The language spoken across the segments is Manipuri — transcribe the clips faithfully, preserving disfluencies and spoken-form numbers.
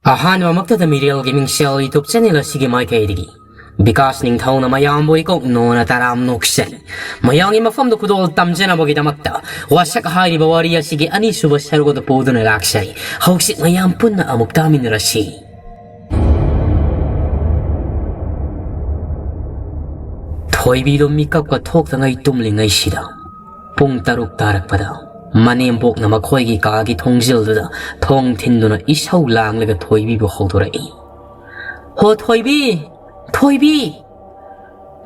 ꯑꯍꯥꯟꯕꯃꯛꯇꯗ ꯃꯤꯔꯦꯜꯒꯤ ꯃꯤꯡꯁꯦꯜ YouTube channel ꯑꯁꯤꯒꯤ ꯃꯥꯏꯀꯩꯗꯒꯤ ꯕꯤꯀꯥꯁ ꯅꯤꯡꯊꯧꯅ ꯃꯌꯥꯝꯕꯨ ꯏꯀꯣꯛ ꯅꯣꯅ ꯇꯔꯥꯝ ꯅꯣꯛꯆꯔꯤ꯫ ꯃꯌꯥꯝꯒꯤ ꯃꯐꯝꯗ ꯈꯨꯗꯣꯜ ꯇꯝꯖꯅꯕꯒꯤꯗꯃꯛꯇ ꯋꯥꯁꯛ ꯍꯥꯏꯔꯤꯕ ꯋꯥꯔꯤ ꯑꯁꯤꯒꯤ ꯑꯅꯤꯁꯨꯕ ꯁꯔꯨꯛ ꯑꯗꯨ ꯄꯨꯗꯨꯅ ꯂꯥꯛꯆꯔꯤ꯫ ꯍꯧꯖꯤꯛ ꯃꯌꯥꯝ ꯄꯨꯟꯅ ꯑꯃꯨꯛ ꯇꯥꯃꯤꯟꯅꯔꯁꯤ꯫ ꯊꯣꯏꯕꯤꯗꯣ ꯃꯤꯀꯞꯀ ꯊꯣꯛꯇꯉꯩ ꯇꯨꯝꯂꯤꯉꯩꯁꯤꯗ ꯄꯨꯡ ꯇꯔꯨꯛ ꯇꯥꯔꯛꯄꯗ ꯃꯅꯦꯝꯕꯣꯛꯅ ꯃꯈꯣꯏꯒꯤ ꯀꯥꯒꯤ ꯊꯣꯡꯖꯤꯜꯗꯨꯗ ꯊꯣꯡ ꯊꯤꯟꯗꯨꯅ ꯏꯁꯧ ꯂꯥꯡꯂꯒ ꯊꯣꯏꯕꯤꯕꯨ ꯍꯧꯗꯣꯔꯛꯏ꯫ "ꯍꯣ ꯊꯣꯏꯕꯤ, ꯊꯣꯏꯕꯤ!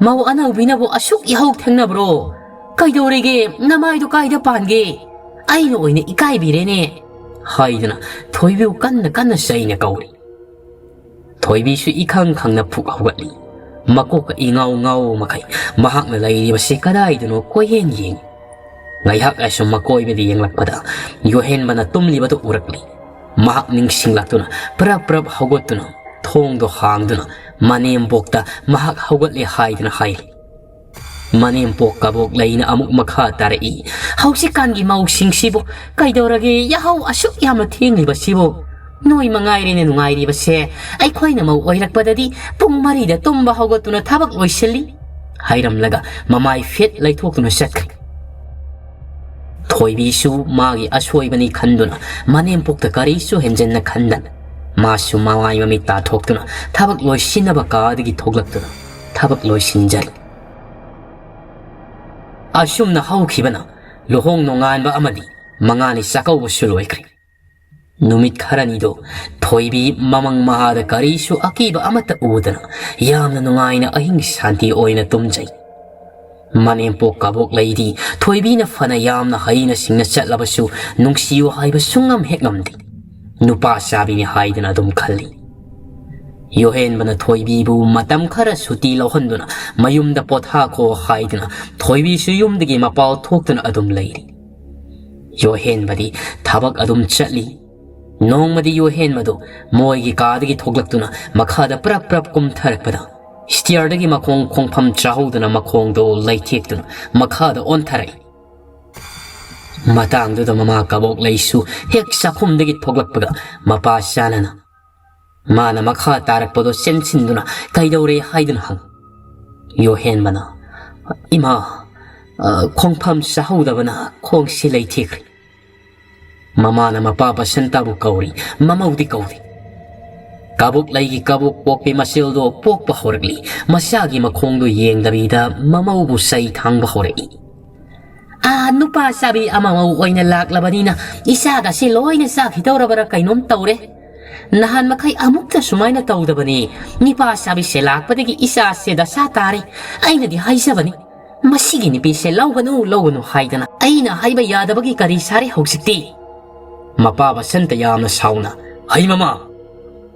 ꯃꯧ ꯑꯅꯧꯕꯤꯅꯕꯨ ꯑꯁꯨꯛ ꯌꯥꯍꯧ ꯊꯦꯡꯅꯕ꯭ꯔꯣ? ꯀꯩꯗꯧꯔꯤꯒꯦ? ꯅꯃꯥꯏꯗꯨ ꯀꯥꯏꯗ ꯄꯥꯟꯒꯦ? ꯑꯩꯅ ꯑꯣꯏꯅ ꯏꯀꯥꯏꯕꯤꯔꯦꯅꯦ!" ꯍꯥꯏꯗꯨꯅ ꯊꯣꯏꯕꯤꯕꯨ ꯀꯟꯅ ꯀꯟꯅ ꯆꯩꯅ ꯀꯧꯔꯤ꯫ ꯊꯣꯏꯕꯤꯁꯨ ꯏꯈꯪ ꯈꯪꯅ ꯐꯨꯛ ꯍꯧꯒꯠꯂꯤ꯫ ꯃꯀꯣꯛꯀ ꯏꯉꯥꯎ ꯉꯥꯎ ꯃꯈꯩ ꯃꯍꯥꯛꯅ ꯂꯩꯔꯤꯕꯁꯤ ꯀꯗꯥꯏꯗꯅꯣ ꯀꯣꯏꯌꯦꯡ ꯌꯦꯡꯏ꯫ ꯉꯥꯏꯍꯥꯛ ꯑꯁꯨꯝ ꯃꯀꯣꯏꯕꯗ ꯌꯦꯡꯂꯛꯄꯗ ꯌꯣꯍꯦꯟꯕꯅ ꯇꯨꯝꯂꯤꯕꯗꯨ ꯎꯔꯛꯂꯤ꯫ ꯃꯍꯥꯛ ꯅꯤꯡꯁꯤꯡꯂꯛꯇꯨꯅ ꯄ꯭ꯔꯞ ꯄ꯭ꯔꯞ ꯍꯧꯒꯠꯇꯨꯅ ꯊꯣꯡꯗꯣ ꯍꯥꯡꯗꯨꯅ ꯃꯅꯦꯝꯕꯣꯛꯇ ꯃꯍꯥꯛ ꯍꯧꯒꯠꯂꯦ ꯍꯥꯏꯗꯨꯅ ꯍꯥꯏꯔꯤ꯫ ꯃꯅꯦꯝꯄꯣꯛ ꯀꯕꯣꯛ ꯂꯩꯅ ꯑꯃꯨꯛ ꯃꯈꯥ ꯇꯥꯔꯛꯏ꯫ "ꯍꯧꯖꯤꯛꯀꯥꯟꯒꯤ ꯃꯧꯁꯤꯡꯁꯤꯕꯨ ꯀꯩꯗꯧꯔꯒꯦ? ꯌꯥꯍꯧ ꯑꯁꯨꯛ ꯌꯥꯝꯅ ꯊꯦꯡꯂꯤꯕꯁꯤꯕꯨ? ꯅꯣꯏ ꯃꯉꯥꯏꯔꯦꯅꯦ ꯅꯨꯡꯉꯥꯏꯔꯤꯕꯁꯦ꯫ ꯑꯩꯈꯣꯏꯅ ꯃꯧ ꯑꯣꯏꯔꯛꯄꯗꯗꯤ ꯄꯨꯡ ꯃꯔꯤꯗ ꯇꯨꯝꯕ ꯍꯧꯒꯠꯇꯨꯅ ꯊꯕꯛ ꯂꯣꯏꯁꯤꯜꯂꯤ," ꯍꯥꯏꯔꯝꯂꯒ ꯃꯃꯥꯏ ꯐꯦꯠ ꯂꯩꯊꯣꯛꯇꯨꯅ ꯆꯠꯈ꯭ꯔꯦ꯫ ꯊꯣꯏꯕꯤꯁꯨ ꯃꯥꯒꯤ ꯑꯁꯣꯏꯕꯅꯤ ꯈꯟꯗꯨꯅ ꯃꯅꯦꯝꯄꯣꯛꯇ ꯀꯔꯤꯁꯨ ꯍꯦꯟꯖꯟꯅ ꯈꯟꯗꯅ ꯃꯥꯁꯨ ꯃꯃꯥꯏ ꯃꯃꯤꯠ ꯇꯥꯊꯣꯛꯇꯨꯅ ꯊꯕꯛ ꯂꯣꯏꯁꯤꯟꯅꯕ ꯀꯥꯗꯒꯤ ꯊꯣꯛꯂꯛꯇꯨꯅ ꯊꯕꯛ ꯂꯣꯏꯁꯤꯟꯖꯔꯤ꯫ ꯑꯁꯨꯝꯅ ꯍꯧꯈꯤꯕꯅ ꯂꯨꯍꯣꯡ ꯅꯣꯡꯉꯥꯟꯕ ꯑꯃꯗꯤ ꯃꯉꯥꯅꯤ ꯆꯥꯛꯀꯧꯕꯁꯨ ꯂꯣꯏꯈ꯭ꯔꯦ꯫ ꯅꯨꯃꯤꯠ ꯈꯔꯅꯤꯗꯣ ꯊꯣꯏꯕꯤ ꯃꯃꯪ ꯃꯍꯥꯗ ꯀꯔꯤꯁꯨ ꯑꯀꯤꯕ ꯑꯃꯠꯇ ꯎꯗꯅ ꯌꯥꯝꯅ ꯅꯨꯡꯉꯥꯏꯅ ꯑꯍꯤꯡ ꯁꯥꯟꯇꯤ ꯑꯣꯏꯅ ꯇꯨꯝꯖꯩ꯫ ꯃꯅꯦꯝꯄꯣꯛ ꯀꯕꯣꯛ ꯂꯩꯗꯤ ꯊꯣꯏꯕꯤꯅ ꯐꯅ ꯌꯥꯝꯅ ꯍꯩꯅ ꯁꯤꯡꯅ ꯆꯠꯂꯕꯁꯨ ꯅꯨꯡꯁꯤꯌꯨ ꯍꯥꯏꯕ ꯁꯨꯡꯉꯝ ꯍꯦꯛ ꯉꯝꯗꯦ꯫ ꯅꯨꯄꯥ ꯆꯥꯕꯤꯅꯤ ꯍꯥꯏꯗꯨꯅ ꯑꯗꯨꯝ ꯈꯜꯂꯤ꯫ ꯌꯣꯍꯦꯟꯕꯅ ꯊꯣꯏꯕꯤꯕꯨ ꯃꯇꯝ ꯈꯔ ꯁꯨꯇꯤ ꯂꯧꯍꯟꯗꯨꯅ ꯃꯌꯨꯝꯗ ꯄꯣꯊꯥꯈꯣ ꯍꯥꯏꯗꯨꯅ ꯊꯣꯏꯕꯤꯁꯨ ꯌꯨꯝꯗꯒꯤ ꯃꯄꯥꯜ ꯊꯣꯛꯇꯨꯅ ꯑꯗꯨꯝ ꯂꯩꯔꯤ꯫ ꯌꯣꯍꯦꯟꯕꯗꯤ ꯊꯕꯛ ꯑꯗꯨꯝ ꯆꯠꯂꯤ꯫ ꯅꯣꯡꯃꯗꯤ ꯌꯣꯍꯦꯟꯕꯗꯨ ꯃꯣꯏꯒꯤ ꯀꯥꯗꯒꯤ ꯊꯣꯛꯂꯛꯇꯨꯅ ꯃꯈꯥꯗ ꯄ꯭ꯔꯞ ꯄ꯭ꯔꯞ ꯀꯨꯝꯊꯔꯛꯄꯗ stairꯗꯒꯤ ꯃꯈꯣꯡ ꯈꯣꯡꯐꯝ ꯆꯥꯍꯧꯗꯅ ꯃꯈꯣꯡꯗꯣ ꯂꯩꯊꯦꯛꯇꯨꯅ ꯃꯈꯥꯗ ꯑꯣꯟꯊꯔꯛꯏ꯫ ꯃꯇꯥꯡꯗꯨꯗ ꯃꯃꯥ ꯀꯕꯣꯛ ꯂꯩꯁꯨ ꯍꯦꯛ ꯆꯥꯛꯈꯨꯝꯗꯒꯤ ꯊꯣꯛꯂꯛꯄꯒ ꯃꯄꯥ ꯆꯥꯅꯅ ꯃꯥꯅ ꯃꯈꯥ ꯇꯥꯔꯛꯄꯗꯣ ꯆꯦꯟꯁꯤꯟꯗꯨꯅ ꯀꯩꯗꯧꯔꯦ ꯍꯥꯏꯗꯨꯅ ꯍꯪꯉꯤ꯫ ꯌꯣꯍꯦꯟꯕꯅ, "ꯏꯃꯥ, ꯑ, ꯈꯣꯡꯐꯝ ꯆꯥꯍꯧꯗꯕꯅ ꯈꯣꯡꯁꯤ ꯂꯩꯊꯦꯛꯈ꯭ꯔꯦ"꯫ ꯃꯃꯥꯅ ꯃꯄꯥ ꯕꯁꯟꯇꯕꯨ ꯀꯧꯔꯤ, ꯃꯃꯧꯗꯤ ꯀꯧꯗꯦ꯫ ꯀꯕꯣꯛ ꯂꯩꯒꯤ ꯀꯕꯣꯛ ꯄꯣꯛꯄꯤ ꯃꯆꯦꯜꯗꯣ ꯄꯣꯛꯄ ꯍꯧꯔꯛꯂꯤ꯫ ꯃꯆꯥꯒꯤ ꯃꯈꯣꯡꯗꯣ ꯌꯦꯡꯗꯕꯤꯗ ꯃꯃꯧꯕꯨ ꯆꯩ ꯊꯥꯡꯕ ꯍꯧꯔꯛꯏ꯫ "ꯑꯥ, ꯅꯨꯄꯥ ꯆꯥꯕꯤ ꯑꯃꯃꯧ ꯑꯣꯏꯅ ꯂꯥꯛꯂꯕꯅꯤꯅ ꯏꯆꯥꯒꯁꯦ ꯂꯣꯏꯅ ꯆꯥꯈꯤꯗꯧꯔꯕ꯭ꯔꯥ ꯀꯩꯅꯣꯝ ꯇꯧꯔꯦ꯫ ꯅꯍꯥꯟ ꯃꯈꯩ ꯑꯃꯨꯛꯇ ꯁꯨꯃꯥꯏꯅ ꯇꯧꯗꯕꯅꯤ꯫ ꯅꯤꯄꯥ ꯆꯥꯕꯤꯁꯦ ꯂꯥꯛꯄꯗꯒꯤ ꯏꯆꯥꯁꯦ ꯗꯁꯥ ꯇꯥꯔꯦ꯫ ꯑꯩꯅꯗꯤ ꯍꯥꯏꯖꯕꯅꯤ, ꯃꯁꯤꯒꯤ ꯅꯨꯄꯤꯁꯦ ꯂꯧꯒꯅꯨ, ꯂꯧꯒꯅꯨ ꯍꯥꯏꯗꯅ꯫ ꯑꯩꯅ ꯍꯥꯏꯕ ꯌꯥꯗꯕꯒꯤ ꯀꯔꯤ ꯁꯥꯔꯦ ꯍꯧꯖꯤꯛꯇꯤ?" ꯃꯄꯥ ꯕꯁꯟꯇ ꯌꯥꯝꯅ ꯁꯥꯎꯅ, "ꯍꯩ ꯃꯃꯥ,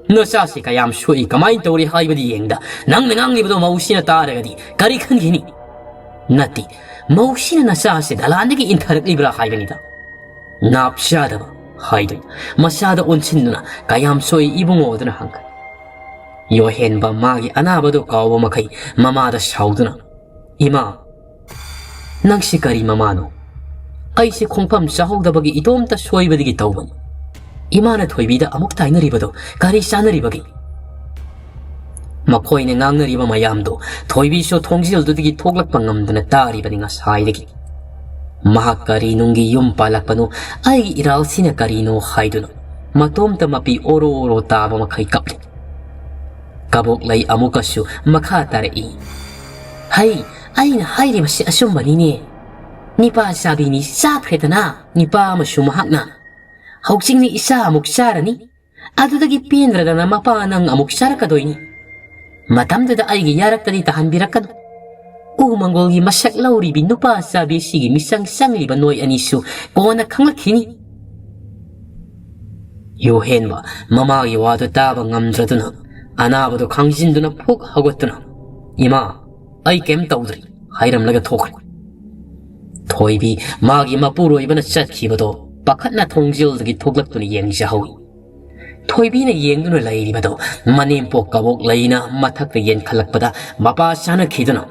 ꯅꯆꯥꯁꯤ ꯀꯌꯥꯝ ꯁꯣꯛꯏ, ꯀꯃꯥꯏꯅ ꯇꯧꯔꯤ ꯍꯥꯏꯕꯗꯤ ꯌꯦꯡꯗ, ꯅꯪꯅ ꯉꯥꯡꯂꯤꯕꯗꯣ ꯃꯧꯁꯤꯅ ꯇꯥꯔꯒꯗꯤ ꯀꯔꯤ ꯈꯟꯈꯤꯅꯤ? ꯅꯠꯇꯦ, ꯃꯧꯁꯤꯅ ꯅꯆꯥꯁꯤ ꯗꯂꯥꯟꯗꯒꯤ ꯏꯟꯊꯔꯛꯂꯤꯕ꯭ꯔꯥ ꯍꯥꯏꯕꯅꯤꯗ꯫ ꯅꯥꯞ ꯆꯥꯗꯕ" ꯍꯥꯏꯗꯨꯅ ꯃꯆꯥꯗ ꯑꯣꯟꯁꯤꯟꯗꯨꯅ, "ꯀꯌꯥꯝ ꯁꯣꯛꯏ ꯏꯕꯨꯡꯉꯣ?" ꯑꯗꯨꯅ ꯍꯪꯈ꯭ꯔꯦ꯫ ꯌꯣꯍꯦꯟꯕ ꯃꯥꯒꯤ ꯑꯅꯥꯕꯗꯨ ꯀꯥꯎꯕ ꯃꯈꯩ ꯃꯃꯥꯗ ꯁꯥꯎꯗꯨꯅ, "ꯏꯃꯥ, ꯅꯪꯁꯤ ꯀꯔꯤ ꯃꯃꯥꯅꯣ? ꯑꯩꯁꯤ ꯈꯣꯡꯐꯝ ꯆꯥꯍꯧꯗꯕꯒꯤ ꯏꯇꯣꯝꯇ ꯁꯣꯏꯕꯗꯒꯤ ꯇꯧꯕꯅꯤ꯫ ꯏꯃꯥꯅ ꯊꯣꯏꯕꯤꯗ ꯑꯃꯨꯛ ꯇꯥꯏꯅꯔꯤꯕꯗꯣ ꯀꯔꯤ ꯆꯥꯅꯔꯤꯕꯒꯦ?" ꯃꯈꯣꯏꯅ ꯉꯥꯡꯅꯔꯤꯕ ꯃꯌꯥꯝꯗꯣ ꯊꯣꯏꯕꯤꯁꯨ ꯊꯣꯡꯖꯤꯜꯗꯨꯗꯒꯤ ꯊꯣꯛꯂꯛꯄ ꯉꯝꯗꯅ ꯇꯥꯔꯤꯕꯅꯤ ꯉꯁꯥꯏꯗꯒꯤ꯫ ꯃꯍꯥꯛ ꯀꯔꯤ ꯅꯨꯡꯒꯤ ꯌꯨꯝ ꯄꯥꯜꯂꯛꯄꯅꯣ, ꯑꯩꯒꯤ ꯏꯔꯥꯜꯁꯤꯅ ꯀꯔꯤꯅꯣ ꯍꯥꯏꯗꯨꯅ ꯃꯇꯣꯝꯇ ꯃꯄꯤ ꯑꯣꯔꯣ ꯑꯣꯔꯣ ꯇꯥꯕ ꯃꯈꯩ ꯀꯞꯂꯤ꯫ ꯀꯕꯣꯛꯂꯩ ꯑꯃꯨꯛꯀꯁꯨ ꯃꯈꯥ ꯇꯥꯔꯛꯏ꯫ "ꯍꯩ, ꯑꯩꯅ ꯍꯥꯏꯔꯤꯕꯁꯤ ꯑꯆꯨꯝꯕꯅꯤꯅꯦ꯫ ꯅꯤꯄꯥ ꯆꯥꯕꯤꯅꯤ ꯆꯥꯈ꯭ꯔꯦꯗꯅ, ꯅꯤꯄꯥ ꯑꯃꯁꯨ ꯃꯍꯥꯛꯅ꯫ ꯍꯧꯖꯤꯛꯅꯤ ꯏꯆꯥ ꯑꯃꯨꯛ ꯆꯥꯔꯅꯤ꯫ ꯑꯗꯨꯗꯒꯤ ꯄꯦꯟꯗ꯭ꯔꯗꯅ ꯃꯄꯥ ꯅꯪ ꯑꯃꯨꯛ ꯆꯥꯔꯛꯀꯗꯣꯏꯅꯤ꯫ ꯃꯇꯝꯗꯨꯗ ꯑꯩꯒꯤ ꯌꯥꯔꯛꯇꯗꯤ ꯇꯥꯍꯟꯕꯤꯔꯛꯀꯅꯨ꯫ ꯎ ꯃꯪꯒꯣꯜꯒꯤ ꯃꯁꯛ ꯂꯧꯔꯤꯕꯤ ꯅꯨꯄꯥ ꯆꯥꯕꯤ ꯑꯁꯤꯒꯤ ꯃꯤꯆꯪ ꯆꯪꯂꯤꯕ ꯅꯣꯏ ꯑꯅꯤꯁꯨ ꯀꯣꯟꯅ ꯈꯪꯂꯛꯈꯤꯅꯤ"꯫ ꯌꯨꯍꯦꯟꯕ ꯃꯃꯥꯒꯤ ꯋꯥꯗꯨ ꯇꯥꯕ ꯉꯝꯗ꯭ꯔꯗꯨꯅ ꯑꯅꯥꯕꯗꯨ ꯈꯥꯡꯖꯤꯟꯗꯨꯅ ꯐꯨꯛ ꯍꯧꯒꯠꯇꯨꯅ, "ꯏꯃꯥ, ꯑꯩ ꯀꯩꯝ ꯇꯧꯗ꯭ꯔꯤ" ꯍꯥꯏꯔꯝꯂꯒ ꯊꯣꯛꯈ꯭ꯔꯦ꯫ ꯊꯣꯏꯕꯤ ꯃꯥꯒꯤ ꯃꯄꯨꯔꯣꯏꯕꯅ ꯆꯠꯈꯤꯕꯗꯣ ꯄꯥꯈꯠꯅ ꯊꯣꯡꯖꯤꯜꯗꯒꯤ ꯊꯣꯛꯂꯛꯇꯨꯅ ꯌꯦꯡꯖꯍꯧꯏ꯫ ꯊꯣꯏꯕꯤꯅ ꯌꯦꯡꯗꯨꯅ ꯂꯩꯔꯤꯕꯗꯣ ꯃꯅꯦꯝꯄꯣꯛ ꯀꯕꯣꯛ ꯂꯩꯅ ꯃꯊꯛꯇ ꯌꯦꯟꯈꯠꯂꯛꯄꯗ ꯃꯄꯥ ꯆꯥꯅꯈꯤꯗꯨꯅ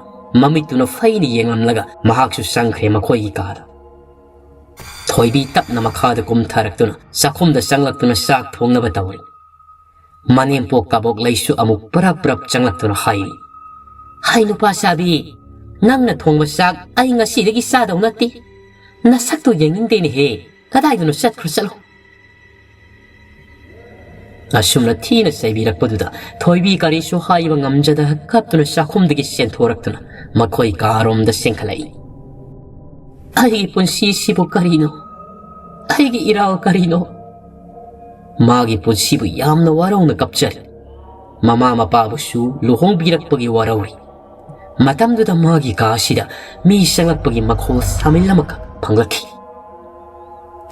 ꯃꯃꯤꯠꯇꯨꯅ ꯐꯩꯅ ꯌꯦꯡꯂꯝꯂꯒ ꯃꯍꯥꯛꯁꯨ ꯆꯪꯈ꯭ꯔꯦ ꯃꯈꯣꯏꯒꯤ ꯀꯥꯗ꯫ ꯊꯣꯏꯕꯤ ꯇꯞꯅ ꯃꯈꯥꯗ ꯀꯨꯝꯊꯔꯛꯇꯨꯅ ꯆꯥꯛꯈꯨꯝꯗ ꯆꯪꯂꯛꯇꯨꯅ ꯆꯥꯛ ꯊꯣꯡꯅꯕ ꯇꯧꯔꯤ꯫ ꯃꯅꯦꯝꯄꯣꯛ ꯀꯕꯣꯛꯂꯩꯁꯨ ꯑꯃꯨꯛ ꯄꯔꯞ ꯄꯔꯞ ꯆꯪꯂꯛꯇꯨꯅ ꯍꯥꯏꯔꯤ, "ꯍꯥꯏ ꯅꯨꯄꯥ ꯁꯥꯕꯤ, ꯅꯪꯅ ꯊꯣꯡꯕ ꯆꯥꯛ ꯑꯩ ꯉꯁꯤꯗꯒꯤ ꯆꯥꯗꯧ ꯅꯠꯇꯦ꯫ ꯅꯁꯛꯇꯣ ꯌꯦꯡꯅꯤꯡꯗꯦꯅꯦꯍꯦ꯫ ꯀꯗꯥꯏꯗꯅꯣ ꯆꯠꯈ꯭ꯔꯣ ꯆꯠꯂꯣ꯫" ꯑꯁꯨꯝꯅ ꯊꯤꯅ ꯆꯩꯕꯤꯔꯛꯄꯗꯨꯗ ꯊꯣꯏꯕꯤ ꯀꯔꯤꯁꯨ ꯍꯥꯏꯕ ꯉꯝꯖꯗ ꯀꯞꯇꯨꯅ ꯆꯥꯛꯈꯨꯝꯗꯒꯤ ꯆꯦꯟꯊꯣꯔꯛꯇꯨꯅ ꯃꯈꯣꯏ ꯀꯥꯔꯣꯝꯗ ꯆꯦꯟꯈꯠꯂꯛꯏ꯫ "ꯑꯩꯒꯤ ꯄꯨꯟꯁꯤꯁꯤꯕꯨ ꯀꯔꯤꯅꯣ? ꯑꯩꯒꯤ ꯏꯔꯥꯜ ꯀꯔꯤꯅꯣ?" ꯃꯥꯒꯤ ꯄꯨꯟꯁꯤꯕꯨ ꯌꯥꯝꯅ ꯋꯥꯔꯧꯅ ꯀꯞꯆꯔꯤ꯫ ꯃꯃꯥ ꯃꯄꯥꯕꯨꯁꯨ ꯂꯨꯍꯣꯡꯕꯤꯔꯛꯄꯒꯤ ꯋꯥꯔꯧꯔꯤ꯫ ꯃꯇꯝꯗꯨꯗ ꯃꯥꯒꯤ ꯀꯥ ꯑꯁꯤꯗ ꯃꯤ ꯆꯪꯂꯛꯄꯒꯤ ꯃꯈꯣꯜ ꯁꯥꯃꯤꯜ ꯑꯃꯈꯛ ꯐꯪꯂꯛꯈꯤ꯫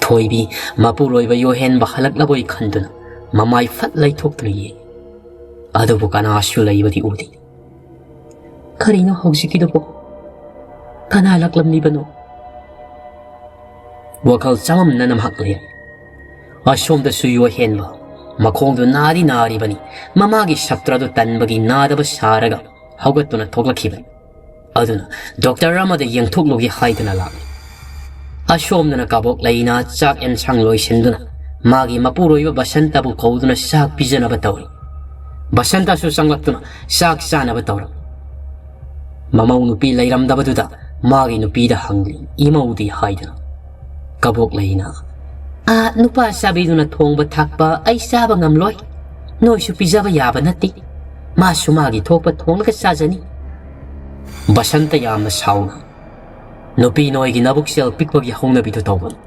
ꯊꯣꯏꯕꯤ ꯃꯄꯨꯔꯣꯏꯕ ꯌꯣꯍꯦꯟꯕ ꯍꯜꯂꯛꯂꯕꯣꯏ ꯈꯟꯗꯨꯅ ꯃꯃꯥꯏ ꯐꯠ ꯂꯩꯊꯣꯛꯇꯨꯅ ꯌꯦꯡꯏ꯫ ꯑꯗꯨꯕꯨ ꯀꯅꯥꯁꯨ ꯂꯩꯕꯗꯤ ꯎꯗꯦ꯫ "ꯀꯔꯤꯅꯣ ꯍꯧꯖꯤꯛꯀꯤꯗꯨꯕꯣ? ꯀꯅꯥ ꯂꯥꯛꯂꯝꯂꯤꯕꯅꯣ?" ꯋꯥꯈꯜ ꯆꯃꯝꯅꯅ ꯃꯍꯥꯛ ꯂꯩꯔꯤ꯫ ꯑꯁꯣꯝꯗꯁꯨ ꯌꯣꯍꯦꯟꯕ ꯃꯈꯣꯡꯗꯨ ꯅꯥꯗꯤ ꯅꯥꯔꯤꯕꯅꯤ꯫ ꯃꯃꯥꯒꯤ ꯁꯛꯇ꯭ꯔꯗꯨ ꯇꯟꯕꯒꯤ ꯅꯥꯗꯕ ꯁꯥꯔꯒ ꯍꯧꯒꯠꯇꯨꯅ ꯊꯣꯛꯂꯛꯈꯤꯕꯅꯤ꯫ ꯑꯗꯨꯅ ꯗꯣꯛꯇꯔ ꯑꯃꯗ ꯌꯦꯡꯊꯣꯛꯂꯨꯒꯦ ꯍꯥꯏꯗꯨꯅ ꯂꯥꯛꯂꯤ꯫ ꯑꯁꯣꯝꯗꯅ ꯀꯕꯣꯛ ꯂꯩꯅ ꯆꯥꯛ ꯑꯦꯟꯁꯥꯡ ꯂꯣꯏꯁꯤꯟꯗꯨꯅ ꯃꯥꯒꯤ ꯃꯄꯨꯔꯣꯏꯕ ꯕꯁꯟꯇꯕꯨ ꯀꯧꯗꯨꯅ ꯆꯥꯛ ꯄꯤꯖꯅꯕ ꯇꯧꯔꯤ꯫ ꯕꯁꯟꯇꯁꯨ ꯆꯪꯂꯛꯇꯨꯅ ꯆꯥꯛ ꯆꯥꯅꯕ ꯇꯧꯔꯤ꯫ ꯃꯃꯧ ꯅꯨꯄꯤ ꯂꯩꯔꯝꯗꯕꯗꯨꯗ ꯃꯥꯒꯤ ꯅꯨꯄꯤꯗ ꯍꯪꯂꯤ, "ꯏꯃꯧꯗꯤ?" ꯍꯥꯏꯗꯨꯅ꯫ ꯀꯕꯣꯛ ꯂꯩꯅ, "ꯑꯥ, ꯅꯨꯄꯥ ꯆꯥꯕꯤꯗꯨꯅ ꯊꯣꯡꯕ ꯊꯥꯛꯄ ꯑꯩ ꯆꯥꯕ ꯉꯝꯂꯣꯏ꯫ ꯅꯣꯏꯁꯨ ꯄꯤꯖꯕ ꯌꯥꯕ ꯅꯠꯇꯦ꯫ ꯃꯥꯁꯨ ꯃꯥꯒꯤ ꯊꯣꯛꯄ ꯊꯣꯡꯂꯒ ꯆꯥꯖꯅꯤ꯫" ꯕꯁꯟꯇ ꯌꯥꯝꯅ ꯁꯥꯎꯅ, "ꯅꯨꯄꯤ ꯅꯣꯏꯒꯤ ꯅꯕꯨꯛꯆꯦꯜ ꯄꯤꯛꯄꯒꯤ ꯍꯧꯅꯕꯤꯗꯨ ꯇꯧꯒꯅꯨ꯫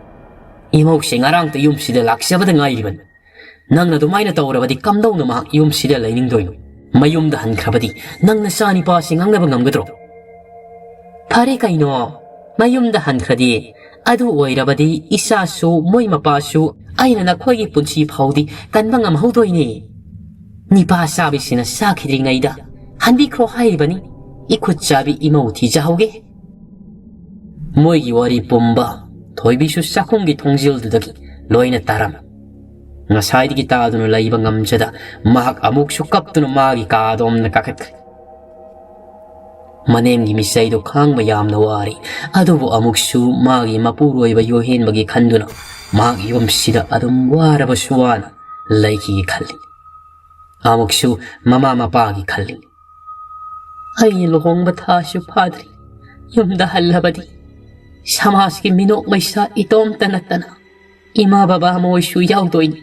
ꯏꯃꯧꯁꯦ ꯉꯔꯥꯡꯇ ꯌꯨꯝꯁꯤꯗ ꯂꯥꯛꯆꯕꯗ ꯉꯥꯏꯔꯤꯕꯅꯤ꯫ ꯅꯪꯅ ꯑꯗꯨꯃꯥꯏꯅ ꯇꯧꯔꯕꯗꯤ ꯀꯝꯗꯧꯅ ꯃꯍꯥꯛ ꯌꯨꯝꯁꯤꯗ ꯂꯩꯅꯤꯡꯗꯣꯏꯅꯣ? ꯃꯌꯨꯝꯗ ꯍꯟꯈ꯭ꯔꯕꯗꯤ ꯅꯪ ꯅꯆꯥꯅꯤꯄꯥꯁꯤ ꯉꯥꯡꯅꯕ ꯉꯝꯒꯗ꯭ꯔꯣ?" "ꯐꯔꯦ ꯀꯩꯅꯣ, ꯃꯌꯨꯝꯗ ꯍꯟꯈ꯭ꯔꯗꯤ꯫ ꯑꯗꯨ ꯑꯣꯏꯔꯕꯗꯤ ꯏꯆꯥꯁꯨ ꯃꯣꯏ ꯃꯄꯥꯁꯨ ꯑꯩꯅ ꯅꯈꯣꯏꯒꯤ ꯄꯨꯟꯁꯤ ꯐꯥꯎꯗꯤ ꯀꯟꯕ ꯉꯝꯍꯧꯗꯣꯏꯅꯦ꯫ ꯅꯤꯄꯥ ꯆꯥꯕꯤꯁꯤꯅ ꯆꯥꯈꯤꯗ꯭ꯔꯤꯉꯩꯗ ꯍꯟꯕꯤꯈ꯭ꯔꯣ ꯍꯥꯏꯔꯤꯕꯅꯤ꯫ ꯏꯈꯨꯠ ꯆꯥꯕꯤ ꯏꯃꯧ ꯊꯤꯖꯍꯧꯒꯦ꯫" ꯃꯣꯏꯒꯤ ꯋꯥꯔꯤ ꯄꯨꯝꯕ ꯊꯣꯏꯕꯤꯁꯨ ꯆꯥꯛꯈꯨꯝꯒꯤ ꯊꯣꯡꯖꯤꯜꯗꯨꯗꯒꯤ ꯂꯣꯏꯅ ꯇꯥꯔꯝꯃꯤ꯫ ꯉꯁꯥꯏꯗꯒꯤ ꯇꯥꯗꯨꯅ ꯂꯩꯕ ꯉꯝꯖꯗ ꯃꯍꯥꯛ ꯑꯃꯨꯛꯁꯨ ꯀꯞꯇꯨꯅ ꯃꯥꯒꯤ ꯀꯥꯗꯣꯝꯗ ꯀꯥꯈꯠꯈ꯭ꯔꯦ꯫ ꯃꯅꯦꯝꯒꯤ ꯃꯤꯆꯩꯗꯨ ꯈꯥꯡꯕ ꯌꯥꯝꯅ ꯋꯥꯔꯤ, ꯑꯗꯨꯕꯨ ꯑꯃꯨꯛꯁꯨ ꯃꯥꯒꯤ ꯃꯄꯨꯔꯣꯏꯕ ꯌꯣꯍꯦꯟꯕꯒꯤ ꯈꯟꯗꯨꯅ ꯃꯍꯥꯛ ꯌꯨꯝꯁꯤꯗ ꯑꯗꯨꯝ ꯋꯥꯔꯕꯁꯨ ꯋꯥꯅ ꯂꯩꯈꯤꯒꯦ ꯈꯜꯂꯤ꯫ ꯑꯃꯨꯛꯁꯨ ꯃꯃꯥ ꯃꯄꯥꯒꯤ ꯈꯜꯂꯤ꯫ ꯑꯩ ꯂꯨꯍꯣꯡꯕ ꯊꯥꯁꯨ ꯐꯥꯗ꯭ꯔꯤ꯫ ꯌꯨꯝꯗ ꯍꯜꯂꯕꯗꯤ ꯁꯃꯥꯖꯀꯤ ꯃꯤꯅꯣꯛ ꯃꯩꯁꯥ ꯏꯇꯣꯝꯇ ꯅꯠꯇꯅ ꯏꯃꯥ ꯕꯕꯥ ꯃꯣꯏꯁꯨ ꯌꯥꯎꯗꯣꯏꯅꯤ꯫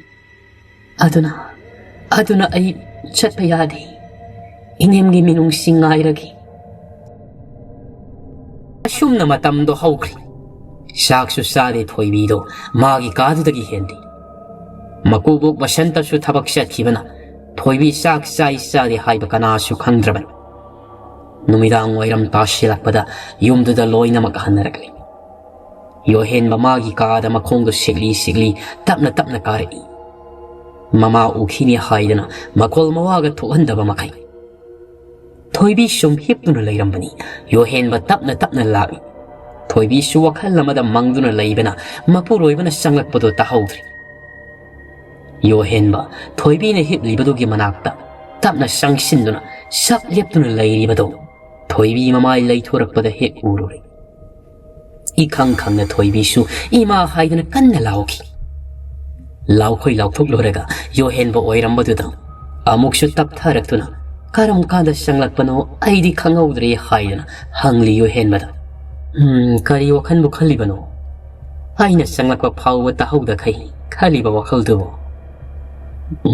ꯑꯗꯨꯅ, ꯑꯗꯨꯅ ꯑꯩ ꯆꯠꯄ ꯌꯥꯗꯦ꯫ ꯏꯅꯦꯝꯒꯤ ꯃꯤꯅꯨꯡꯁꯤ ꯉꯥꯏꯔꯒꯦ꯫ ꯑꯁꯨꯝꯅ ꯃꯇꯝꯗꯣ ꯍꯧꯈ꯭ꯔꯤ꯫ ꯆꯥꯛꯁꯨ ꯆꯥꯗꯦ ꯊꯣꯏꯕꯤꯗꯣ, ꯃꯥꯒꯤ ꯀꯥꯗꯨꯗꯒꯤ ꯍꯦꯟꯗꯦ꯫ ꯃꯀꯨꯕꯣꯛ ꯕꯁꯟꯇꯁꯨ ꯊꯕꯛ ꯆꯠꯈꯤꯕꯅ ꯊꯣꯏꯕꯤ ꯆꯥꯛ ꯆꯥꯏ ꯆꯥꯗꯦ ꯍꯥꯏꯕ ꯀꯅꯥꯁꯨ ꯈꯪꯗ꯭ꯔꯕꯅꯤ꯫ ꯅꯨꯃꯤꯗꯥꯡ ꯋꯥꯏꯔꯝ ꯇꯥꯁꯤꯜꯂꯛꯄꯗ ꯌꯨꯝꯗꯨꯗ ꯂꯣꯏꯅꯃꯛ ꯍꯟꯅꯔꯛꯂꯤ꯫ ꯌꯣꯍꯦꯟꯕ ꯃꯥꯒꯤ ꯀꯥꯗ ꯃꯈꯣꯡꯗꯣ ꯁꯤꯛꯂꯤ ꯁꯤꯛꯂꯤ ꯇꯞꯅ ꯇꯞꯅ ꯀꯥꯔꯛꯏ꯫ ꯃꯃꯥ ꯎꯈꯤꯅꯤ ꯍꯥꯏꯗꯅ ꯃꯈꯣꯜ ꯃꯋꯥꯒ ꯊꯣꯛꯍꯟꯗꯕ ꯃꯈꯩ꯫ ꯊꯣꯏꯕꯤ ꯁꯨꯝ ꯍꯤꯞꯇꯨꯅ ꯂꯩꯔꯝꯕꯅꯤ꯫ ꯌꯣꯍꯦꯟꯕ ꯇꯞꯅ ꯇꯞꯅ ꯂꯥꯛꯏ꯫ ꯊꯣꯏꯕꯤꯁꯨ ꯋꯥꯈꯜ ꯑꯃꯗ ꯃꯪꯗꯨꯅ ꯂꯩꯕꯅ ꯃꯄꯨꯔꯣꯏꯕꯅ ꯆꯪꯂꯛꯄꯗꯨ ꯇꯥꯍꯧꯗ꯭ꯔꯤ꯫ ꯌꯣꯍꯦꯟꯕ ꯊꯣꯏꯕꯤꯅ ꯍꯤꯞꯂꯤꯕꯗꯨꯒꯤ ꯃꯅꯥꯛꯇ ꯇꯞꯅ ꯆꯪꯁꯤꯟꯗꯨꯅ ꯁꯞ ꯂꯦꯞꯇꯨꯅ ꯂꯩꯔꯤꯕꯗꯨ ꯊꯣꯏꯕꯤ ꯃꯃꯥꯏ ꯂꯩꯊꯣꯔꯛꯄꯗ ꯍꯦꯛ ꯎꯔꯨꯔꯦ꯫ ꯏꯈꯪ ꯈꯪꯅ ꯊꯣꯏꯕꯤꯁꯨ ꯏꯃꯥ ꯍꯥꯏꯗꯨꯅ ꯀꯟꯅ ꯂꯥꯎꯈꯤ꯫ ꯂꯥꯎꯈꯣꯏ ꯂꯥꯎꯊꯣꯛꯂꯨꯔꯒ ꯌꯣꯍꯦꯟꯕ ꯑꯣꯏꯔꯝꯕꯗꯨꯗ ꯑꯃꯨꯛꯁꯨ ꯇꯞꯊꯔꯛꯇꯨꯅ "ꯀꯔꯝ ꯀꯥꯟꯗ ꯆꯪꯂꯛꯄꯅꯣ ꯑꯩꯗꯤ ꯈꯪꯍꯧꯗ꯭ꯔꯦ" ꯍꯥꯏꯗꯨꯅ ꯍꯪꯂꯤ ꯌꯣꯍꯦꯟꯕꯗ꯫ "ꯎꯝ, ꯀꯔꯤ ꯋꯥꯈꯜꯕꯨ ꯈꯜꯂꯤꯕꯅꯣ? ꯑꯩꯅ ꯆꯪꯂꯛꯄ ꯐꯥꯎꯕ ꯇꯥꯍꯧꯗꯈꯩ ꯈꯜꯂꯤꯕ ꯋꯥꯈꯜꯗꯨꯕꯨ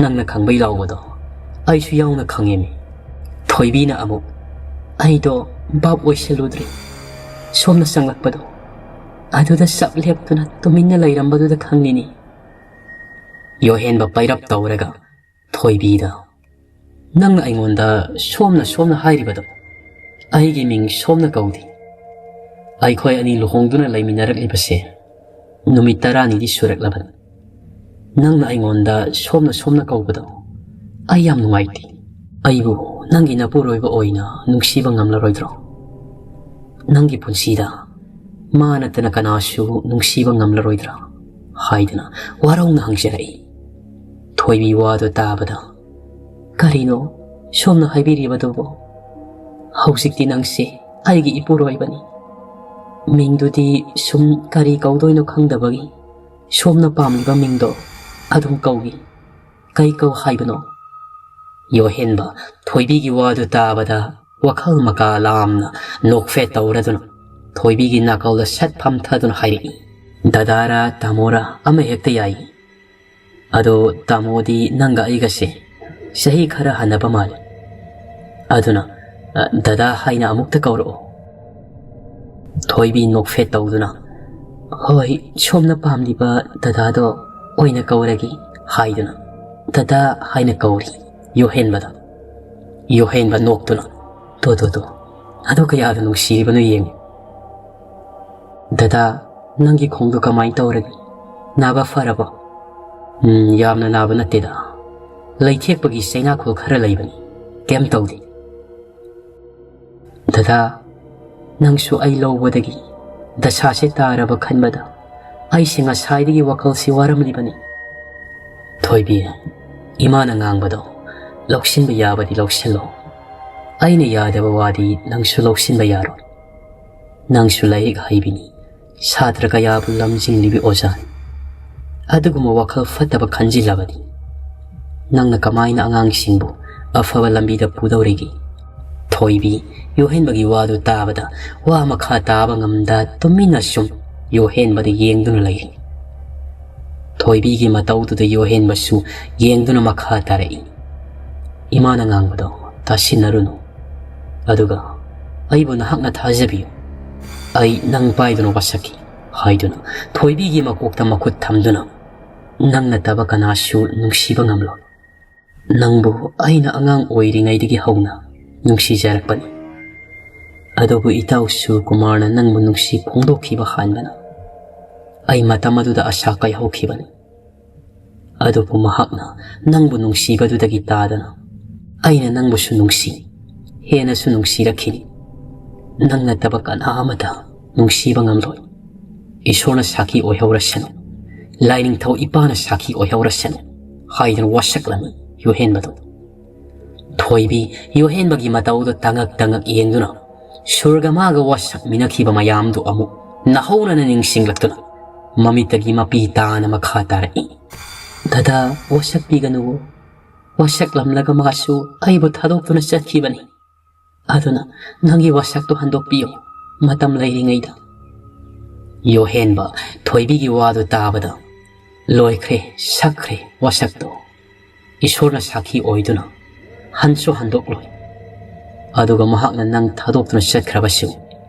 ꯅꯪꯅ ꯈꯪꯕꯩ ꯂꯥꯎꯕꯗꯣ ꯑꯩꯁꯨ ꯌꯥꯎꯅ ꯈꯪꯉꯦꯃꯤ꯫" ꯊꯣꯏꯕꯤꯅ ꯑꯃꯨꯛ, "ꯑꯩꯗꯣ ꯚꯥꯞ ꯑꯣꯏꯁꯜꯂꯨꯗ꯭ꯔꯦ꯫ ꯁꯣꯝꯅ ꯆꯪꯂꯛꯄꯗꯣ ꯑꯗꯨꯗ ꯆꯞ ꯂꯦꯞꯇꯨꯅ ꯇꯨꯃꯤꯟꯅ ꯂꯩꯔꯝꯕꯗꯨꯗ ꯈꯪꯂꯤꯅꯤ꯫" ꯌꯣꯍꯦꯟꯕ ꯄꯩꯔꯞ ꯇꯧꯔꯒ ꯊꯣꯏꯕꯤꯗ, "ꯅꯪꯅ ꯑꯩꯉꯣꯟꯗ ꯁꯣꯝꯅ ꯁꯣꯝꯅ ꯍꯥꯏꯔꯤꯕꯗꯣ ꯑꯩꯒꯤ ꯃꯤꯡ ꯁꯣꯝꯅ ꯀꯧꯗꯦ꯫ ꯑꯩꯈꯣꯏ ꯑꯅꯤ ꯂꯨꯍꯣꯡꯗꯨꯅ ꯂꯩꯃꯤꯟꯅꯔꯛꯂꯤꯕꯁꯦ ꯅꯨꯃꯤꯠ ꯇꯔꯥꯅꯤꯗꯤ ꯁꯨꯔꯛꯂꯕꯅꯤ꯫ ꯅꯪꯅ ꯑꯩꯉꯣꯟꯗ ꯁꯣꯝꯅ ꯁꯣꯝꯅ ꯀꯧꯕꯗꯣ ꯑꯩ ꯌꯥꯝ ꯅꯨꯡꯉꯥꯏꯇꯦ꯫ ꯑꯩꯕꯨ ꯅꯪꯒꯤ ꯅꯄꯨꯔꯣꯏꯕ ꯑꯣꯏꯅ ꯅꯨꯡꯁꯤꯕ ꯉꯝꯂꯔꯣꯏꯗ꯭ꯔꯣ? ꯅꯪꯒꯤ ꯄꯨꯟꯁꯤꯗ ꯃꯥ ꯅꯠꯇꯅ ꯀꯅꯥꯁꯨ ꯅꯨꯡꯁꯤꯕ ꯉꯝꯂꯔꯣꯏꯗ꯭ꯔꯥ?" ꯍꯥꯏꯗꯅ ꯋꯥꯔꯧꯅ ꯍꯪꯖꯔꯛꯏ꯫ ꯊꯣꯏꯕꯤ ꯋꯥꯗꯨ ꯇꯥꯕꯗ, "ꯀꯔꯤꯅꯣ ꯁꯣꯝꯅ ꯍꯥꯏꯕꯤꯔꯤꯕꯗꯨꯕꯨ? ꯍꯧꯖꯤꯛꯇꯤ ꯅꯪꯁꯦ ꯑꯩꯒꯤ ꯏꯄꯨꯔꯣꯏꯕꯅꯤ꯫ ꯃꯤꯡꯗꯨꯗꯤ ꯁꯨꯝ ꯀꯔꯤ ꯀꯧꯗꯣꯏꯅꯣ ꯈꯪꯗꯕꯒꯤ ꯁꯣꯝꯅ ꯄꯥꯝꯂꯤꯕ ꯃꯤꯡꯗꯣ ꯑꯗꯨꯝ ꯀꯧꯏ꯫ ꯀꯩ ꯀꯧ ꯍꯥꯏꯕꯅꯣ?" ꯌꯣꯍꯦꯟꯕ ꯊꯣꯏꯕꯤꯒꯤ ꯋꯥꯗꯨ ꯇꯥꯕꯗ ꯋꯥꯈꯜ ꯃꯀꯥ ꯂꯥꯝꯅ ꯅꯣꯛꯐꯦꯠ ꯇꯧꯔꯗꯨꯅ ꯊꯣꯏꯕꯤꯒꯤ ꯅꯥꯀꯜꯗ ꯁꯠ ꯐꯝꯊꯗꯨꯅ ꯍꯥꯏꯔꯛꯏ, "ꯗꯗꯥꯔꯥ ꯇꯥꯃꯣꯔꯥ ꯑꯃ ꯍꯦꯛꯇ ꯌꯥꯏ꯫ ꯑꯗꯣ ꯇꯥꯃꯣꯗꯤ ꯅꯪꯒ ꯑꯩꯒꯁꯦ ꯆꯍꯤ ꯈꯔ ꯍꯟꯅꯕ ꯃꯥꯜꯂꯤ꯫ ꯑꯗꯨꯅ, ꯑ, ꯗꯗꯥ ꯍꯥꯏꯅ ꯑꯃꯨꯛꯇ ꯀꯧꯔꯛꯑꯣ꯫" ꯊꯣꯏꯕꯤ ꯅꯣꯛꯐꯦꯠ ꯇꯧꯗꯨꯅ, "ꯍꯣꯏ, ꯁꯣꯝꯅ ꯄꯥꯝꯂꯤꯕ ꯗꯗꯥꯗꯣ ꯑꯣꯏꯅ ꯀꯧꯔꯒꯦ" ꯍꯥꯏꯗꯨꯅ ꯗꯗꯥ ꯍꯥꯏꯅ ꯀꯧꯔꯤ ꯌꯣꯍꯦꯟꯕꯗ꯫ ꯌꯣꯍꯦꯟꯕ ꯅꯣꯛꯇꯨꯅ, "ꯇꯣ, ꯇꯣ, ꯇꯣ, ꯑꯗꯨ ꯀꯌꯥꯗ ꯅꯨꯡꯁꯤꯔꯤꯕꯅꯣ ꯌꯦꯡꯉꯨ꯫ ꯗꯗꯥ, ꯅꯪꯒꯤ ꯈꯣꯡꯗꯣ ꯀꯃꯥꯏꯅ ꯇꯧꯔꯒꯦ? ꯅꯥꯕ ꯐꯔꯕꯣ?" "ꯎꯝ, ꯌꯥꯝꯅ ꯅꯥꯕ ꯅꯠꯇꯦꯗ꯫ ꯂꯩꯊꯦꯛꯄꯒꯤ ꯆꯩꯅꯥꯈꯣꯜ ꯈꯔ ꯂꯩꯕꯅꯤ꯫ ꯀꯩꯝ ꯇꯧꯗꯦ꯫" "ꯗꯗꯥ, ꯅꯪꯁꯨ ꯑꯩ ꯂꯧꯕꯗꯒꯤ ꯗꯁꯥꯁꯦ ꯇꯥꯔꯕ ꯈꯟꯕꯗ ꯑꯩꯁꯦ ꯉꯁꯥꯏꯗꯒꯤ ꯋꯥꯈꯜꯁꯤ ꯋꯥꯔꯝꯂꯤꯕꯅꯤ꯫" "ꯊꯣꯏꯕꯤ, ꯏꯃꯥꯅ ꯉꯥꯡꯕꯗꯣ ꯂꯧꯁꯤꯟꯕ ꯌꯥꯕꯗꯤ ꯂꯧꯁꯤꯜꯂꯣ꯫ ꯑꯩꯅ ꯌꯥꯗꯕ ꯋꯥꯗꯤ ꯅꯪꯁꯨ ꯂꯧꯁꯤꯟꯕ ꯌꯥꯔꯣꯏ꯫ ꯅꯪꯁꯨ ꯂꯥꯏꯔꯤꯛ ꯍꯩꯕꯤꯅꯤ, ꯁꯥꯇ꯭ꯔ ꯀꯌꯥꯕꯨ ꯂꯝꯖꯤꯡꯂꯤꯕꯤ ꯑꯣꯖꯥꯅꯤ꯫ ꯑꯗꯨꯒꯨꯝꯕ ꯋꯥꯈꯜ ꯐꯠꯇꯕ ꯈꯟꯖꯤꯜꯂꯕꯗꯤ ꯅꯪꯅ ꯀꯃꯥꯏꯅ ꯑꯉꯥꯡꯁꯤꯡꯕꯨ ꯑꯐꯕ ꯂꯝꯕꯤꯗ ꯄꯨꯗꯧꯔꯤꯒꯦ?" ꯊꯣꯏꯕꯤ ꯌꯣꯍꯦꯟꯕꯒꯤ ꯋꯥꯗꯨ ꯇꯥꯕꯗ ꯋꯥ ꯃꯈꯥ ꯇꯥꯕ ꯉꯝꯗ ꯇꯨꯃꯤꯟꯅ ꯁꯨꯝ ꯌꯣꯍꯦꯟꯕꯗ ꯌꯦꯡꯗꯨꯅ ꯂꯩꯔꯤ꯫ ꯊꯣꯏꯕꯤꯒꯤ ꯃꯇꯧꯗꯨꯗ ꯌꯣꯍꯦꯟꯕꯁꯨ ꯌꯦꯡꯗꯨꯅ ꯃꯈꯥ ꯇꯥꯔꯛꯏ, "ꯏꯃꯥꯅ ꯉꯥꯡꯕꯗꯣ ꯇꯥꯁꯤꯟꯅꯔꯨꯅꯨ꯫ ꯑꯗꯨꯒ ꯑꯩꯕꯨ ꯅꯍꯥꯛꯅ ꯊꯥꯖꯕꯤꯌꯨ꯫ ꯑꯩ ꯅꯪ ꯄꯥꯏꯗꯨꯅ ꯋꯥꯁꯛꯈꯤ" ꯍꯥꯏꯗꯨꯅ ꯊꯣꯏꯕꯤꯒꯤ ꯃꯀꯣꯛꯇ ꯃꯈꯨꯠ ꯊꯝꯗꯨꯅ, "ꯅꯪ ꯅꯠꯇꯕ ꯀꯅꯥꯁꯨ ꯅꯨꯡꯁꯤꯕ ꯉꯝꯂꯣꯏ꯫ ꯅꯪꯕꯨ ꯑꯩꯅ ꯑꯉꯥꯡ ꯑꯣꯏꯔꯤꯉꯩꯗꯒꯤ ꯍꯧꯅ ꯅꯨꯡꯁꯤꯖꯔꯛꯄꯅꯤ꯫ ꯑꯗꯨꯕꯨ ꯏꯇꯥꯎ ꯁꯨꯔꯀꯨꯃꯥꯔꯅ ꯅꯪꯕꯨ ꯅꯨꯡꯁꯤ ꯐꯣꯡꯗꯣꯛꯈꯤꯕ ꯍꯥꯟꯕꯅ ꯑꯩ ꯃꯇꯝ ꯑꯗꯨꯗ ꯑꯁꯥ ꯀꯥꯏꯍꯧꯈꯤꯕꯅꯤ꯫ ꯑꯗꯨꯕꯨ ꯃꯍꯥꯛꯅ ꯅꯪꯕꯨ ꯅꯨꯡꯁꯤꯕꯗꯨꯗꯒꯤ ꯇꯥꯗꯅ ꯑꯩꯅ ꯅꯪꯕꯨꯁꯨ ꯅꯨꯡꯁꯤ, ꯍꯦꯟꯅꯁꯨ ꯅꯨꯡꯁꯤꯔꯛꯈꯤꯅꯤ꯫ ꯅꯪ ꯅꯠꯇꯕ ꯀꯅꯥ ꯑꯃꯇ ꯅꯨꯡꯁꯤꯕ ꯉꯝꯂꯣꯏ꯫ ꯏꯁꯣꯔꯅ ꯁꯥꯈꯤ ꯑꯣꯏꯍꯧꯔꯁꯅꯨ, ꯂꯥꯏꯅꯤꯡꯊꯧ ꯏꯄꯥꯅ ꯁꯥꯈꯤ ꯑꯣꯏꯍꯧꯔꯁꯅꯨ" ꯍꯥꯏꯗꯨꯅ ꯋꯥꯁꯛꯂꯝꯃꯤ ꯌꯣꯍꯦꯟꯕꯗꯨ꯫ ꯊꯣꯏꯕꯤ ꯌꯣꯍꯦꯟꯕꯒꯤ ꯃꯇꯧꯗꯨ ꯇꯉꯛ ꯇꯉꯛ ꯌꯦꯡꯗꯨꯅ, ꯁꯨꯔꯒ ꯃꯥꯒ ꯋꯥꯁꯛꯃꯤꯟꯅꯈꯤꯕ ꯃꯌꯥꯝꯗꯨ ꯑꯃꯨꯛ ꯅꯧꯍꯧꯅꯅ ꯅꯤꯡꯁꯤꯡꯂꯛꯇꯨꯅ, ꯃꯃꯤꯠꯇꯒꯤ ꯃꯄꯤ ꯇꯥꯅ ꯃꯈꯥ ꯇꯥꯔꯛꯏ, "ꯗꯗꯥ, ꯋꯥꯁꯛꯄꯤꯒꯅꯨ꯫ ꯋꯥꯁꯛꯂꯝꯂꯒ ꯃꯥꯁꯨ ꯑꯩꯕꯨ ꯊꯥꯗꯣꯛꯇꯨꯅ ꯆꯠꯈꯤꯕꯅꯤ꯫ ꯑꯗꯨꯅ ꯅꯪꯒꯤ ꯋꯥꯁꯛꯇꯣ ꯍꯟꯗꯣꯛꯄꯤꯌꯨ, ꯃꯇꯝ ꯂꯩꯔꯤꯉꯩꯗ꯫ ꯌꯣꯍꯦꯟꯕ ꯊꯣꯏꯕꯤꯒꯤ ꯋꯥꯗꯨ ꯇꯥꯕꯗ, "ꯂꯣꯏꯈ꯭ꯔꯦ, ꯁꯛꯈ꯭ꯔꯦ ꯋꯥꯁꯛꯇꯣ꯫ ꯏꯁꯣꯔꯅ ꯁꯥꯈꯤ ꯑꯣꯏꯗꯨꯅ ꯍꯟꯁꯨ ꯍꯟꯗꯣꯛꯂꯣꯏ꯫ ꯑꯗꯨꯒ ꯃꯍꯥꯛꯅ ꯅꯪ ꯊꯥꯗꯣꯛꯇꯨꯅ ꯆꯠꯈ꯭ꯔꯕꯁꯨ,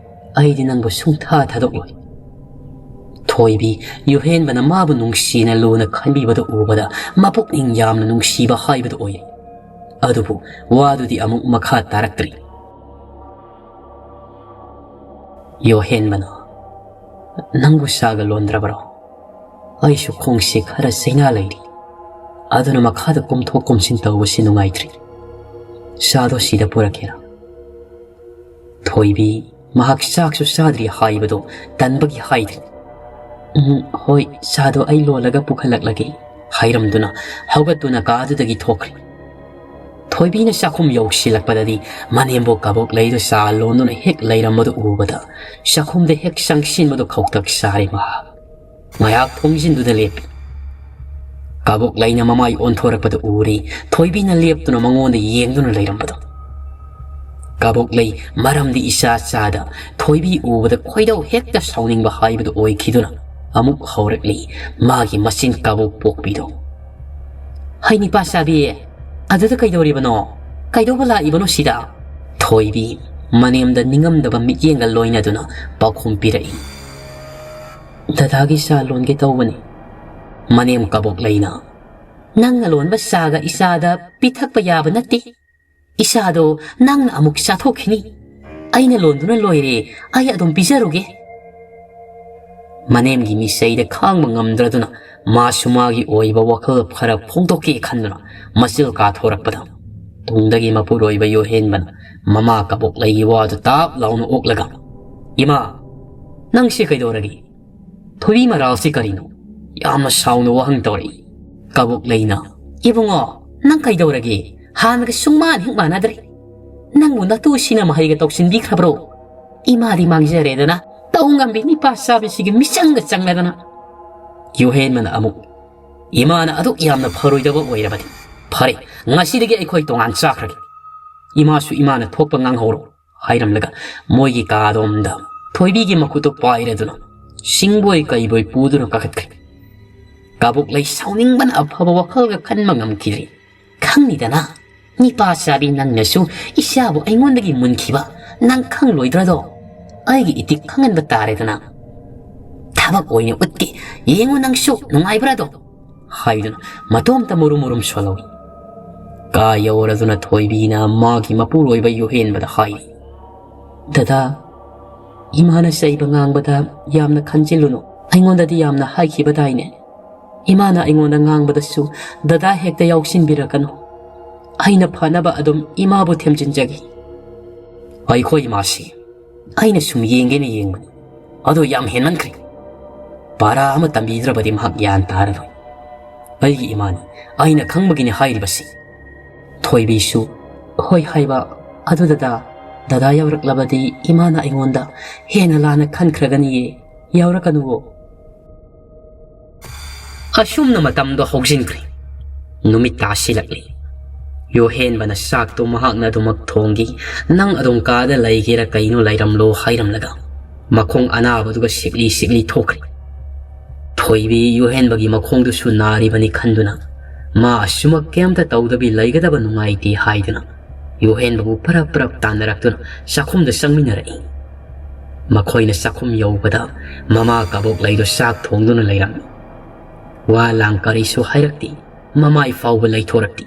ꯑꯩꯗꯤ ꯅꯪꯕꯨ ꯁꯨꯡꯊꯥ ꯊꯥꯗꯣꯛꯂꯣꯏ꯫" ꯊꯣꯏꯕꯤ, ꯌꯨꯍꯦꯟꯕꯅ ꯃꯥꯕꯨ ꯅꯨꯡꯁꯤꯅ ꯂꯨꯅ ꯈꯟꯕꯤꯕꯗꯨ ꯎꯕꯗ ꯃꯄꯨꯛꯅꯤꯡ ꯌꯥꯝꯅ ꯅꯨꯡꯁꯤꯕ ꯍꯥꯏꯕꯗꯨ ꯑꯣꯏ꯫ ꯑꯗꯨꯕꯨ ꯋꯥꯗꯨꯗꯤ ꯑꯃꯨꯛ ꯃꯈꯥ ꯇꯥꯔꯛꯇ꯭ꯔꯤ꯫ ꯌꯣꯍꯦꯟꯕꯅ, "ꯅꯪꯕꯨ ꯁꯥꯒ ꯂꯣꯟꯗ꯭ꯔꯕꯔꯣ? ꯑꯩꯁꯨ ꯈꯣꯡꯁꯦ ꯈꯔ ꯆꯩꯅꯥ ꯂꯩꯔꯤ꯫ ꯑꯗꯨꯅ ꯃꯈꯥꯗ ꯀꯨꯝꯊꯣꯛ ꯀꯨꯝꯁꯤꯟ ꯇꯧꯕꯁꯤ ꯅꯨꯡꯉꯥꯏꯇ꯭ꯔꯤ꯫ ꯁꯥꯗꯣ ꯁꯤꯗ ꯄꯨꯔꯛꯀꯦꯔꯥ?" ꯊꯣꯏꯕꯤ, ꯃꯍꯥꯛ ꯆꯥꯛꯁꯨ ꯆꯥꯗ꯭ꯔꯤ ꯍꯥꯏꯕꯗꯣ ꯇꯟꯕꯒꯤ ꯍꯥꯏꯗ꯭ꯔꯤ꯫ "ꯎꯝ, ꯍꯣꯏ, ꯆꯥꯗꯣ ꯑꯩ ꯂꯣꯜꯂꯒ ꯄꯨꯈꯠꯂꯛꯂꯒꯦ," ꯍꯥꯏꯔꯝꯗꯨꯅ ꯍꯧꯒꯠꯇꯨꯅ ꯀꯥꯗꯨꯗꯒꯤ ꯊꯣꯛꯈ꯭ꯔꯦ꯫ ꯊꯣꯏꯕꯤꯅ ꯆꯥꯛꯈꯨꯝ ꯌꯧꯁꯤꯜꯂꯛꯄꯗꯗꯤ ꯃꯅꯦꯝꯕꯣꯛ ꯀꯕꯣꯛꯂꯩꯗꯨ ꯆꯥ ꯂꯣꯟꯗꯨꯅ ꯍꯦꯛ ꯂꯩꯔꯝꯕꯗꯨ ꯎꯕꯗ ꯆꯥꯛꯈꯨꯝꯗ ꯍꯦꯛ ꯆꯪꯁꯤꯟꯕꯗꯨ ꯈꯧꯇꯛ ꯆꯥꯔꯦ ꯃꯍꯥꯛ꯫ ꯉꯥꯏꯍꯥꯛ ꯊꯣꯡꯖꯤꯟꯗꯨꯗ ꯂꯦꯞꯄꯤ꯫ ꯀꯕꯣꯛꯂꯩꯅ ꯃꯃꯥꯏ ꯑꯣꯟꯊꯣꯔꯛꯄꯗ ꯎꯔꯦ ꯊꯣꯏꯕꯤꯅ ꯂꯦꯞꯇꯨꯅ ꯃꯉꯣꯟꯗ ꯌꯦꯡꯗꯨꯅ ꯂꯩꯔꯝꯕꯗꯣ꯫ ꯀꯕꯣꯛꯂꯩ ꯃꯔꯝꯗꯤ ꯏꯆꯥ ꯆꯥꯗ ꯊꯣꯏꯕꯤ ꯎꯕꯗ ꯈꯣꯏꯗꯧ ꯍꯦꯛꯇ ꯁꯥꯎꯅꯤꯡꯕ ꯍꯥꯏꯕꯗꯨ ꯑꯣꯏꯈꯤꯗꯨꯅ ꯑꯃꯨꯛ ꯍꯧꯔꯛꯂꯤ ꯃꯥꯒꯤ ꯃꯆꯤꯟ ꯀꯕꯣꯛ ꯄꯣꯛꯄꯤꯗꯣ꯫ "ꯍꯩ ꯅꯤꯄꯥ ꯆꯥꯕꯤ, ꯑꯗꯨꯗ ꯀꯩꯗꯧꯔꯤꯕꯅꯣ? ꯀꯩꯗꯧꯕ ꯂꯥꯛꯏꯕꯅꯣ ꯁꯤꯗ?" ꯊꯣꯏꯕꯤ ꯃꯅꯦꯝꯗ ꯅꯤꯡꯉꯝꯗꯕ ꯃꯤꯠꯌꯦꯡꯒ ꯂꯣꯏꯅꯗꯨꯅ ꯄꯥꯎꯈꯨꯝ ꯄꯤꯔꯛꯏ꯫ "ꯗꯗꯥꯒꯤ ꯆꯥ ꯂꯣꯟꯒꯦ ꯇꯧꯕꯅꯤ꯫" ꯃꯅꯦꯝ ꯀꯕꯣꯛꯂꯩꯅ, "ꯅꯪꯅ ꯂꯣꯟꯕ ꯆꯥꯒ ꯏꯆꯥꯗ ꯄꯤꯊꯛꯄ ꯌꯥꯕ ꯅꯠꯇꯦ꯫ ꯏꯆꯥꯗꯣ ꯅꯪꯅ ꯑꯃꯨꯛ ꯆꯥꯊꯣꯛꯈꯤꯅꯤ꯫ ꯑꯩꯅ ꯂꯣꯟꯗꯨꯅ ꯂꯣꯏꯔꯦ, ꯑꯩ ꯑꯗꯨꯝ ꯄꯤꯖꯔꯨꯒꯦ꯫" ꯃꯅꯦꯝꯒꯤ ꯃꯤꯆꯩꯗ ꯈꯥꯡꯕ ꯉꯝꯗ꯭ꯔꯗꯨꯅ ꯃꯥꯁꯨ ꯃꯥꯒꯤ ꯑꯣꯏꯕ ꯋꯥꯈꯜ ꯈꯔ ꯐꯣꯡꯗꯣꯛꯀꯦ ꯈꯟꯗꯨꯅ ꯃꯆꯤꯜ ꯀꯥꯊꯣꯔꯛꯄꯗ ꯇꯨꯡꯗꯒꯤ ꯃꯄꯨꯔꯣꯏꯕ ꯌꯣꯍꯦꯟꯕꯅ ꯃꯃꯥ ꯀꯕꯣꯛꯂꯩꯒꯤ ꯋꯥꯗꯨ ꯇꯥꯞ ꯂꯥꯎꯅ ꯑꯣꯛꯂꯒ, "ꯏꯃꯥ, ꯅꯪꯁꯤ ꯀꯩꯗꯧꯔꯒꯦ? ꯊꯣꯏꯕꯤ ꯃꯔꯥꯜꯁꯤ ꯀꯔꯤꯅꯣ?" ꯌꯥꯝꯅ ꯁꯥꯎꯅ ꯋꯥꯍꯪ ꯇꯧꯔꯛꯏ꯫ ꯀꯕꯣꯛꯂꯩꯅ, "ꯏꯕꯨꯡꯉꯣ, ꯅꯪ ꯀꯩꯗꯧꯔꯒꯦ? ꯍꯥꯟꯅꯒ ꯁꯨꯡꯃꯥꯟ ꯍꯦꯛ ꯃꯥꯟꯅꯗ꯭ꯔꯦ꯫ ꯅꯪꯕꯨ ꯅꯇꯨꯁꯤꯅ ꯃꯍꯩꯒ ꯇꯧꯁꯤꯟꯕꯤꯈ꯭ꯔꯕ꯭ꯔꯣ? ꯏꯃꯥꯗꯤ ꯃꯥꯡꯖꯔꯦꯗꯅ, ꯇꯧ ꯉꯝꯕꯤ ꯅꯤꯄꯥ ꯆꯥꯕꯤꯁꯤꯒꯤ ꯃꯤꯆꯪꯒ ꯆꯪꯂꯗꯅ꯫" ꯌꯨꯍꯦꯟꯕꯅ ꯑꯃꯨꯛ, "ꯏꯃꯥꯅ ꯑꯗꯨꯛ ꯌꯥꯝꯅ ꯐꯔꯣꯏꯗꯕ ꯑꯣꯏꯔꯕꯗꯤ "ꯐꯔꯦ, ꯉꯁꯤꯗꯒꯤ ꯑꯩꯈꯣꯏ ꯇꯣꯉꯥꯟ ꯆꯥꯈ꯭ꯔꯒꯦ꯫ ꯏꯃꯥꯁꯨ ꯏꯃꯥꯅ ꯊꯣꯛꯄ ꯉꯥꯡꯍꯧꯔꯣ," ꯍꯥꯏꯔꯝꯂꯒ ꯃꯣꯏꯒꯤ ꯀꯥꯗꯣꯝꯗ ꯊꯣꯏꯕꯤꯒꯤ ꯃꯈꯨꯠꯇꯨ ꯄꯥꯏꯔꯗꯨꯅ ꯁꯤꯡꯕꯣꯏ ꯀꯩꯕꯣꯏ ꯄꯨꯗꯨꯅ ꯀꯥꯈꯠꯈ꯭ꯔꯦ꯫ ꯀꯥꯕꯣꯛꯂꯩ ꯁꯥꯎꯅꯤꯡꯕꯅ ꯑꯐꯕ ꯋꯥꯈꯜꯒ ꯈꯟꯕ ꯉꯝꯈꯤꯗ꯭ꯔꯦ꯫ "ꯈꯪꯅꯤꯗꯅ, ꯅꯤꯄꯥ ꯆꯥꯕꯤ ꯅꯪꯅꯁꯨ ꯏꯆꯥꯕꯨ ꯑꯩꯉꯣꯟꯗꯒꯤ ꯃꯨꯟꯈꯤꯕ ꯅꯪ ꯈꯪꯂꯣꯏꯗ꯭ꯔꯗꯣ? ꯑꯩꯒꯤ ꯏꯇꯤꯛ ꯈꯪꯍꯟꯕ ꯇꯥꯔꯦꯗꯅ꯫ ꯊꯕꯛ ꯑꯣꯏꯅ ꯎꯠꯀꯦ, ꯌꯦꯡꯉꯨ ꯅꯪꯁꯨ ꯅꯨꯡꯉꯥꯏꯕ꯭ꯔꯥꯗꯣ?" ꯍꯥꯏꯗꯨꯅ ꯃꯇꯣꯝꯇ ꯃꯨꯔꯨꯝ ꯃꯨꯔꯨꯝ ꯁꯣꯜꯍꯧꯏ꯫ ꯀꯥ ꯌꯧꯔꯗꯨꯅ ꯊꯣꯏꯕꯤꯅ ꯃꯥꯒꯤ ꯃꯄꯨꯔꯣꯏꯕ ꯌꯨꯍꯦꯟꯕꯗ ꯍꯥꯏꯔꯤ, "ꯗꯗꯥ, ꯏꯃꯥꯅ ꯆꯩꯕ ꯉꯥꯡꯕꯗ ꯌꯥꯝꯅ ꯈꯟꯖꯤꯜꯂꯨꯅꯨ꯫ ꯑꯩꯉꯣꯟꯗꯗꯤ ꯌꯥꯝꯅ ꯍꯥꯏꯈꯤꯕꯗꯥꯏꯅꯦ? ꯏꯃꯥꯅ ꯑꯩꯉꯣꯟꯗ ꯉꯥꯡꯕꯗꯁꯨ ꯗꯗꯥ ꯍꯦꯛꯇ ꯌꯥꯎꯁꯤꯟꯕꯤꯔꯛꯀꯅꯨ꯫ ꯑꯩꯅ ꯐꯅꯕ ꯑꯗꯨꯝ ꯏꯃꯥꯕꯨ ꯊꯦꯝꯖꯤꯟꯖꯒꯦ꯫" "ꯑꯩꯈꯣꯏ ꯏꯃꯥꯁꯤ ꯑꯩꯅ ꯁꯨꯝ ꯌꯦꯡꯒꯦꯅ ꯌꯦꯡꯕꯅꯤ, ꯑꯗꯣ ꯌꯥꯝ ꯍꯦꯟꯃꯟꯈ꯭ꯔꯦ꯫ ꯄꯥꯔꯥ ꯑꯃ ꯇꯝꯕꯤꯗ꯭ꯔꯕꯗꯤ ꯃꯍꯥꯛ ꯒ꯭ꯌꯥꯟ ꯇꯥꯔꯔꯣꯏ꯫ ꯑꯩꯒꯤ ꯏꯃꯥꯅꯤ, ꯑꯩꯅ ꯈꯪꯕꯒꯤꯅꯤ ꯍꯥꯏꯔꯤꯕꯁꯤ꯫" ꯊꯣꯏꯕꯤꯁꯨ, "ꯍꯣꯏ ꯍꯥꯏꯕ, ꯑꯗꯨ ꯗꯗꯥ, ꯗꯗꯥ ꯌꯥꯎꯔꯛꯂꯕꯗꯤ ꯏꯃꯥꯅ ꯑꯩꯉꯣꯟꯗ ꯍꯦꯟꯅ ꯂꯥꯟꯅ ꯈꯟꯈ꯭ꯔꯒꯅꯤꯌꯦ, ꯌꯥꯎꯔꯛꯀꯅꯨꯋꯣ꯫" ꯑꯁꯨꯝꯅ ꯃꯇꯝꯗꯣ ꯍꯧꯖꯤꯟꯈ꯭ꯔꯦ꯫ ꯅꯨꯃꯤꯠ ꯇꯥꯁꯤꯜꯂꯛꯂꯤ꯫ ꯌꯣꯍꯦꯟꯕꯅ ꯆꯥꯛꯇꯣ ꯃꯍꯥꯛꯅ ꯑꯗꯨꯃꯛ ꯊꯣꯡꯈꯤ꯫ "ꯅꯪ ꯑꯗꯨꯝ ꯀꯥꯗ ꯂꯩꯒꯦꯔꯥ ꯀꯩꯅꯣ ꯂꯩꯔꯝꯂꯣ" ꯍꯥꯏꯔꯝꯂꯒ ꯃꯈꯣꯡ ꯑꯅꯥꯕꯗꯨꯒ ꯁꯤꯛꯂꯤ ꯁꯤꯛꯂꯤ ꯊꯣꯛꯈ꯭ꯔꯦ꯫ ꯊꯣꯏꯕꯤ ꯌꯣꯍꯦꯟꯕꯒꯤ ꯃꯈꯣꯡꯗꯨꯁꯨ ꯅꯥꯔꯤꯕꯅꯤ ꯈꯟꯗꯨꯅ ꯃꯥ ꯑꯁꯨꯃꯛ ꯀꯩꯝꯇ ꯇꯧꯗꯕꯤ ꯂꯩꯒꯗꯕ ꯅꯨꯡꯉꯥꯏꯇꯦ ꯍꯥꯏꯗꯨꯅ ꯌꯣꯍꯦꯟꯕꯕꯨ ꯄꯔꯞ ꯄꯔꯞ ꯇꯥꯟꯅꯔꯛꯇꯨꯅ ꯆꯥꯛꯈꯨꯝꯗ ꯆꯪꯃꯤꯟꯅꯔꯛꯏ꯫ ꯃꯈꯣꯏꯅ ꯆꯥꯛꯈꯨꯝ ꯌꯧꯕꯗ ꯃꯃꯥ ꯀꯕꯣꯛꯂꯩꯗꯨ ꯆꯥꯛ ꯊꯣꯡꯗꯨꯅ ꯂꯩꯔꯝꯃꯤ꯫ ꯋꯥ ꯂꯥꯡ ꯀꯔꯤꯁꯨ ꯍꯥꯏꯔꯛꯇꯦ꯫ ꯃꯃꯥꯏ ꯐꯥꯎꯕ ꯂꯩꯊꯣꯔꯛꯇꯦ꯫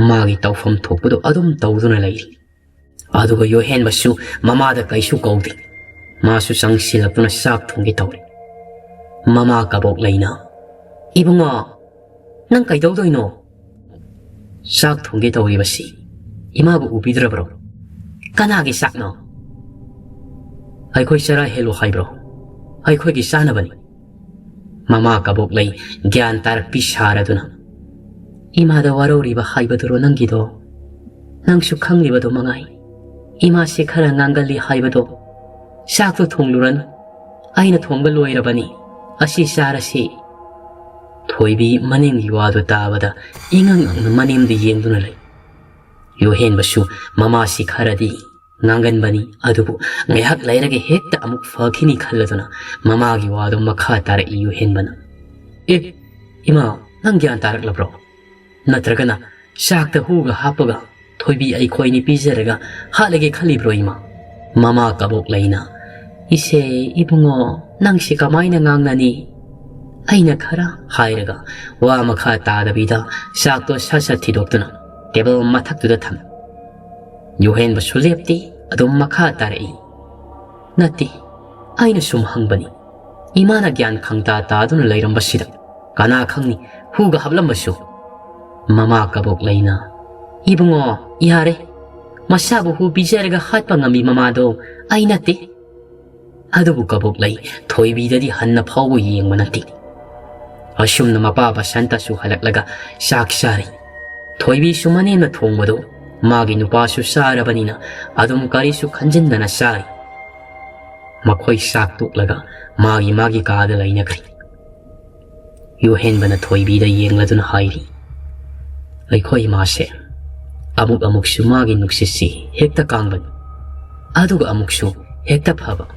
ꯃꯥꯒꯤ ꯇꯧꯐꯝ ꯊꯣꯛꯄꯗꯨ ꯑꯗꯨꯝ ꯇꯧꯗꯨꯅ ꯂꯩꯔꯤ꯫ ꯑꯗꯨꯒ ꯌꯣꯍꯦꯟꯕꯁꯨ ꯃꯃꯥꯗ ꯀꯩꯁꯨ ꯀꯧꯗꯦ꯫ ꯃꯥꯁꯨ ꯆꯪꯁꯤꯜꯂꯛꯇꯨꯅ ꯆꯥꯛ ꯊꯣꯡꯒꯦ ꯇꯧꯔꯦ꯫ ꯃꯃꯥ ꯀꯕꯣꯛꯂꯩꯅ, "ꯏꯕꯨꯡꯉꯣ, ꯅꯪ ꯀꯩꯗꯧꯗꯣꯏꯅꯣ? ꯆꯥꯛ ꯊꯣꯡꯒꯦ ꯇꯧꯔꯤꯕꯁꯤ ꯏꯃꯥꯕꯨ ꯎꯕꯤꯗ꯭ꯔꯕ꯭ꯔꯣ? ꯀꯅꯥꯒꯤ ꯆꯥꯛꯅꯣ? ꯑꯩꯈꯣꯏ ꯆꯔꯥ ꯍꯦꯜꯂꯨ ꯍꯥꯏꯕ꯭ꯔꯣ? ꯑꯩꯈꯣꯏꯒꯤ ꯆꯥꯅꯕꯅꯤ꯫" ꯃꯃꯥ ꯀꯕꯣꯛꯂꯩ ꯒ꯭ꯌꯥꯟ ꯇꯥꯔꯛꯄꯤ ꯁꯥꯔꯗꯨꯅ, "ꯏꯃꯥꯗ ꯋꯥꯔꯧꯔꯤꯕ ꯍꯥꯏꯕꯗꯨꯔꯣ ꯅꯪꯒꯤꯗꯣ? ꯅꯪꯁꯨ ꯈꯪꯂꯤꯕꯗꯣ ꯃꯉꯥꯏ꯫ ꯏꯃꯥꯁꯦ ꯈꯔ ꯉꯥꯡꯒꯜꯂꯤ ꯍꯥꯏꯕꯗꯣ꯫ ꯆꯥꯛꯇꯣ ꯊꯣꯡꯂꯨꯔꯅꯨ꯫ ꯑꯩꯅ ꯊꯣꯡꯕ ꯂꯣꯏꯔꯕꯅꯤ꯫ ꯑꯁꯤ ꯆꯥꯔꯁꯤ꯫" ꯊꯣꯏꯕꯤ ꯃꯅꯦꯝꯒꯤ ꯋꯥꯗꯨ ꯇꯥꯕꯗ ꯏꯉꯛ ꯉꯛꯅ ꯃꯅꯦꯝꯗꯨ ꯌꯦꯡꯗꯨꯅ ꯂꯩ꯫ ꯌꯨꯍꯦꯟꯕꯁꯨ ꯃꯃꯥꯁꯤ ꯈꯔꯗꯤ ꯉꯥꯡꯒꯟꯕꯅꯤ, ꯑꯗꯨꯕꯨ ꯉꯥꯏꯍꯥꯛ ꯂꯩꯔꯒ ꯍꯦꯛꯇ ꯑꯃꯨꯛ ꯐꯈꯤꯅꯤ ꯈꯜꯂꯗꯨꯅ ꯃꯃꯥꯒꯤ ꯋꯥꯗꯨ ꯃꯈꯥ ꯇꯥꯔꯛꯏ ꯌꯨꯍꯦꯟꯕꯅ꯫ "ꯑꯦ, ꯏꯃꯥ, ꯅꯪ ꯒ꯭ꯌꯥꯟ ꯇꯥꯔꯛꯂꯕ꯭ꯔꯣ? ꯅꯠꯇ꯭ꯔꯒꯅ ꯆꯥꯛꯇ ꯍꯨꯒ ꯍꯥꯞꯄꯒ ꯊꯣꯏꯕꯤ ꯑꯩꯈꯣꯏꯅꯤ ꯄꯤꯖꯔꯒ ꯍꯥꯠꯂꯒꯦ ꯈꯜꯂꯤꯕ꯭ꯔꯣ ꯏꯃꯥ?" ꯃꯃꯥ ꯀꯕꯣꯛꯂꯩꯅ, "ꯏꯆꯦ, ꯏꯕꯨꯡꯉꯣ, ꯅꯪꯁꯤ ꯀꯃꯥꯏꯅ ꯉꯥꯡꯅꯅꯤ?" ꯑꯩꯅ ꯈꯔ ꯍꯥꯏꯔꯒ ꯋꯥ ꯃꯈꯥ ꯇꯥꯗꯕꯤꯗ ꯆꯥꯛꯇꯣ ꯁꯠ ꯁꯠ ꯊꯤꯗꯣꯛꯇꯨꯅ ꯇꯦꯕꯜ ꯃꯊꯛꯇꯨꯗ ꯊꯝꯃꯤ꯫ ꯌꯨꯍꯦꯟꯕꯁꯨ ꯂꯦꯞꯇꯦ, ꯑꯗꯨꯝ ꯃꯈꯥ ꯇꯥꯔꯛꯏ꯫ "ꯅꯠꯇꯦ, ꯑꯩꯅ ꯁꯨꯝ ꯍꯪꯕꯅꯤ꯫ ꯏꯃꯥꯅ ꯒ꯭ꯌꯥꯟ ꯈꯪꯇꯥ ꯇꯥꯗꯨꯅ ꯂꯩꯔꯝꯕꯁꯤꯗ ꯀꯅꯥ ꯈꯪꯅꯤ ꯍꯨꯒ ꯍꯥꯞꯂꯝꯕꯁꯨ?" ꯃꯃꯥ ꯀꯕꯣꯛꯂꯩꯅ, "ꯏꯕꯨꯡꯉꯣ, ꯌꯥꯔꯦ꯫ ꯃꯁꯥꯕꯨ ꯍꯨ ꯄꯤꯖꯔꯒ ꯍꯥꯠꯄ ꯉꯝꯕꯤ ꯃꯃꯥꯗꯣ ꯑꯩ ꯅꯠꯇꯦ꯫ ꯑꯗꯨꯕꯨ ꯀꯕꯣꯛꯂꯩ, ꯊꯣꯏꯕꯤꯗꯗꯤ ꯍꯟꯅ ꯐꯥꯎꯕ ꯌꯦꯡꯕ ꯅꯠꯇꯦ꯫" ꯑꯁꯨꯝꯅ ꯃꯄꯥ ꯕꯁꯟꯇꯁꯨ ꯍꯜꯂꯛꯂꯒ ꯆꯥꯛ ꯆꯥꯔꯤ꯫ ꯊꯣꯏꯕꯤꯁꯨ ꯃꯅꯦꯝꯅ ꯊꯣꯡꯕꯗꯨ ꯃꯥꯒꯤ ꯅꯨꯄꯥꯁꯨ ꯆꯥꯔꯕꯅꯤꯅ ꯑꯗꯨꯝ ꯀꯔꯤꯁꯨ ꯈꯟꯖꯤꯟꯗꯅ ꯆꯥꯔꯤ꯫ ꯃꯈꯣꯏ ꯆꯥꯛ ꯇꯣꯛꯂꯒ ꯃꯥꯒꯤ ꯃꯥꯒꯤ ꯀꯥꯗ ꯂꯩꯅꯈ꯭ꯔꯦ꯫ ꯌꯨꯍꯦꯟꯕꯅ ꯊꯣꯏꯕꯤꯗ ꯌꯦꯡꯂꯗꯨꯅ ꯍꯥꯏꯔꯤ, "ꯑꯩꯈꯣꯏ ꯏꯃꯥꯁꯦ ꯑꯃꯨꯛ ꯑꯃꯨꯛꯁꯨ ꯃꯥꯒꯤ ꯅꯨꯡꯁꯤꯠꯁꯤ ꯍꯦꯛꯇ ꯀꯥꯡꯕꯅꯤ, ꯑꯗꯨꯒ ꯑꯃꯨꯛꯁꯨ ꯍꯦꯛꯇ ꯐꯕ꯫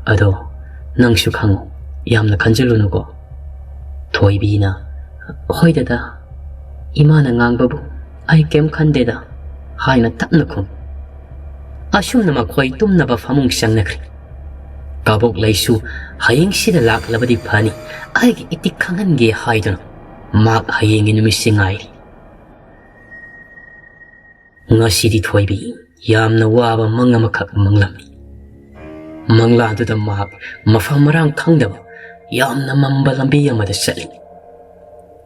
ꯑꯗꯣ ꯅꯪꯁꯨ ꯈꯪꯉꯨ, ꯌꯥꯝꯅ ꯈꯟꯖꯤꯜꯂꯨꯅꯨꯀꯣ꯫" ꯊꯣꯏꯕꯤꯅ, "ꯍꯣꯏ ꯗꯗꯥ, ꯏꯃꯥꯅ ꯉꯥꯡꯕꯕꯨ ꯑꯩ ꯀꯩꯝ ꯈꯟꯗꯦꯗ" ꯍꯥꯏꯅ ꯇꯞꯅ ꯈꯨꯝꯃꯤ꯫ ꯑꯁꯨꯝꯅ ꯃꯈꯣꯏ ꯇꯨꯝꯅꯕ ꯐꯃꯨꯡ ꯆꯪꯅꯈ꯭ꯔꯦ꯫ ꯀꯕꯣꯛꯂꯩꯁꯨ ꯍꯌꯦꯡꯁꯤꯗ ꯂꯥꯛꯂꯕꯗꯤ ꯐꯅꯤ, ꯑꯩꯒꯤ ꯏꯇꯤꯛ ꯈꯪꯍꯟꯒꯦ ꯍꯥꯏꯗꯨꯅ ꯃꯍꯥꯛ ꯍꯌꯦꯡꯒꯤ ꯅꯨꯃꯤꯠꯁꯤ ꯉꯥꯏꯔꯤ꯫ ꯉꯁꯤꯗꯤ ꯊꯣꯏꯕꯤ ꯌꯥꯝꯅ ꯋꯥꯕ ꯃꯪ ꯑꯃꯈꯛ ꯃꯪꯂꯝꯃꯤ꯫ ꯃꯪꯂꯥꯗꯨꯗ ꯃꯍꯥꯛ ꯃꯐꯝ ꯃꯔꯥꯡ ꯈꯪꯗꯕ ꯌꯥꯝꯅ ꯃꯝꯕ ꯂꯝꯕꯤ ꯑꯃꯗ ꯆꯠꯂꯤ꯫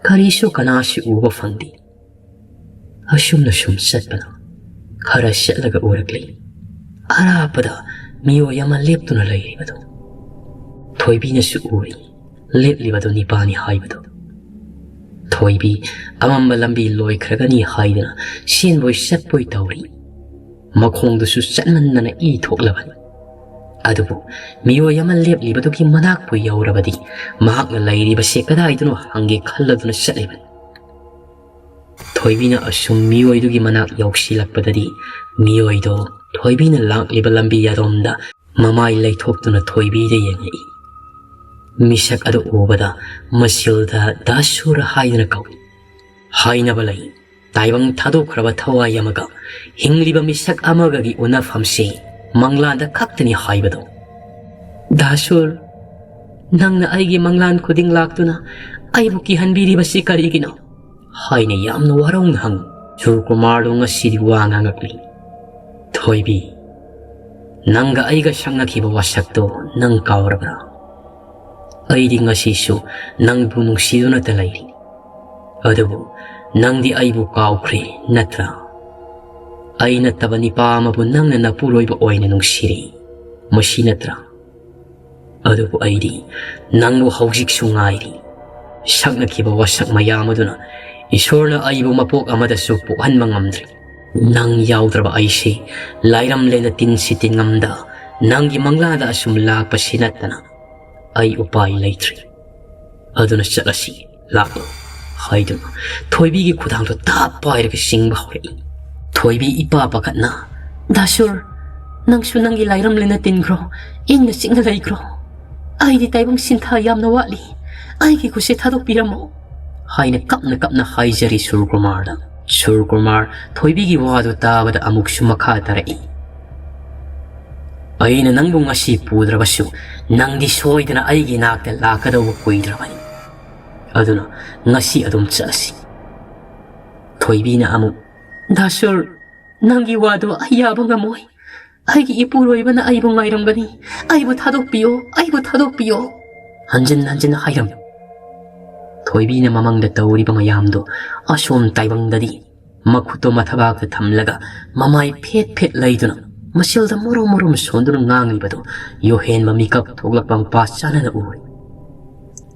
ꯀꯔꯤꯁꯨ ꯀꯅꯥꯁꯨ ꯎꯕ ꯐꯪꯗꯦ꯫ ꯑꯁꯨꯝꯅ ꯁꯨꯝ ꯆꯠꯄꯗ ꯈꯔ ꯆꯠꯂꯒ ꯎꯔꯛꯂꯤ꯫ ꯑꯔꯥꯞꯄꯗ ꯃꯤꯑꯣꯏ ꯑꯃ ꯂꯦꯞꯇꯨꯅ ꯂꯩꯔꯤꯕꯗꯨ ꯊꯣꯏꯕꯤꯅꯁꯨ ꯎꯔꯤ꯫ ꯂꯦꯞꯂꯤꯕꯗꯨ ꯅꯤꯄꯥꯅꯤ ꯍꯥꯏꯕꯗꯨ꯫ ꯊꯣꯏꯕꯤ ꯑꯃꯝꯕ ꯂꯝꯕꯤ ꯂꯣꯏꯈ꯭ꯔꯒꯅꯤ ꯍꯥꯏꯗꯨꯅ ꯆꯦꯟꯕꯣꯏ ꯆꯠꯄꯣꯏ ꯇꯧꯔꯤ꯫ ꯃꯈꯣꯡꯗꯨꯁꯨ ꯆꯠꯃꯟꯗꯅ ꯏ ꯊꯣꯛꯂꯕꯅꯤ꯫ ꯑꯗꯨꯕꯨ ꯃꯤꯑꯣꯏ ꯑꯃ ꯂꯦꯞꯂꯤꯕꯗꯨꯒꯤ ꯃꯅꯥꯛꯄꯨ ꯌꯧꯔꯕꯗꯤ ꯃꯍꯥꯛꯅ ꯂꯩꯔꯤꯕꯁꯤ ꯀꯗꯥꯏꯗꯅꯣ ꯍꯪꯒꯦ ꯈꯜꯂꯗꯨꯅ ꯆꯠꯂꯤꯕꯅꯤ꯫ ꯊꯣꯏꯕꯤꯅ ꯑꯁꯨꯝ ꯃꯤꯑꯣꯏꯗꯨꯒꯤ ꯃꯅꯥꯛ ꯌꯧꯁꯤꯜꯂꯛꯄꯗꯗꯤ ꯃꯤꯑꯣꯏꯗꯣ ꯊꯣꯏꯕꯤꯅ ꯂꯥꯛꯂꯤꯕ ꯂꯝꯕꯤ ꯑꯗꯣꯝꯗ ꯃꯃꯥꯏ ꯂꯩꯊꯣꯛꯇꯨꯅ ꯊꯣꯏꯕꯤꯗ ꯌꯦꯡꯂꯛꯏ꯫ ꯃꯤꯁꯛ ꯑꯗꯨ ꯎꯕꯗ ꯃꯁꯤꯜꯗ "ꯗꯥꯁꯨꯔ" ꯍꯥꯏꯗꯨꯅ ꯀꯧꯏ꯫ ꯍꯥꯏꯅꯕ ꯂꯩ, ꯇꯥꯏꯕꯪ ꯊꯥꯗꯣꯛꯈ꯭ꯔꯕ ꯊꯋꯥꯏ ꯑꯃꯒ ꯍꯤꯡꯂꯤꯕ ꯃꯤꯁꯛ ꯑꯃꯒꯒꯤ ꯎꯅꯐꯝꯁꯤ ꯃꯪꯂꯥꯟꯗ ꯈꯛꯇꯅꯤ ꯍꯥꯏꯕꯗꯣ꯫ "ꯗꯥꯁꯨꯔ, ꯅꯪꯅ ꯑꯩꯒꯤ ꯃꯪꯂꯥꯟ ꯈꯨꯗꯤꯡ ꯂꯥꯛꯇꯨꯅ ꯑꯩꯕꯨ ꯀꯤꯍꯟꯕꯤꯔꯤꯕꯁꯤ ꯀꯔꯤꯒꯤꯅꯣ?" ꯍꯥꯏꯅ ꯌꯥꯝꯅ ꯋꯥꯔꯧꯅ ꯍꯪꯉꯤ꯫ ꯁꯨꯔꯀꯨꯃꯥꯔꯗꯨ ꯉꯁꯤꯗꯤ ꯋꯥ ꯉꯥꯡꯉꯛꯂꯤ꯫ "ꯊꯣꯏꯕꯤ, ꯅꯪꯒ ꯑꯩꯒ ꯁꯛꯅꯈꯤꯕ ꯋꯥꯁꯛꯇꯣ ꯅꯪ ꯀꯥꯎꯔꯕ꯭ꯔꯥ? ꯑꯩꯗꯤ ꯉꯁꯤꯁꯨ ꯅꯪꯕꯨ ꯅꯨꯡꯁꯤꯗꯨꯅꯇ ꯂꯩꯔꯤ꯫ ꯑꯗꯨꯕꯨ ꯅꯪꯗꯤ ꯑꯩꯕꯨ ꯀꯥꯎꯈ꯭ꯔꯦ ꯅꯠꯇ꯭ꯔꯥ? ꯑꯩ ꯅꯠꯇꯕ ꯅꯤꯄꯥ ꯑꯃꯕꯨ ꯅꯪꯅ ꯅꯄꯨꯔꯣꯏꯕ ꯑꯣꯏꯅ ꯅꯨꯡꯁꯤꯔꯤ꯫ ꯃꯁꯤ ꯅꯠꯇ꯭ꯔꯥ? ꯑꯗꯨꯕꯨ ꯑꯩꯗꯤ ꯅꯪꯕꯨ ꯍꯧꯖꯤꯛꯁꯨ ꯉꯥꯏꯔꯤ꯫ ꯁꯛꯅꯈꯤꯕ ꯋꯥꯁꯛ ꯃꯌꯥꯝ ꯑꯗꯨꯅ ꯏꯁꯣꯔꯅ ꯑꯩꯕꯨ ꯃꯄꯣꯛ ꯑꯃꯗꯁꯨ ꯄꯣꯛꯍꯟꯕ ꯉꯝꯗ꯭ꯔꯤ꯫ ꯅꯪ ꯌꯥꯎꯗ꯭ꯔꯕ ꯑꯩꯁꯦ ꯂꯥꯏꯔꯝꯂꯦꯟꯗ ꯇꯤꯟꯁꯤ ꯇꯤꯟꯉꯝꯗ ꯅꯪꯒꯤ ꯃꯪꯂꯥꯗ ꯑꯁꯨꯝ ꯂꯥꯛꯄꯁꯤ ꯅꯠꯇꯅ ꯑꯩ ꯎꯄꯥꯏ ꯂꯩꯇ꯭ꯔꯤ꯫ ꯑꯗꯨꯅ ꯆꯠꯂꯁꯤ, ꯂꯥꯛꯂꯣ" ꯍꯥꯏꯗꯨꯅ ꯊꯣꯏꯕꯤꯒꯤ ꯈꯨꯗꯥꯡꯗꯣ ꯇꯥꯞ ꯄꯥꯏꯔꯒ ꯆꯤꯡꯕ ꯍꯧꯔꯛꯏ꯫ ꯊꯣꯏꯕꯤ ꯏꯄꯥ ꯄꯥꯈꯠꯅ, "ꯗꯥꯁꯨꯔ, ꯅꯪꯁꯨ ꯅꯪꯒꯤ ꯂꯥꯏꯔꯝꯂꯦꯟꯗ ꯇꯤꯟꯈ꯭ꯔꯣ, ꯏꯪꯅ ꯆꯤꯛꯅ ꯂꯩꯈ꯭ꯔꯣ꯫ ꯑꯩꯗꯤ ꯇꯥꯏꯕꯪ ꯁꯤꯟꯊꯥ ꯌꯥꯝꯅ ꯋꯥꯠꯂꯤ꯫ ꯑꯩꯒꯤ ꯈꯨꯠꯁꯦ ꯊꯥꯗꯣꯛꯄꯤꯔꯝꯃꯣ" ꯍꯥꯏꯅ ꯀꯞꯅ ꯀꯞꯅ ꯍꯥꯏꯖꯔꯤ ꯁꯨꯔꯀꯨꯃꯥꯔꯗ꯫ ꯁꯨꯔꯀꯨꯃꯥꯔ ꯊꯣꯏꯕꯤꯒꯤ ꯋꯥꯗꯨ ꯇꯥꯕꯗ ꯑꯃꯨꯛꯁꯨ ꯃꯈꯥ ꯇꯥꯔꯛꯏ꯫ "ꯑꯩꯅ ꯅꯪꯕꯨ ꯉꯁꯤ ꯄꯨꯗ꯭ꯔꯕꯁꯨ ꯅꯪꯗꯤ ꯁꯣꯏꯗꯅ ꯑꯩꯒꯤ ꯅꯥꯛꯇ ꯂꯥꯛꯀꯗꯧꯕ ꯀꯨꯏꯗ꯭ꯔꯕꯅꯤ꯫ ꯑꯗꯨꯅ ꯉꯁꯤ ꯑꯗꯨꯝ ꯆꯠꯂꯁꯤ"꯫ ꯊꯣꯏꯕꯤꯅ ꯑꯃꯨꯛ, "ꯗꯥꯁꯨꯔ, ꯅꯪꯒꯤ ꯋꯥꯗꯣ ꯑꯩ ꯌꯥꯕ ꯉꯝꯃꯣꯏ꯫ ꯑꯩꯒꯤ ꯏꯄꯨꯔꯣꯏꯕꯅ ꯑꯩꯕꯨ ꯉꯥꯏꯔꯝꯒꯅꯤ꯫ ꯑꯩꯕꯨ ꯊꯥꯗꯣꯛꯄꯤꯌꯣ, ꯑꯩꯕꯨ ꯊꯥꯗꯣꯛꯄꯤꯌꯣ" ꯍꯟꯖꯤꯟ ꯍꯟꯖꯤꯟ ꯍꯥꯏꯔꯝꯃꯤ꯫ ꯊꯣꯏꯕꯤꯅ ꯃꯃꯪꯗ ꯇꯧꯔꯤꯕ ꯃꯌꯥꯝꯗꯣ ꯑꯁꯣꯝ ꯇꯥꯏꯕꯪꯗꯗꯤ ꯃꯈꯨꯠꯇꯣ ꯃꯊꯕꯥꯛꯇ ꯊꯝꯂꯒ ꯃꯃꯥꯏ ꯐꯦꯠ ꯐꯦꯠ ꯂꯩꯗꯨꯅ ꯃꯁꯤꯜꯗ ꯃꯣꯔꯣꯝ ꯃꯣꯔꯣꯝ ꯁꯣꯟꯗꯨꯅ ꯉꯥꯡꯂꯤꯕꯗꯨ ꯌꯣꯍꯦꯟꯕ ꯃꯤꯀꯞ ꯊꯣꯛꯂꯛꯄ ꯃꯄꯥ ꯆꯥꯅꯅ ꯎꯔꯦ꯫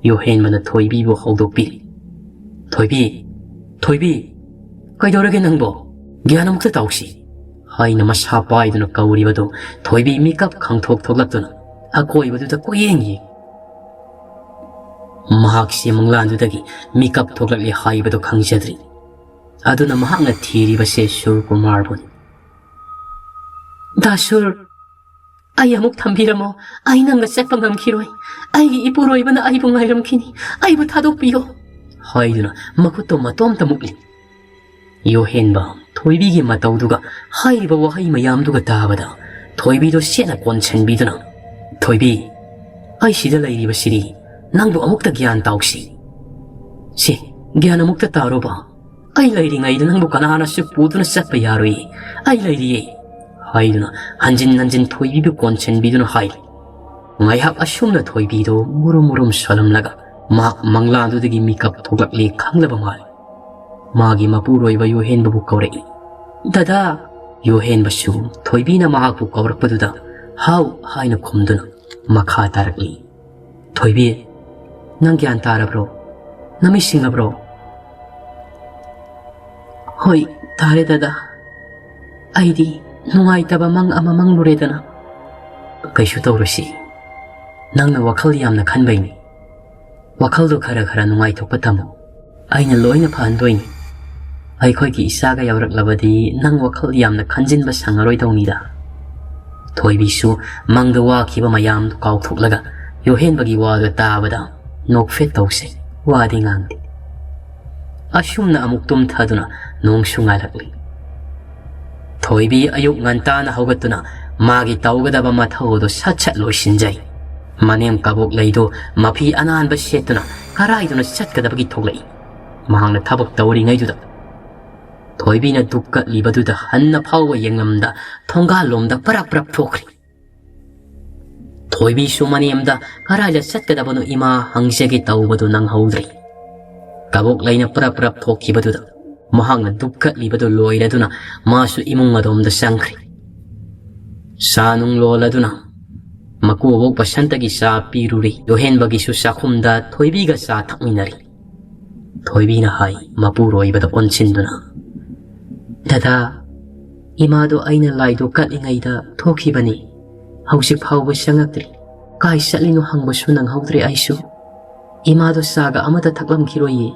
ꯌꯣꯍꯦꯟꯕꯅ ꯊꯣꯏꯕꯤꯕꯨ ꯍꯧꯗꯣꯛꯄꯤꯔꯤ꯫ "ꯊꯣꯏꯕꯤ, ꯊꯣꯏꯕꯤ, ꯀꯩꯗꯧꯔꯒꯦ ꯅꯪꯕꯣ? ꯒ꯭ꯌꯥꯟ ꯑꯃꯨꯛꯇ ꯇꯧꯁꯤ" ꯍꯥꯏꯅ ꯃꯁꯥ ꯄꯥꯏꯗꯨꯅ ꯀꯧꯔꯤꯕꯗꯨ ꯊꯣꯏꯕꯤ ꯃꯤꯀꯞ ꯈꯪꯊꯣꯛ ꯊꯣꯛꯂꯛꯇꯨꯅ ꯑꯀꯣꯏꯕꯗꯨꯗ ꯀꯣꯏꯌꯦꯡ ꯌꯦꯡ꯫ ꯃꯍꯥꯛꯁꯤ ꯃꯪꯂꯥꯟꯗꯨꯗꯒꯤ ꯃꯤꯀꯞ ꯊꯣꯛꯂꯛꯂꯦ ꯍꯥꯏꯕꯗꯨ ꯈꯪꯖꯗ꯭ꯔꯤ꯫ ꯑꯗꯨꯅ ꯃꯍꯥꯛꯅ ꯊꯤꯔꯤꯕꯁꯦ ꯁꯨꯔ ꯀꯨꯃꯥꯔꯕꯨꯅꯤ꯫ "ꯗꯥ ꯁꯨꯔ, ꯑꯩ ꯑꯃꯨꯛ ꯊꯝꯕꯤꯔꯝꯃꯣ꯫ ꯑꯩ ꯅꯪꯒ ꯆꯠꯄ ꯉꯝꯈꯤꯔꯣꯏ꯫ ꯑꯩꯒꯤ ꯏꯄꯨꯔꯣꯏꯕꯅ ꯑꯩꯕꯨ ꯉꯥꯏꯔꯝꯈꯤꯅꯤ꯫ ꯑꯩꯕꯨ ꯊꯥꯗꯣꯛꯄꯤꯌꯣ," ꯍꯥꯏꯗꯨꯅ ꯃꯈꯨꯠꯇꯣ ꯃꯇꯣꯝꯇ ꯃꯨꯛꯂꯤ꯫ ꯌꯣꯍꯦꯟꯕ ꯊꯣꯏꯕꯤꯒꯤ ꯃꯇꯧꯗꯨꯒ ꯍꯥꯏꯔꯤꯕ ꯋꯥꯍꯩ ꯃꯌꯥꯝꯗꯨꯒ ꯇꯥꯕꯗ ꯊꯣꯏꯕꯤꯗꯣ ꯁꯦꯠꯅ ꯀꯣꯟꯁꯤꯟꯕꯤꯗꯨꯅ, "ꯊꯣꯏꯕꯤ, ꯑꯩ ꯁꯤꯗ ꯂꯩꯔꯤꯕꯁꯤꯗꯤ ꯅꯪꯕꯨ ꯑꯃꯨꯛꯇ ꯒ꯭ꯌꯥꯟ ꯇꯥꯎꯁꯤ꯫ ꯁꯤ ꯒ꯭ꯌꯥꯟ ꯑꯃꯨꯛꯇ ꯇꯥꯔꯣꯕ꯫ ꯑꯩ ꯂꯩꯔꯤꯉꯩꯗ ꯅꯪꯕꯨ ꯀꯅꯥꯅꯁꯨ ꯄꯨꯗꯨꯅ ꯆꯠꯄ ꯌꯥꯔꯣꯏꯌꯦ꯫ ꯑꯩ ꯂꯩꯔꯤꯌꯦ," ꯍꯥꯏꯗꯨꯅ ꯍꯟꯖꯤꯟ ꯍꯟꯖꯤꯟ ꯊꯣꯏꯕꯤꯕꯨ ꯀꯣꯟꯁꯤꯟꯕꯤꯗꯨꯅ ꯍꯥꯏꯔꯤ꯫ ꯉꯥꯏꯍꯥꯛ ꯑꯁꯨꯝꯅ ꯊꯣꯏꯕꯤꯗꯣ ꯃꯨꯔꯨꯝ ꯃꯨꯔꯨꯝ ꯁꯣꯜꯂꯝꯂꯒ ꯃꯍꯥꯛ ꯃꯪꯂꯥꯟꯗꯨꯗꯒꯤ ꯃꯤꯀꯞ ꯊꯣꯛꯂꯛꯂꯦ ꯈꯪꯂꯕ ꯃꯥꯜꯂꯦ꯫ ꯃꯥꯒꯤ ꯃꯄꯨꯔꯣꯏꯕ ꯌꯣꯍꯦꯟꯕꯕꯨ ꯀꯧꯔꯛꯏ꯫ "ꯗꯗꯥ!" ꯌꯣꯍꯦꯟꯕꯁꯨ ꯊꯣꯏꯕꯤꯅ ꯃꯍꯥꯛꯄꯨ ꯀꯧꯔꯛꯄꯗꯨꯗ "ꯍꯥꯎ" ꯍꯥꯏꯅ ꯈꯨꯝꯗꯨꯅ ꯃꯈꯥ ꯇꯥꯔꯛꯂꯤ꯫ "ꯊꯣꯏꯕꯤ, ꯅꯪ ꯒ꯭ꯌꯥꯟ ꯇꯥꯔꯕ꯭ꯔꯣ? ꯅꯃꯤꯠ ꯁꯤꯡꯂꯕ꯭ꯔꯣ?" "ꯍꯣꯏ, ꯇꯥꯔꯦ ꯗꯗꯥ꯫ ꯑꯩꯗꯤ ꯅꯨꯡꯉꯥꯏꯇꯕ ꯃꯪ ꯑꯃ ꯃꯪꯂꯨꯔꯦꯗꯅ꯫" "ꯀꯩꯁꯨ ꯇꯧꯔꯣꯏꯁꯤ꯫ ꯅꯪꯅ ꯋꯥꯈꯜ ꯌꯥꯝꯅ ꯈꯟꯕꯩꯅꯤ꯫ ꯋꯥꯈꯜꯗꯣ ꯈꯔ ꯈꯔ ꯅꯨꯡꯉꯥꯏꯊꯣꯛꯄ ꯇꯝꯃꯨ꯫ ꯑꯩꯅ ꯂꯣꯏꯅ ꯐꯍꯟꯗꯣꯏꯅꯤ꯫ ꯑꯩꯈꯣꯏꯒꯤ ꯏꯆꯥꯒ ꯌꯥꯎꯔꯛꯂꯕꯗꯤ ꯅꯪ ꯋꯥꯈꯜ ꯌꯥꯝꯅ ꯈꯟꯖꯤꯟꯕ ꯁꯪꯉꯔꯣꯏꯗꯧꯅꯤꯗ꯫" ꯊꯣꯏꯕꯤꯁꯨ ꯃꯪꯗ ꯋꯥꯈꯤꯕ ꯃꯌꯥꯝꯗꯨ ꯀꯥꯎꯊꯣꯛꯂꯒ ꯌꯣꯍꯦꯟꯕꯒꯤ ꯋꯥꯗꯨ ꯇꯥꯕꯗ ꯅꯣꯛꯐꯦꯠ ꯇꯧꯁꯦ ꯋꯥꯗꯤ ꯉꯥꯡꯗꯦ꯫ ꯑꯁꯨꯝꯅ ꯑꯃꯨꯛ ꯇꯨꯝꯊꯗꯨꯅ ꯅꯣꯡꯁꯨ ꯉꯥꯜꯂꯛꯂꯤ꯫ ꯊꯣꯏꯕꯤ ꯑꯌꯨꯛ ꯉꯟꯇꯥꯅ ꯍꯧꯒꯠꯇꯨꯅ ꯃꯥꯒꯤ ꯇꯧꯒꯗꯕ ꯃꯊꯧ ꯑꯗꯨ ꯁꯠ ꯁꯠ ꯂꯣꯏꯁꯤꯟꯖꯩ꯫ ꯃꯅꯦꯝ ꯀꯕꯣꯛ ꯂꯩꯗꯨ ꯃꯐꯤ ꯑꯅꯥꯟꯕ ꯁꯦꯠꯇꯨꯅ ꯀꯔꯥꯏꯗꯅꯣ ꯆꯠꯀꯗꯕꯒꯤ ꯊꯣꯛꯂꯛꯏ꯫ ꯃꯍꯥꯛꯅ ꯊꯕꯛ ꯇꯧꯔꯤꯉꯩꯗꯨꯗ ꯊꯣꯏꯕꯤꯅ ꯗꯨꯞ ꯀꯠꯂꯤꯕꯗꯨꯗ ꯍꯟꯅ ꯐꯥꯎꯕ ꯌꯦꯡꯂꯝꯗ ꯊꯣꯡꯒꯥꯜꯂꯣꯝꯗ ꯄꯔꯞ ꯄꯔꯞ ꯊꯣꯛꯈ꯭ꯔꯤ꯫ ꯊꯣꯏꯕꯤꯁꯨ ꯃꯅꯦꯝꯗ ꯀꯔꯥꯏꯗ ꯆꯠꯀꯗꯕꯅꯣ ꯏꯃꯥ ꯍꯪꯖꯒꯦ ꯇꯧꯕꯗꯨ ꯅꯪꯍꯧꯗ꯭ꯔꯤ꯫ ꯀꯕꯣꯛ ꯂꯩꯅ ꯄꯔꯞ ꯄꯔꯞ ꯊꯣꯛꯈꯤꯕꯗꯨꯗ ꯃꯍꯥꯛꯅ ꯗꯨꯞ ꯀꯠꯂꯤꯕꯗꯨ ꯂꯣꯏꯔꯗꯨꯅ ꯃꯥꯁꯨ ꯏꯃꯨꯡ ꯑꯗꯣꯝꯗ ꯆꯪꯈ꯭ꯔꯤ꯫ ꯆꯥ ꯅꯨꯡ ꯂꯣꯜꯂꯗꯨꯅ ꯃꯀꯨꯕꯣꯛ ꯕꯁꯟꯇꯒꯤ ꯆꯥ ꯄꯤꯔꯨꯔꯤ꯫ ꯌꯣꯍꯦꯟꯕꯒꯤꯁꯨ ꯆꯥꯛꯈꯨꯝꯗ ꯊꯣꯏꯕꯤꯒ ꯆꯥ ꯊꯛꯃꯤꯟꯅꯔꯤ꯫ ꯊꯣꯏꯕꯤꯅ ꯍꯥꯏ ꯃꯄꯨꯔꯣꯏꯕꯗ ꯑꯣꯟꯁꯤꯟꯗꯨꯅ, "ꯗꯗꯥ, "ꯏꯃꯥꯗꯣ ꯑꯩꯅ ꯂꯥꯏꯗꯣ ꯀꯠꯂꯤꯉꯩꯗ ꯊꯣꯛꯈꯤꯕꯅꯤ꯫ ꯍꯧꯖꯤꯛ ꯐꯥꯎꯕ ꯆꯪꯉꯛꯇ꯭ꯔꯤ꯫ ꯀꯥꯏ ꯆꯠꯂꯤꯅꯣ ꯍꯪꯕꯁꯨ ꯅꯪꯍꯧꯗ꯭ꯔꯦ ꯑꯩꯁꯨ꯫ ꯏꯃꯥꯗꯣ ꯆꯥꯒ ꯑꯃꯠꯇ ꯊꯛꯂꯝꯈꯤꯔꯣꯏꯌꯦ"꯫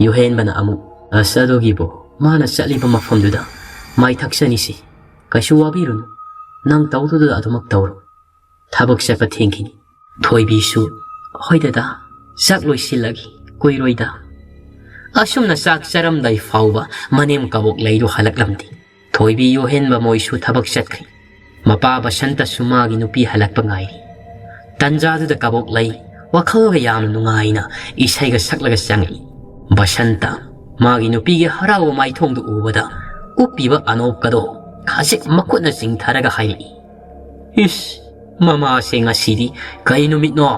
ꯌꯨꯍꯦꯟꯕꯅ ꯑꯃꯨꯛ, "ꯑꯁ, ꯑꯗꯨꯒꯤꯕꯨ ꯃꯥꯅ ꯆꯠꯂꯤꯕ ꯃꯐꯝꯗꯨꯗ ꯃꯥꯏ ꯊꯛꯆꯅꯤꯁꯤ꯫ ꯀꯩꯁꯨ ꯋꯥꯕꯤꯔꯨꯅꯨ꯫ ꯅꯪ ꯇꯧꯗꯨꯗ ꯑꯗꯨꯃꯛ ꯇꯧꯔꯣ꯫ ꯊꯕꯛ ꯆꯠꯄ ꯊꯦꯡꯈꯤꯅꯤ"꯫ ꯊꯣꯏꯕꯤꯁꯨ, "ꯍꯣꯏ ꯗꯗꯥ, ꯆꯥꯛ ꯂꯣꯏꯁꯤꯜꯂꯒꯦ, ꯀꯨꯏꯔꯣꯏꯗ"꯫ ꯑꯁꯨꯝꯅ ꯆꯥꯛ ꯆꯥꯔꯝꯗꯥꯏ ꯐꯥꯎꯕ ꯃꯅꯦꯝ ꯀꯕꯣꯛꯂꯩꯗꯨ ꯍꯜꯂꯛꯂꯝꯗꯦ꯫ ꯊꯣꯏꯕꯤ, ꯌꯨꯍꯦꯟꯕ ꯃꯣꯏꯁꯨ ꯊꯕꯛ ꯆꯠꯈ꯭ꯔꯦ꯫ ꯃꯄꯥ ꯕꯁꯟꯇꯁꯨ ꯃꯥꯒꯤ ꯅꯨꯄꯤ ꯍꯜꯂꯛꯄ ꯉꯥꯏꯔꯤ꯫ ꯇꯟꯖꯥꯗꯨꯗ ꯀꯕꯣꯛꯂꯩ ꯋꯥꯈꯜꯒ ꯌꯥꯝꯅ ꯅꯨꯡꯉꯥꯏꯅ ꯏꯁꯩꯒ ꯁꯛꯂꯒ ꯆꯪꯉꯛꯏ꯫ ꯕꯁꯟꯇ ꯃꯥꯒꯤ ꯅꯨꯄꯤꯒꯤ ꯍꯔꯥꯎꯕ ꯃꯥꯏꯊꯣꯡꯗꯨ ꯎꯕꯗ ꯎꯞꯄꯤꯕ ꯑꯅꯣꯞꯀꯗꯣ ꯈꯖꯤꯛ ꯃꯈꯨꯠꯅ ꯆꯤꯡꯊꯔꯒ ꯍꯥꯏꯔꯛꯏ, "ꯏꯁ, ꯃꯃꯥꯁꯦ ꯉꯁꯤꯗꯤ ꯀꯩ ꯅꯨꯃꯤꯠꯅꯣ?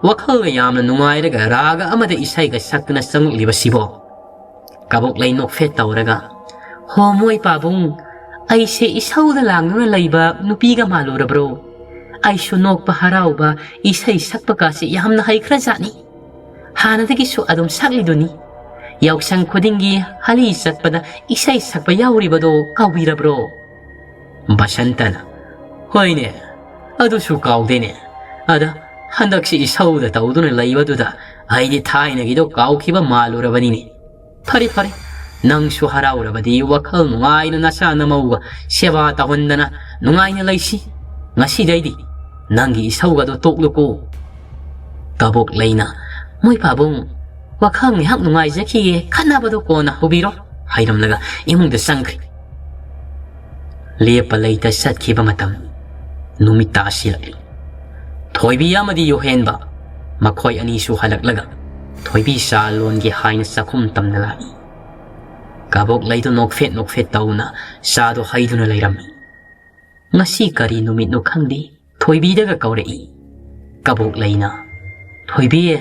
ꯋꯥꯈꯜꯒ ꯌꯥꯝꯅ ꯅꯨꯡꯉꯥꯏꯔꯒ ꯔꯥꯒ ꯑꯃꯗ ꯏꯁꯩꯒ ꯁꯛꯇꯨꯅ ꯆꯪꯂꯛꯂꯤꯕꯁꯤꯕꯣ?" ꯀꯕꯣꯛꯂꯩ ꯅꯣꯛꯐꯦꯠ ꯇꯧꯔꯒ, "ꯍꯣ ꯃꯣꯏ ꯄꯥꯕꯨꯡ, ꯑꯩꯁꯦ ꯏꯁꯧꯗ ꯂꯥꯡꯗꯨꯅ ꯂꯩꯕ ꯅꯨꯄꯤꯒ ꯃꯥꯜꯂꯨꯔꯕ꯭ꯔꯣ? ꯑꯩꯁꯨ ꯅꯣꯛꯄ ꯍꯔꯥꯎꯕ, ꯏꯁꯩ ꯁꯛꯄ ꯀꯥꯁꯦ ꯌꯥꯝꯅ ꯍꯩꯈ꯭ꯔꯖꯥꯠꯅꯤ꯫ ꯍꯥꯟꯅꯗꯒꯤꯁꯨ ꯑꯗꯨꯝ ꯁꯛꯂꯤꯗꯨꯅꯤ꯫ ꯌꯥꯎꯁꯪ ꯈꯨꯗꯤꯡꯒꯤ ꯍꯂꯤ ꯆꯠꯄꯗ ꯏꯁꯩ ꯁꯛꯄ ꯌꯥꯎꯔꯤꯕꯗꯣ ꯀꯥꯎꯕꯤꯔꯕ꯭ꯔꯣ?" ꯕꯁꯟꯇꯅ, "ꯍꯣꯏꯅꯦ, ꯑꯗꯨꯁꯨ ꯀꯥꯎꯗꯦꯅꯦ꯫ ꯑꯗ ꯍꯟꯗꯛꯁꯤ ꯏꯁꯧꯗ ꯇꯧꯗꯨꯅ ꯂꯩꯕꯗꯨꯗ ꯑꯩꯗꯤ ꯊꯥꯏꯅꯒꯤꯗꯣ ꯀꯥꯎꯈꯤꯕ ꯃꯥꯜꯂꯨꯔꯕꯅꯤꯅꯦ꯫ ꯐꯔꯦ, ꯐꯔꯦ, ꯅꯪꯁꯨ ꯍꯔꯥꯎꯔꯕꯗꯤ ꯋꯥꯈꯜ ꯅꯨꯡꯉꯥꯏꯅ ꯅꯆꯥ ꯅꯃꯧꯒ ꯁꯦꯕꯥ ꯇꯧꯍꯟꯗꯅ ꯅꯨꯡꯉꯥꯏꯅ ꯂꯩꯁꯤ꯫ ꯉꯁꯤꯗꯩꯗꯤ ꯅꯪꯒꯤ ꯏꯁꯧꯒꯗꯣ ꯇꯣꯛꯂꯨꯀꯣ"꯫ ꯀꯕꯣꯛꯂꯩꯅ, "ꯃꯣꯏ ꯄꯥꯕꯨꯡ, ꯋꯥꯈꯜ ꯉꯥꯏꯍꯥꯛ ꯅꯨꯡꯉꯥꯏꯖꯈꯤꯒꯦ, ꯈꯠꯅꯕꯗꯣ ꯀꯣꯟꯅ ꯍꯧꯕꯤꯔꯣ" ꯍꯥꯏꯔꯝꯂꯒ ꯏꯃꯨꯡꯗ ꯆꯪꯈ꯭ꯔꯦ꯫ ꯂꯦꯞꯄ ꯂꯩꯇ ꯆꯠꯈꯤꯕ ꯃꯇꯝ, ꯅꯨꯃꯤꯠ ꯇꯥꯁꯤꯜꯂꯛꯂꯤ꯫ ꯊꯣꯏꯕꯤ ꯑꯃꯗꯤ ꯌꯨꯍꯦꯟꯕ, ꯃꯈꯣꯏ ꯑꯅꯤꯁꯨ ꯍꯜꯂꯛꯂꯒ ꯊꯣꯏꯕꯤ ꯆꯥ ꯂꯣꯟꯒꯦ ꯍꯥꯏꯅ ꯆꯥꯛꯈꯨꯝ ꯇꯝꯅ ꯂꯥꯛꯏ꯫ ꯀꯕꯣꯛꯂꯩꯗꯨ ꯅꯣꯛꯐꯦꯠ ꯅꯣꯛꯐꯦꯠ ꯇꯧꯅ ꯆꯥꯗꯨ ꯍꯩꯗꯨꯅ ꯂꯩꯔꯝꯃꯤ꯫ "ꯉꯁꯤ ꯀꯔꯤ ꯅꯨꯃꯤꯠꯅꯣ ꯈꯪꯗꯦ", ꯊꯣꯏꯕꯤꯗꯒ ꯀꯧꯔꯛꯏ꯫ ꯀꯕꯣꯛꯂꯩꯅ, "ꯊꯣꯏꯕꯤ,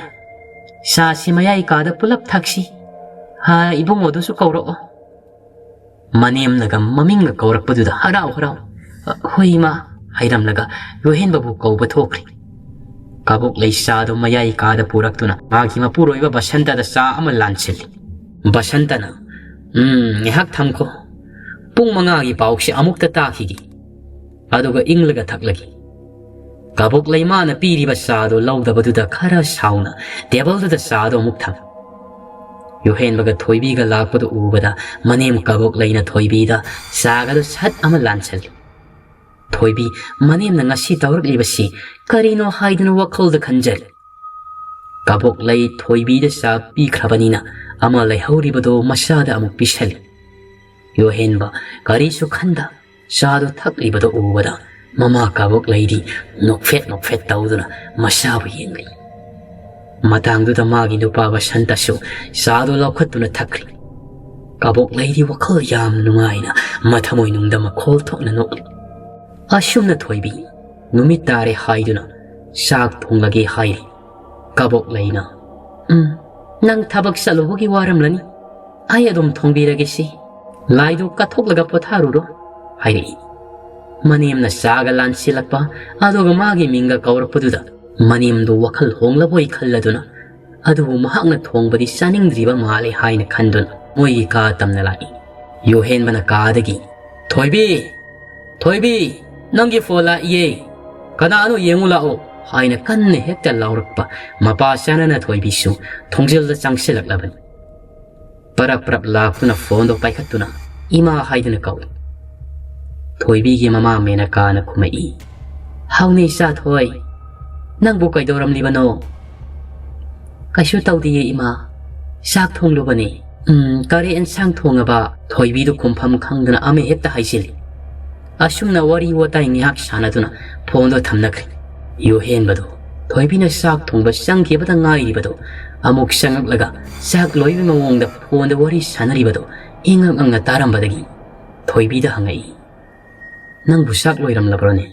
ꯆꯥꯁꯤ ꯃꯌꯥꯏ ꯀꯥꯗ ꯄꯨꯂꯞ ꯊꯛꯁꯤ꯫ ꯍꯥ, ꯏꯕꯨꯡꯉꯣꯗꯨꯁꯨ ꯀꯧꯔꯛꯑꯣ"꯫ ꯃꯅꯦꯝꯅꯒ ꯃꯃꯤꯡꯒ ꯀꯧꯔꯛꯄꯗꯨꯗ ꯍꯔꯥꯎ ꯍꯔꯥꯎ, "ꯑ, ꯍꯣꯏ ꯏꯃꯥ" ꯍꯥꯏꯔꯝꯂꯒ ꯌꯨꯍꯦꯟꯕꯕꯨ ꯀꯧꯕ ꯊꯣꯛꯈ꯭ꯔꯦ꯫ ꯀꯕꯣꯛꯂꯩ ꯆꯥꯗꯨ ꯃꯌꯥꯏ ꯀꯥꯗ ꯄꯨꯔꯛꯇꯨꯅ ꯃꯥꯒꯤ ꯃꯄꯨꯔꯣꯏꯕ ꯕꯁꯟꯇꯗ ꯆꯥ ꯑꯃ ꯂꯥꯟꯁꯤꯜꯂꯤ꯫ ꯕꯁꯟꯇꯅ, "ꯎꯝ, ꯉꯥꯏꯍꯥꯛ ꯊꯝꯈꯣ꯫ ꯄꯨꯡ ꯃꯉꯥꯒꯤ ꯄꯥꯎꯁꯦ ꯑꯃꯨꯛꯇ ꯇꯥꯈꯤꯒꯦ, ꯑꯗꯨꯒ ꯏꯪꯂꯒ ꯊꯛꯂꯒꯦ꯫ ꯀꯕꯣꯛꯂꯩ ꯃꯥꯅ ꯄꯤꯔꯤꯕ ꯆꯥꯗꯨ ꯂꯧꯗꯕꯗꯨꯗ ꯈꯔ ꯁꯥꯎꯅ ꯇꯦꯕꯜꯗꯨꯗ ꯆꯥꯗꯨ ꯑꯃꯨꯛ ꯊꯝꯃꯤ꯫ ꯌꯨꯍꯦꯟꯕꯒ ꯊꯣꯏꯕꯤꯒ ꯂꯥꯛꯄꯗꯨ ꯎꯕꯗ ꯃꯅꯦꯝ ꯀꯕꯣꯛꯂꯩꯅ ꯊꯣꯏꯕꯤꯗ ꯆꯥꯒꯗꯨ ꯁꯠ ꯑꯃ ꯂꯥꯟꯁꯜꯂꯤ꯫ ꯊꯣꯏꯕꯤ, ꯃꯅꯦꯝꯅ ꯉꯁꯤ ꯇꯧꯔꯛꯂꯤꯕꯁꯤ ꯀꯔꯤꯅꯣ ꯍꯥꯏꯗꯨꯅ ꯋꯥꯈꯜꯗ ꯈꯟꯖꯔꯤ꯫ ꯀꯕꯣꯛꯂꯩ ꯊꯣꯏꯕꯤꯗ ꯆꯥ ꯄꯤꯈ꯭ꯔꯕꯅꯤꯅ ꯑꯃ ꯂꯩꯍꯧꯔꯤꯕꯗꯨ ꯃꯆꯥꯗ ꯑꯃꯨꯛ ꯄꯤꯁꯜꯂꯤ꯫ ꯌꯨꯍꯦꯟꯕ ꯀꯔꯤꯁꯨ ꯈꯟꯗ ꯆꯥꯗꯨ ꯊꯛꯂꯤꯕꯗꯨ ꯎꯕꯗ ꯃꯃꯥ ꯀꯕꯣꯛꯂꯩꯗꯤ ꯅꯣꯛꯐꯦꯠ ꯅꯣꯛꯐꯦꯠ ꯇꯧꯗꯨꯅ ꯃꯆꯥꯕꯨ ꯌꯦꯡꯂꯤ꯫ ꯃꯇꯥꯡꯗꯨꯗ ꯃꯥꯒꯤ ꯅꯨꯄꯥ ꯕꯁꯟꯇꯁꯨ ꯆꯥꯗꯨ ꯂꯧꯈꯠꯇꯨꯅ ꯊꯛꯈ꯭ꯔꯤ꯫ ꯀꯕꯣꯛꯂꯩꯗꯤ ꯋꯥꯈꯜ ꯌꯥꯝ ꯅꯨꯡꯉꯥꯏꯅ ꯃꯊꯃꯣꯏꯅꯨꯡꯗ ꯃꯈꯣꯜ ꯊꯣꯛꯅ ꯅꯣꯛꯂꯤ꯫ ꯑꯁꯨꯝꯅ ꯊꯣꯏꯕꯤ ꯅꯨꯃꯤꯠ ꯇꯥꯔꯦ ꯍꯥꯏꯗꯨꯅ ꯆꯥꯛ ꯊꯣꯡꯂꯒꯦ ꯍꯥꯏꯔꯤ꯫ ꯀꯕꯣꯛꯂꯩꯅ, "ꯎꯝ, ꯅꯪ ꯊꯕꯛ ꯆꯠꯂꯨꯕꯒꯤ ꯋꯥꯔꯝꯂꯅꯤ꯫ ꯑꯩ ꯑꯗꯨꯝ ꯊꯣꯡꯕꯤꯔꯒꯦꯁꯤ꯫ ꯂꯥꯏꯗꯨ ꯀꯠꯊꯣꯛꯂꯒ ꯄꯣꯊꯥꯔꯨꯔꯣ," ꯍꯥꯏꯔꯛꯏ꯫ ꯃꯅꯦꯝꯅ ꯆꯥꯒ ꯂꯥꯟꯁꯤꯜꯂꯛꯄ, ꯑꯗꯨꯒ ꯃꯥꯒꯤ ꯃꯤꯡꯒ ꯀꯧꯔꯛꯄꯗꯨꯗ ꯃꯅꯦꯝꯗꯨ ꯋꯥꯈꯜ ꯍꯣꯡꯂꯕꯣꯏ ꯈꯜꯂꯗꯨꯅ, ꯑꯗꯨꯕꯨ ꯃꯍꯥꯛꯅ ꯊꯣꯡꯕꯗꯤ ꯆꯥꯅꯤꯡꯗ꯭ꯔꯤꯕ ꯃꯥꯜꯂꯦ ꯍꯥꯏꯅ ꯈꯟꯗꯨꯅ ꯃꯣꯏꯒꯤ ꯀꯥ ꯇꯝꯅ ꯂꯥꯛꯏ꯫ ꯌꯨꯍꯦꯟꯕꯅ ꯀꯥꯗꯒꯤ, "ꯊꯣꯏꯕꯤ! ꯊꯣꯏꯕꯤ! ꯅꯪꯒꯤ ꯐꯣꯟ ꯂꯥꯛꯏꯌꯦ꯫ ꯀꯅꯥꯅꯣ ꯌꯦꯡꯉꯨ ꯂꯥꯛꯑꯣ," ꯍꯥꯏꯅ ꯀꯟꯅ ꯍꯦꯛꯇ ꯂꯥꯎꯔꯛꯄ ꯃꯄꯥ ꯆꯥꯅꯅ ꯊꯣꯏꯕꯤꯁꯨ ꯊꯣꯡꯖꯤꯜꯗ ꯆꯪꯁꯤꯜꯂꯛꯂꯕꯅꯤ꯫ ꯄꯔꯞ ꯄꯔꯞ ꯂꯥꯛꯇꯨꯅ ꯐꯣꯟꯗꯣ ꯄꯥꯏꯈꯠꯇꯨꯅ "ꯏꯃꯥ" ꯍꯥꯏꯗꯨꯅ ꯀꯧꯏ꯫ ꯊꯣꯏꯕꯤꯒꯤ ꯃꯃꯥ ꯃꯦꯅꯀꯥꯅ ꯈꯨꯝꯃꯛꯏ, "ꯍꯥꯎꯅꯦ ꯏꯆꯥ ꯊꯣꯏ, ꯅꯪꯕꯨ ꯀꯩꯗꯧꯔꯝꯂꯤꯕꯅꯣ?" "ꯀꯩꯁꯨ ꯇꯧꯗꯤꯌꯦ ꯏꯃꯥ, ꯆꯥꯛ ꯊꯣꯡꯂꯨꯕꯅꯦ꯫" "ꯎꯝ, ꯀꯔꯤ ꯑꯦꯟꯁꯥꯡ ꯊꯣꯡꯉꯕ?" ꯊꯣꯏꯕꯤꯗꯨ ꯈꯨꯝꯐꯝ ꯈꯪꯗꯅ ꯑꯃ ꯍꯦꯛꯇ ꯍꯥꯏꯖꯤꯜꯂꯤ꯫ ꯑꯁꯨꯝꯅ ꯋꯥꯔꯤ ꯋꯥꯇꯥꯏ ꯉꯥꯏꯍꯥꯛ ꯁꯥꯟꯅꯗꯨꯅ ꯐꯣꯟꯗꯣ ꯊꯝꯅꯈ꯭ꯔꯦ꯫ ꯌꯨꯍꯦꯟꯕꯗꯣ ꯊꯣꯏꯕꯤꯅ ꯆꯥꯛ ꯊꯣꯡꯕ ꯆꯪꯈꯤꯕꯗ ꯉꯥꯏꯔꯤꯕꯗꯣ ꯑꯃꯨꯛ ꯆꯪꯉꯛꯂꯒ ꯆꯥꯛ ꯂꯣꯏꯕ ꯃꯑꯣꯡꯗ ꯐꯣꯟꯗ ꯋꯥꯔꯤ ꯁꯥꯟꯅꯔꯤꯕꯗꯣ ꯏꯉꯛ ꯉꯛꯅ ꯇꯥꯔꯝꯕꯗꯒꯤ ꯊꯣꯏꯕꯤꯗ ꯍꯪꯉꯛꯏ, "ꯅꯪꯕꯨ ꯆꯥꯛ ꯂꯣꯏꯔꯝꯂꯕ꯭ꯔꯣꯅꯦ?"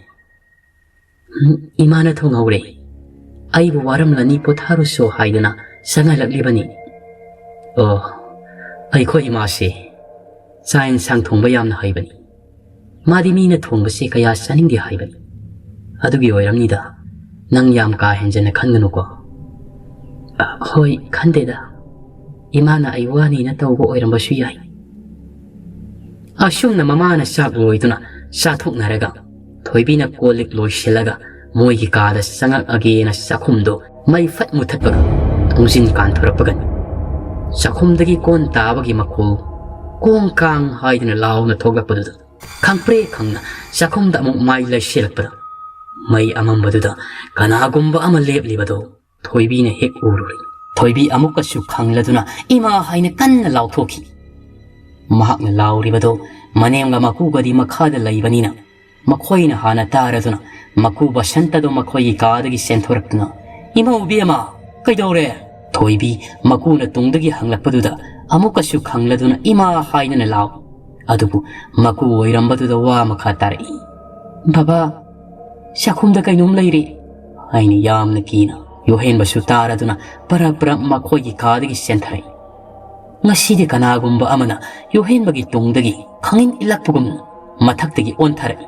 "ꯎꯝ, ꯏꯃꯥꯅ ꯊꯣꯡꯍꯧꯔꯦ꯫ ꯑꯩꯕꯨ ꯋꯥꯔꯝꯂꯅꯤ, ꯄꯣꯊꯥꯔꯨꯁꯣ ꯍꯥꯏꯗꯨꯅ ꯆꯪꯍꯜꯂꯛꯂꯤꯕꯅꯤ꯫" "ꯑꯣ, ꯑꯩꯈꯣꯏ ꯏꯃꯥꯁꯦ ꯆꯥꯛ ꯌꯦꯟꯁꯥꯡ ꯊꯣꯡꯕ ꯌꯥꯝꯅ ꯍꯩꯕꯅꯤ꯫ ꯃꯥꯗꯤ ꯃꯤꯅ ꯊꯣꯡꯕꯁꯦ ꯀꯌꯥ ꯆꯥꯅꯤꯡꯗꯦ ꯍꯥꯏꯕꯅꯤ꯫ ꯑꯗꯨꯒꯤ ꯑꯣꯏꯔꯝꯅꯤꯗ꯫ ꯅꯪ ꯌꯥꯝ ꯀꯥ ꯍꯦꯟꯖꯟꯅ ꯈꯟꯒꯅꯨꯀꯣ꯫" "ꯑ, ꯍꯣꯏ, ꯈꯟꯗꯦꯗ꯫ ꯏꯃꯥꯅ ꯑꯩ ꯋꯥꯅꯤꯅ ꯇꯧꯕ ꯑꯣꯏꯔꯝꯕꯁꯨ ꯌꯥꯏ꯫" ꯑꯁꯨꯝꯅ ꯃꯃꯥꯅ ꯆꯥꯛ ꯂꯣꯏꯗꯨꯅ ꯆꯥꯊꯣꯛꯅꯔꯒ, ꯊꯣꯏꯕꯤꯅ ꯀꯣꯜ ꯂꯤꯛ ꯂꯣꯏꯁꯤꯜꯂꯒ ꯃꯣꯏꯒꯤ ꯀꯥꯗ ꯆꯪꯉꯛꯑꯒꯦꯅ ꯆꯥꯛꯈꯨꯝꯗꯣ ꯃꯩ ꯐꯠ ꯃꯨꯊꯠꯄꯒ, ꯊꯣꯡꯖꯤꯟ ꯀꯥꯟꯊꯣꯔꯛꯄꯒꯅꯤ꯫ ꯆꯥꯛꯈꯨꯝꯗꯒꯤ ꯀꯣꯟ ꯇꯥꯕꯒꯤ ꯃꯈꯣꯜ, ꯀꯣꯡ ꯀꯥꯡ ꯍꯥꯏꯗꯅ ꯂꯥꯎꯅ ꯊꯣꯛꯂꯛꯄꯗꯨꯗ, ꯈꯪꯄ꯭ꯔꯦꯛ ꯈꯪꯅ ꯆꯥꯛꯈꯨꯝꯗ ꯑꯃꯨꯛ ꯃꯥꯏ ꯂꯩꯁꯤꯜꯂꯛꯄꯗ, ꯃꯩ ꯑꯃꯝꯕꯗꯨꯗ ꯀꯅꯥꯒꯨꯝꯕ ꯑꯃ ꯂꯦꯞꯂꯤꯕꯗꯣ ꯊꯣꯏꯕꯤꯅ ꯍꯦꯛ ꯎꯔꯨꯔꯦ꯫ ꯊꯣꯏꯕꯤ ꯑꯃꯨꯛꯀꯁꯨ ꯈꯪꯂꯗꯨꯅ "ꯏꯃꯥ" ꯍꯥꯏꯅ ꯀꯟꯅ ꯂꯥꯎꯊꯣꯛꯈꯤ꯫ ꯃꯍꯥꯛꯅ ꯂꯥꯎꯔꯤꯕꯗꯣ ꯃꯅꯦꯝꯒ ꯃꯀꯨꯒꯗꯤ ꯃꯈꯥꯗ ꯂꯩꯕꯅꯤꯅ, ꯃꯈꯣꯏꯅ ꯍꯥꯟꯅ ꯇꯥꯔꯗꯨꯅ ꯃꯀꯨ ꯕꯁꯟꯇꯗꯣ ꯃꯈꯣꯏꯒꯤ ꯀꯥꯗꯒꯤ ꯆꯦꯟꯊꯣꯔꯛꯇꯨꯅ, "ꯏꯃꯧ ꯏꯕꯦꯝꯃ, ꯀꯩꯗꯧꯔꯦ?" ꯊꯣꯏꯕꯤ ꯃꯀꯨꯅ ꯇꯨꯡꯗꯒꯤ ꯍꯪꯂꯛꯄꯗꯨꯗ ꯑꯃꯨꯛꯀꯁꯨ ꯈꯪꯂꯗꯨꯅ "ꯏꯃꯥ" ꯍꯥꯏꯗꯨꯅ ꯂꯥꯎ꯫ ꯑꯗꯨꯕꯨ ꯃꯀꯨ ꯑꯣꯏꯔꯝꯕꯗꯨꯗ ꯋꯥ ꯃꯈꯥ ꯇꯥꯔꯛꯏ, "ꯕꯕꯥ, ꯆꯥꯛꯈꯨꯝꯗ ꯀꯩꯅꯣꯝ ꯂꯩꯔꯦ" ꯍꯥꯏꯅ ꯌꯥꯝꯅ ꯀꯤꯅ ꯌꯣꯍꯦꯟꯕꯁꯨ ꯇꯥꯔꯗꯨꯅ ꯄꯔꯞ ꯄꯔꯞ ꯃꯈꯣꯏꯒꯤ ꯀꯥꯗꯒꯤ ꯆꯦꯟꯊꯔꯛꯏ꯫ ꯉꯁꯤꯗꯤ ꯀꯅꯥꯒꯨꯝꯕ ꯑꯃꯅ ꯌꯣꯍꯦꯟꯕꯒꯤ ꯇꯨꯡꯗꯒꯤ ꯈꯪꯏꯟ ꯏꯜꯂꯛꯄꯒꯨꯝ ꯃꯊꯛꯇꯒꯤ ꯑꯣꯟꯊꯔꯛꯏ꯫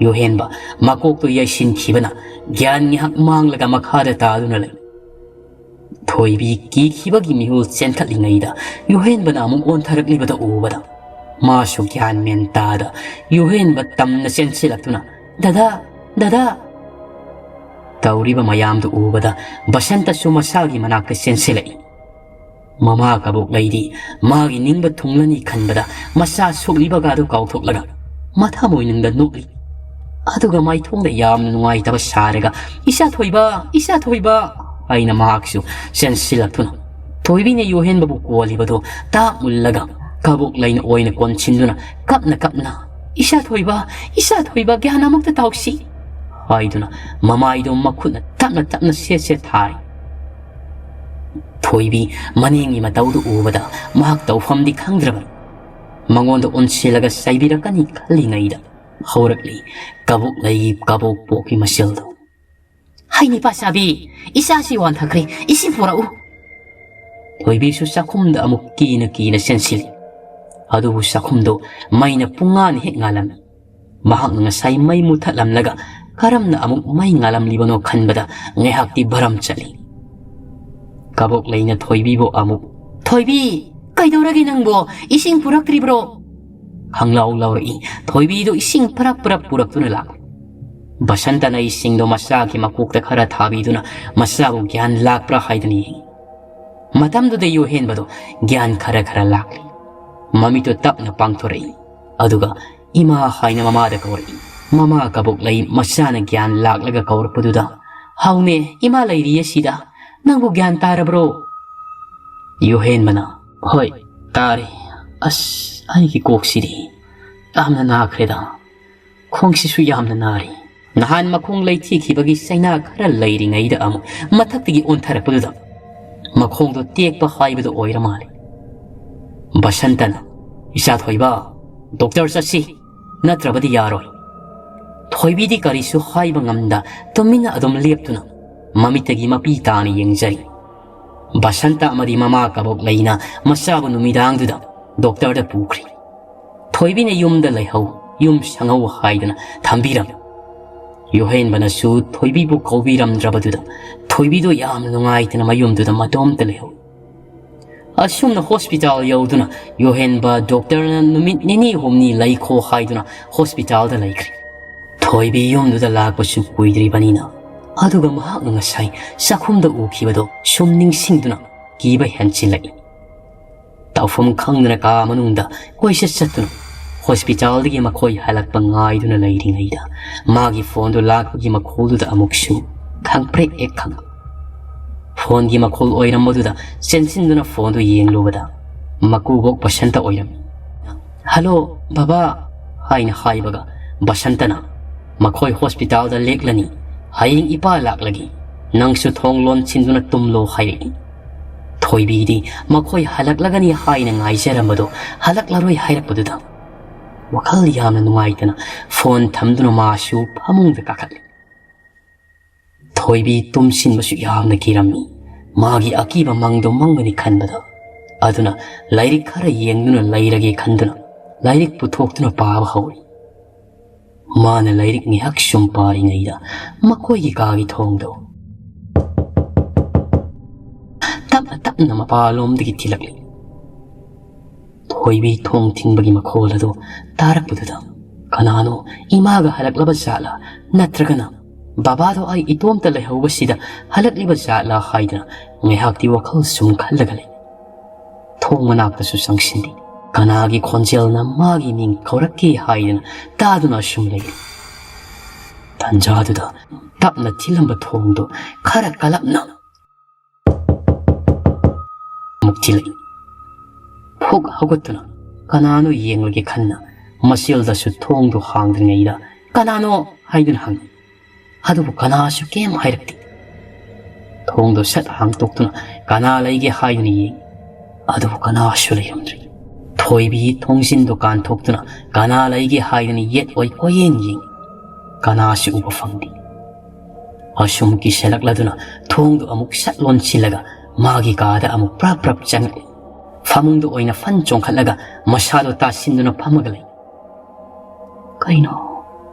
ꯌꯣꯍꯦꯟꯕ ꯃꯀꯣꯛꯇꯨ ꯌꯩꯁꯤꯟꯈꯤꯕꯅ ꯒ꯭ꯌꯥꯟ ꯉꯥꯏꯍꯥꯛ ꯃꯥꯡꯂꯒ ꯃꯈꯥꯗ ꯇꯥꯗꯨꯅ ꯂꯩ꯫ ꯊꯣꯏꯕꯤ ꯀꯤꯈꯤꯕꯒꯤ ꯃꯤꯍꯨꯜ ꯆꯦꯟꯊꯠꯂꯤꯉꯩꯗ ꯌꯣꯍꯦꯟꯕꯅ ꯑꯃꯨꯛ ꯑꯣꯟꯊꯔꯛꯂꯤꯕꯗ ꯎꯕꯗ, ꯃꯥꯁꯨ ꯒ꯭ꯌꯥꯟ ꯃꯦꯟ ꯇꯥꯗ ꯌꯣꯍꯦꯟꯕ ꯇꯝꯅ ꯆꯦꯟꯁꯤꯜꯂꯛꯇꯨꯅ, "ꯗꯗꯥ, ꯗꯗꯥ!" ꯇꯧꯔꯤꯕ ꯃꯌꯥꯝꯗꯨ ꯎꯕꯗ ꯕꯁꯟꯇꯁꯨ ꯃꯁꯥꯒꯤ ꯃꯅꯥꯛꯇ ꯆꯦꯟꯁꯤꯜꯂꯛꯏ꯫ ꯃꯃꯥ ꯀꯕꯣꯛꯂꯩꯗꯤ ꯃꯥꯒꯤ ꯅꯤꯡꯕ ꯊꯨꯡꯂꯅꯤ ꯈꯟꯕꯗ ꯃꯆꯥ ꯁꯣꯛꯂꯤꯕꯒꯗꯨ ꯀꯥꯎꯊꯣꯛꯂꯒ ꯃꯊꯃꯣꯏꯅꯨꯡꯗ ꯅꯣꯛꯂꯤ꯫ ꯑꯗꯨꯒ ꯃꯥꯏꯊꯣꯡꯗ ꯌꯥꯝꯅ ꯅꯨꯡꯉꯥꯏꯇꯕ ꯁꯥꯔꯒ, "ꯏꯆꯥ ꯊꯣꯏꯕ, ꯏꯆꯥ ꯊꯣꯏꯕ!" ꯍꯥꯏꯅ ꯃꯍꯥꯛꯁꯨ ꯆꯦꯟꯁꯤꯜꯂꯛꯇꯨꯅ, ꯊꯣꯏꯕꯤꯅ ꯌꯣꯍꯦꯟꯕꯕꯨ ꯀꯣꯜꯂꯤꯕꯗꯨ ꯇꯥꯛ ꯃꯨꯜꯂꯒ ꯀꯕꯣꯛꯂꯩꯅ ꯑꯣꯏꯅ ꯀꯣꯟꯁꯤꯟꯗꯨꯅ ꯀꯞꯅ ꯀꯞꯅ, "ꯏꯆꯥ ꯊꯣꯏꯕ, ꯏꯆꯥ ꯊꯣꯏꯕ, ꯒ꯭ꯌꯥꯟ ꯑꯃꯨꯛꯇ ꯇꯥꯎꯁꯤ!" ꯍꯥꯏꯗꯨꯅ ꯃꯃꯥꯏꯗꯨ ꯃꯈꯨꯠꯅ ꯇꯞꯅ ꯇꯞꯅ ꯁꯦꯠ ꯁꯦꯠ ꯊꯥꯔꯤ꯫ ꯊꯣꯏꯕꯤ ꯃꯅꯦꯝꯒꯤ ꯃꯇꯧꯗꯨ ꯎꯕꯗ ꯃꯍꯥꯛ ꯇꯧꯐꯝꯗꯤ ꯈꯪꯗ꯭ꯔꯕꯅꯤ꯫ ꯃꯉꯣꯟꯗ ꯑꯣꯟꯁꯤꯜꯂꯒ ꯆꯩꯕꯤꯔꯛꯀꯅꯤ ꯈꯜꯂꯤꯉꯩꯗ ꯍꯧꯔꯛꯂꯤ ꯀꯕꯣꯛꯂꯩꯒꯤ ꯀꯕꯣꯛ ꯄꯣꯛꯀꯤ ꯃꯆꯤꯜꯗꯨ꯫ "ꯍꯩ ꯅꯤꯄꯥ ꯆꯥꯕꯤ, ꯏꯆꯥꯁꯤ ꯋꯥꯟꯊꯈ꯭ꯔꯦ, ꯏꯁꯤꯡ ꯄꯨꯔꯛꯎ!" ꯊꯣꯏꯕꯤꯁꯨ ꯆꯥꯛꯈꯨꯝꯗ ꯑꯃꯨꯛ ꯀꯤꯅ ꯀꯤꯅ ꯆꯦꯟꯁꯤꯜꯂꯤ꯫ ꯑꯗꯨꯕꯨ ꯆꯥꯛꯈꯨꯝꯗꯨ ꯃꯩꯅ ꯄꯨꯡꯉꯥꯟ ꯍꯦꯛ ꯉꯥꯜꯂꯝꯃꯤ꯫ ꯃꯍꯥꯛꯅ ꯉꯁꯥꯏ ꯃꯩ ꯃꯨꯊꯠꯂꯝꯂꯒ ꯀꯔꯝꯅ ꯑꯃꯨꯛ ꯃꯩ ꯉꯥꯜꯂꯝꯂꯤꯕꯅꯣ ꯈꯟꯕꯗ ꯉꯥꯏꯍꯥꯛꯇꯤ ꯚꯔꯝ ꯆꯠꯂꯤ꯫ ꯀꯕꯣꯛꯂꯩꯅ ꯊꯣꯏꯕꯤꯕꯨ ꯑꯃꯨꯛ, "ꯊꯣꯏꯕꯤ, ꯀꯩꯗꯧꯔꯒꯦ ꯅꯪꯕꯣ? ꯏꯁꯤꯡ ꯄꯨꯔꯛꯇ꯭ꯔꯤꯕ꯭ꯔꯣ?" ꯈꯪꯂꯥꯎ ꯂꯥꯎꯔꯛꯏ꯫ ꯊꯣꯏꯕꯤꯗꯨ ꯏꯁꯤꯡ ꯄꯔꯞ ꯄꯔꯞ ꯄꯨꯔꯛꯇꯨꯅ ꯂꯥꯛꯂꯤ꯫ ꯕꯁꯟꯇꯅ ꯏꯁꯤꯡꯗꯣ ꯃꯆꯥꯒꯤ ꯃꯀꯣꯛꯇ ꯈꯔ ꯊꯥꯕꯤꯗꯨꯅ ꯃꯆꯥꯕꯨ ꯒ꯭ꯌꯥꯟ ꯂꯥꯛꯄ꯭ꯔꯥ ꯍꯥꯏꯗꯨꯅ ꯌꯦꯡꯏ꯫ ꯃꯇꯝꯗꯨꯗ ꯌꯣꯍꯦꯟꯕꯗꯣ ꯒ꯭ꯌꯥꯟ ꯈꯔ ꯈꯔ ꯂꯥꯛꯂꯤ꯫ ꯃꯃꯤꯠꯇꯨ ꯇꯞꯅ ꯄꯥꯡꯊꯣꯔꯛꯏ꯫ ꯑꯗꯨꯒ "ꯏꯃꯥ" ꯍꯥꯏꯅ ꯃꯃꯥꯗ ꯀꯧꯔꯛꯏ꯫ ꯃꯃꯥ ꯀꯕꯣꯛ ꯂꯩ ꯃꯆꯥꯅ ꯒ꯭ꯌꯥꯟ ꯂꯥꯛꯂꯒ ꯀꯧꯔꯛꯄꯗꯨꯗ, "ꯍꯥꯎꯅꯦ, ꯏꯃꯥ ꯂꯩꯔꯤꯌꯦ ꯁꯤꯗ꯫ ꯅꯪꯕꯨ ꯒ꯭ꯌꯥꯟ ꯇꯥꯔꯕ꯭ꯔꯣ?" ꯌꯣꯍꯦꯟꯕꯅ, "ꯍꯣꯏ, ꯇꯥꯔꯦ꯫ ꯑꯁ, ꯑꯩꯒꯤ ꯀꯣꯛꯁꯤꯗꯤ ꯌꯥꯝꯅ ꯅꯥꯈ꯭ꯔꯦꯗ꯫ ꯈꯣꯡꯁꯤꯁꯨ ꯌꯥꯝꯅ ꯅꯥꯔꯤ꯫ ꯅꯍꯥꯟ ꯃꯈꯣꯡ ꯂꯩꯊꯤꯈꯤꯕꯒꯤ ꯆꯩꯅꯥ ꯈꯔ ꯂꯩꯔꯤꯉꯩꯗ ꯑꯃꯨꯛ ꯃꯊꯛꯇꯒꯤ ꯑꯣꯟꯊꯔꯛꯄꯗꯨꯗ ꯃꯈꯣꯡꯗꯣ ꯇꯦꯛꯄ ꯍꯥꯏꯕꯗꯨ ꯑꯣꯏꯔ ꯃꯥꯜꯂꯤ꯫" ꯕꯁꯟꯇꯅ, "ꯏꯆꯥ ꯊꯣꯏꯕ, ꯗꯣꯛꯇꯔ ꯆꯠꯁꯤ, ꯅꯠꯇ꯭ꯔꯕꯗꯤ ꯌꯥꯔꯣꯏ꯫" ꯊꯣꯏꯕꯤꯗꯤ ꯀꯔꯤꯁꯨ ꯍꯥꯏꯕ ꯉꯝꯗ ꯇꯨꯃꯤꯟꯅ ꯑꯗꯨꯝ ꯂꯦꯞꯇꯨꯅ ꯃꯃꯤꯠꯇꯒꯤ ꯃꯄꯤ ꯇꯥꯅ ꯌꯦꯡꯖꯔꯤ꯫ ꯕꯁꯟꯇ ꯑꯃꯗꯤ ꯃꯃꯥ ꯀꯕꯣꯛ ꯂꯩꯅ ꯃꯆꯥꯕꯨ ꯅꯨꯃꯤꯗꯥꯡꯗꯨꯗ ꯗꯣꯛꯇꯔꯗ ꯄꯨꯈ꯭ꯔꯤ꯫ ꯊꯣꯏꯕꯤꯅ ꯌꯨꯝꯗ ꯂꯩꯍꯧ, ꯌꯨꯝ ꯁꯪꯍꯧ ꯍꯥꯏꯗꯨꯅ ꯊꯝꯕꯤꯔꯝꯃꯤ꯫ ꯌꯣꯍꯦꯟꯕꯅꯁꯨ ꯊꯣꯏꯕꯤꯕꯨ ꯀꯧꯕꯤꯔꯝꯗ꯭ꯔꯕꯗꯨꯗ ꯊꯣꯏꯕꯤꯗꯣ ꯌꯥꯝꯅ ꯅꯨꯡꯉꯥꯏꯇꯅ ꯃꯌꯨꯝꯗꯨꯗ ꯃꯇꯣꯝꯇ ꯂꯩꯍꯧꯏ꯫ ꯑꯁꯨꯝꯅ ꯍꯣꯁꯄꯤꯇꯥꯜ ꯌꯧꯗꯨꯅ ꯌꯣꯍꯦꯟꯕ ꯗꯣꯛꯇꯔꯅ ꯅꯨꯃꯤꯠ ꯅꯤꯅꯤ ꯍꯨꯝꯅꯤ ꯂꯩꯈꯣ ꯍꯥꯏꯗꯨꯅ ꯍꯣꯁꯄꯤꯇꯥꯜꯗ ꯂꯩꯈ꯭ꯔꯦ꯫ ꯊꯣꯏꯕꯤ ꯌꯨꯝꯗꯨꯗ ꯂꯥꯛꯄꯁꯨ ꯀꯨꯏꯗ꯭ꯔꯤꯕꯅꯤꯅ, ꯑꯗꯨꯒ ꯃꯍꯥꯛꯅ ꯉꯁꯥꯏ ꯆꯥꯛꯈꯨꯝꯗ ꯎꯈꯤꯕꯗꯣ ꯁꯨꯝ ꯅꯤꯡꯁꯤꯡꯗꯨꯅ ꯀꯤꯕ ꯍꯦꯟꯆꯤꯜꯂꯛꯏ꯫ ꯇꯧꯐꯝ ꯈꯪꯗꯅ ꯀꯥ ꯃꯅꯨꯡꯗ ꯀꯣꯏꯆꯠ ꯆꯠꯇꯨꯅ ꯍꯣꯁꯄꯤꯇꯥꯜꯗꯒꯤ ꯃꯈꯣꯏ ꯍꯜꯂꯛꯄ ꯉꯥꯏꯗꯨꯅ ꯂꯩꯔꯤꯉꯩꯗ ꯃꯥꯒꯤ ꯐꯣꯟꯗꯨ ꯂꯥꯛꯄꯒꯤ ꯃꯈꯣꯜꯗꯨꯗ ꯑꯃꯨꯛꯁꯨ ꯈꯪꯄ꯭ꯔꯦꯛ ꯍꯦꯛ ꯈꯪ꯫ ꯐꯣꯟꯒꯤ ꯃꯈꯣꯜ ꯑꯣꯏꯔꯝꯕꯗꯨꯗ ꯆꯦꯟꯁꯤꯟꯗꯨꯅ ꯐꯣꯟꯗꯨ ꯌꯦꯡꯂꯨꯕꯗ ꯃꯀꯨꯕꯣꯛ ꯕꯁꯟꯇ ꯑꯣꯏꯔꯝꯃꯤ꯫ "ꯍꯜꯂꯣ, ꯕꯕꯥ," ꯍꯥꯏꯅ ꯍꯥꯏꯕꯒ ꯕꯁꯟꯇꯅ, "ꯃꯈꯣꯏ ꯍꯣꯁꯄꯤꯇꯥꯜꯗ ꯂꯦꯛꯂꯅꯤ꯫ ꯍꯌꯦꯡ ꯏꯄꯥ ꯂꯥꯛꯂꯒꯦ꯫ ꯅꯪꯁꯨ ꯊꯣꯡ ꯂꯣꯟꯁꯤꯟꯗꯨꯅ ꯇꯨꯝꯂꯣ," ꯍꯥꯏꯔꯛꯏ꯫ ꯊꯣꯏꯕꯤꯗꯤ ꯃꯈꯣꯏ ꯍꯜꯂꯛꯂꯒꯅꯤ ꯍꯥꯏꯅ ꯉꯥꯏꯖꯔꯝꯕꯗꯣ ꯍꯜꯂꯛꯂꯔꯣꯏ ꯍꯥꯏꯔꯛꯄꯗꯨꯗ ꯋꯥꯈꯜ ꯌꯥꯝꯅ ꯅꯨꯡꯉꯥꯏꯇꯅ ꯐꯣꯟ ꯊꯝꯗꯨꯅ ꯃꯥꯁꯨ ꯐꯃꯨꯡꯗ ꯀꯥꯈꯠꯂꯤ꯫ ꯊꯣꯏꯕꯤ ꯇꯨꯝꯁꯤꯟꯕꯁꯨ ꯌꯥꯝꯅ ꯀꯤꯔꯝꯃꯤ꯫ ꯃꯥꯒꯤ ꯑꯀꯤꯕ ꯃꯪꯗꯣ ꯃꯪꯒꯅꯤ ꯈꯟꯕꯗ꯫ ꯑꯗꯨꯅ ꯂꯥꯏꯔꯤꯛ ꯈꯔ ꯌꯦꯡꯗꯨꯅ ꯂꯩꯔꯒꯦ ꯈꯟꯗꯨꯅ ꯂꯥꯏꯔꯤꯛ ꯄꯨꯊꯣꯛꯇꯨꯅ ꯄꯥꯕ ꯍꯧꯔꯤ꯫ ꯃꯥꯅ ꯂꯥꯏꯔꯤꯛ ꯉꯥꯏꯍꯥꯛ ꯁꯨꯝ ꯄꯥꯔꯤꯉꯩꯗ ꯃꯈꯣꯏꯒꯤ ꯀꯥꯒꯤ ꯊꯣꯡꯗꯣ ꯇꯞꯅ ꯇꯞꯅ ꯃꯄꯥꯟꯂꯣꯝꯗꯒꯤ ꯊꯤꯜꯂꯛꯂꯤ꯫ ꯊꯣꯏꯕꯤ ꯊꯣꯡ ꯊꯤꯡꯕꯒꯤ ꯃꯈꯣꯜ ꯑꯗꯨ ꯇꯥꯔꯛꯄꯗꯨꯗ, ꯀꯅꯥꯅꯣ ꯏꯃꯥꯒ ꯍꯜꯂꯛꯂꯕ ꯖꯥꯠꯂꯥ, ꯅꯠꯇ꯭ꯔꯒꯅ ꯕꯕꯥꯗꯣ ꯑꯩ ꯏꯇꯣꯝꯇ ꯂꯩꯍꯧꯕꯁꯤꯗ ꯍꯜꯂꯛꯂꯤꯕ ꯖꯥꯠꯂꯥ ꯍꯥꯏꯗꯅ ꯉꯥꯏꯍꯥꯛꯇꯤ ꯋꯥꯈꯜ ꯁꯨꯝ ꯈꯜꯂꯒ ꯂꯩ꯫ ꯊꯣꯡ ꯃꯅꯥꯛꯇꯁꯨ ꯆꯪꯁꯤꯟꯗꯦ꯫ ꯀꯅꯥꯒꯤ ꯈꯣꯟꯖꯦꯜꯅ ꯃꯥꯒꯤ ꯃꯤꯡ ꯀꯧꯔꯛꯀꯦ ꯍꯥꯏꯗꯅ ꯇꯥꯗꯨꯅ ꯑꯁꯨꯝ ꯂꯩꯔꯤ꯫ ꯇꯟꯖꯥꯗꯨꯗ ꯇꯞꯅ ꯊꯤꯜꯂꯝꯕ ꯊꯣꯡꯗꯨ ꯈꯔ ꯀꯜꯂꯞꯅ ꯑꯃꯨꯛ ꯊꯤꯜꯂꯛꯏ꯫ ꯐꯨꯛ ꯍꯧꯒꯠꯇꯨꯅ ꯀꯅꯥꯅꯣ ꯌꯦꯡꯂꯒꯦ ꯈꯟꯅ ꯃꯆꯤꯜꯗꯁꯨ ꯊꯣꯡꯗꯨ ꯍꯥꯡꯗ꯭ꯔꯤꯉꯩꯗ "ꯀꯅꯥꯅꯣ?" ꯍꯥꯏꯗꯨꯅ ꯍꯪꯉꯤ꯫ ꯑꯗꯨꯕꯨ ꯀꯅꯥꯁꯨ ꯀꯩꯝ ꯍꯥꯏꯔꯛꯇꯦ꯫ ꯊꯣꯡꯗꯨ ꯁꯠ ꯍꯥꯡꯇꯣꯛꯇꯨꯅ ꯀꯅꯥ ꯂꯩꯒꯦ ꯍꯥꯏꯗꯨꯅ ꯌꯦꯡꯉꯤ꯫ ꯑꯗꯨꯕꯨ ꯀꯅꯥꯁꯨ ꯂꯩꯔꯝꯗ꯭ꯔꯦ꯫ ꯊꯣꯏꯕꯤ ꯊꯣꯡꯖꯤꯟꯗꯨ ꯀꯥꯟꯊꯣꯛꯇꯨꯅ ꯀꯅꯥ ꯂꯩꯒꯦ ꯍꯥꯏꯗꯨꯅ ꯌꯦꯠ ꯑꯣꯏ ꯀꯣꯏꯌꯦꯡ ꯌꯦꯡꯉꯤ꯫ ꯀꯅꯥꯁꯨ ꯎꯕ ꯐꯪꯗꯦ꯫ ꯑꯁꯨꯝ ꯀꯤꯁꯜꯂꯛꯂꯗꯨꯅ ꯊꯣꯡꯗꯨ ꯑꯃꯨꯛ ꯁꯠ ꯂꯣꯟꯁꯤꯜꯂꯒ ꯃꯥꯒꯤ ꯀꯥꯗ ꯑꯃꯨꯛ ꯄ꯭ꯔꯞ ꯄ꯭ꯔꯞ ꯆꯪꯉꯛꯏ꯫ ꯐꯃꯨꯡꯗ ꯑꯣꯏꯅ ꯐꯟ ꯆꯣꯡꯈꯠꯂꯒ ꯃꯁꯥꯗꯣ ꯇꯥꯁꯤꯟꯗꯨꯅ ꯐꯝꯃꯒ ꯂꯩ꯫ "ꯀꯩꯅꯣ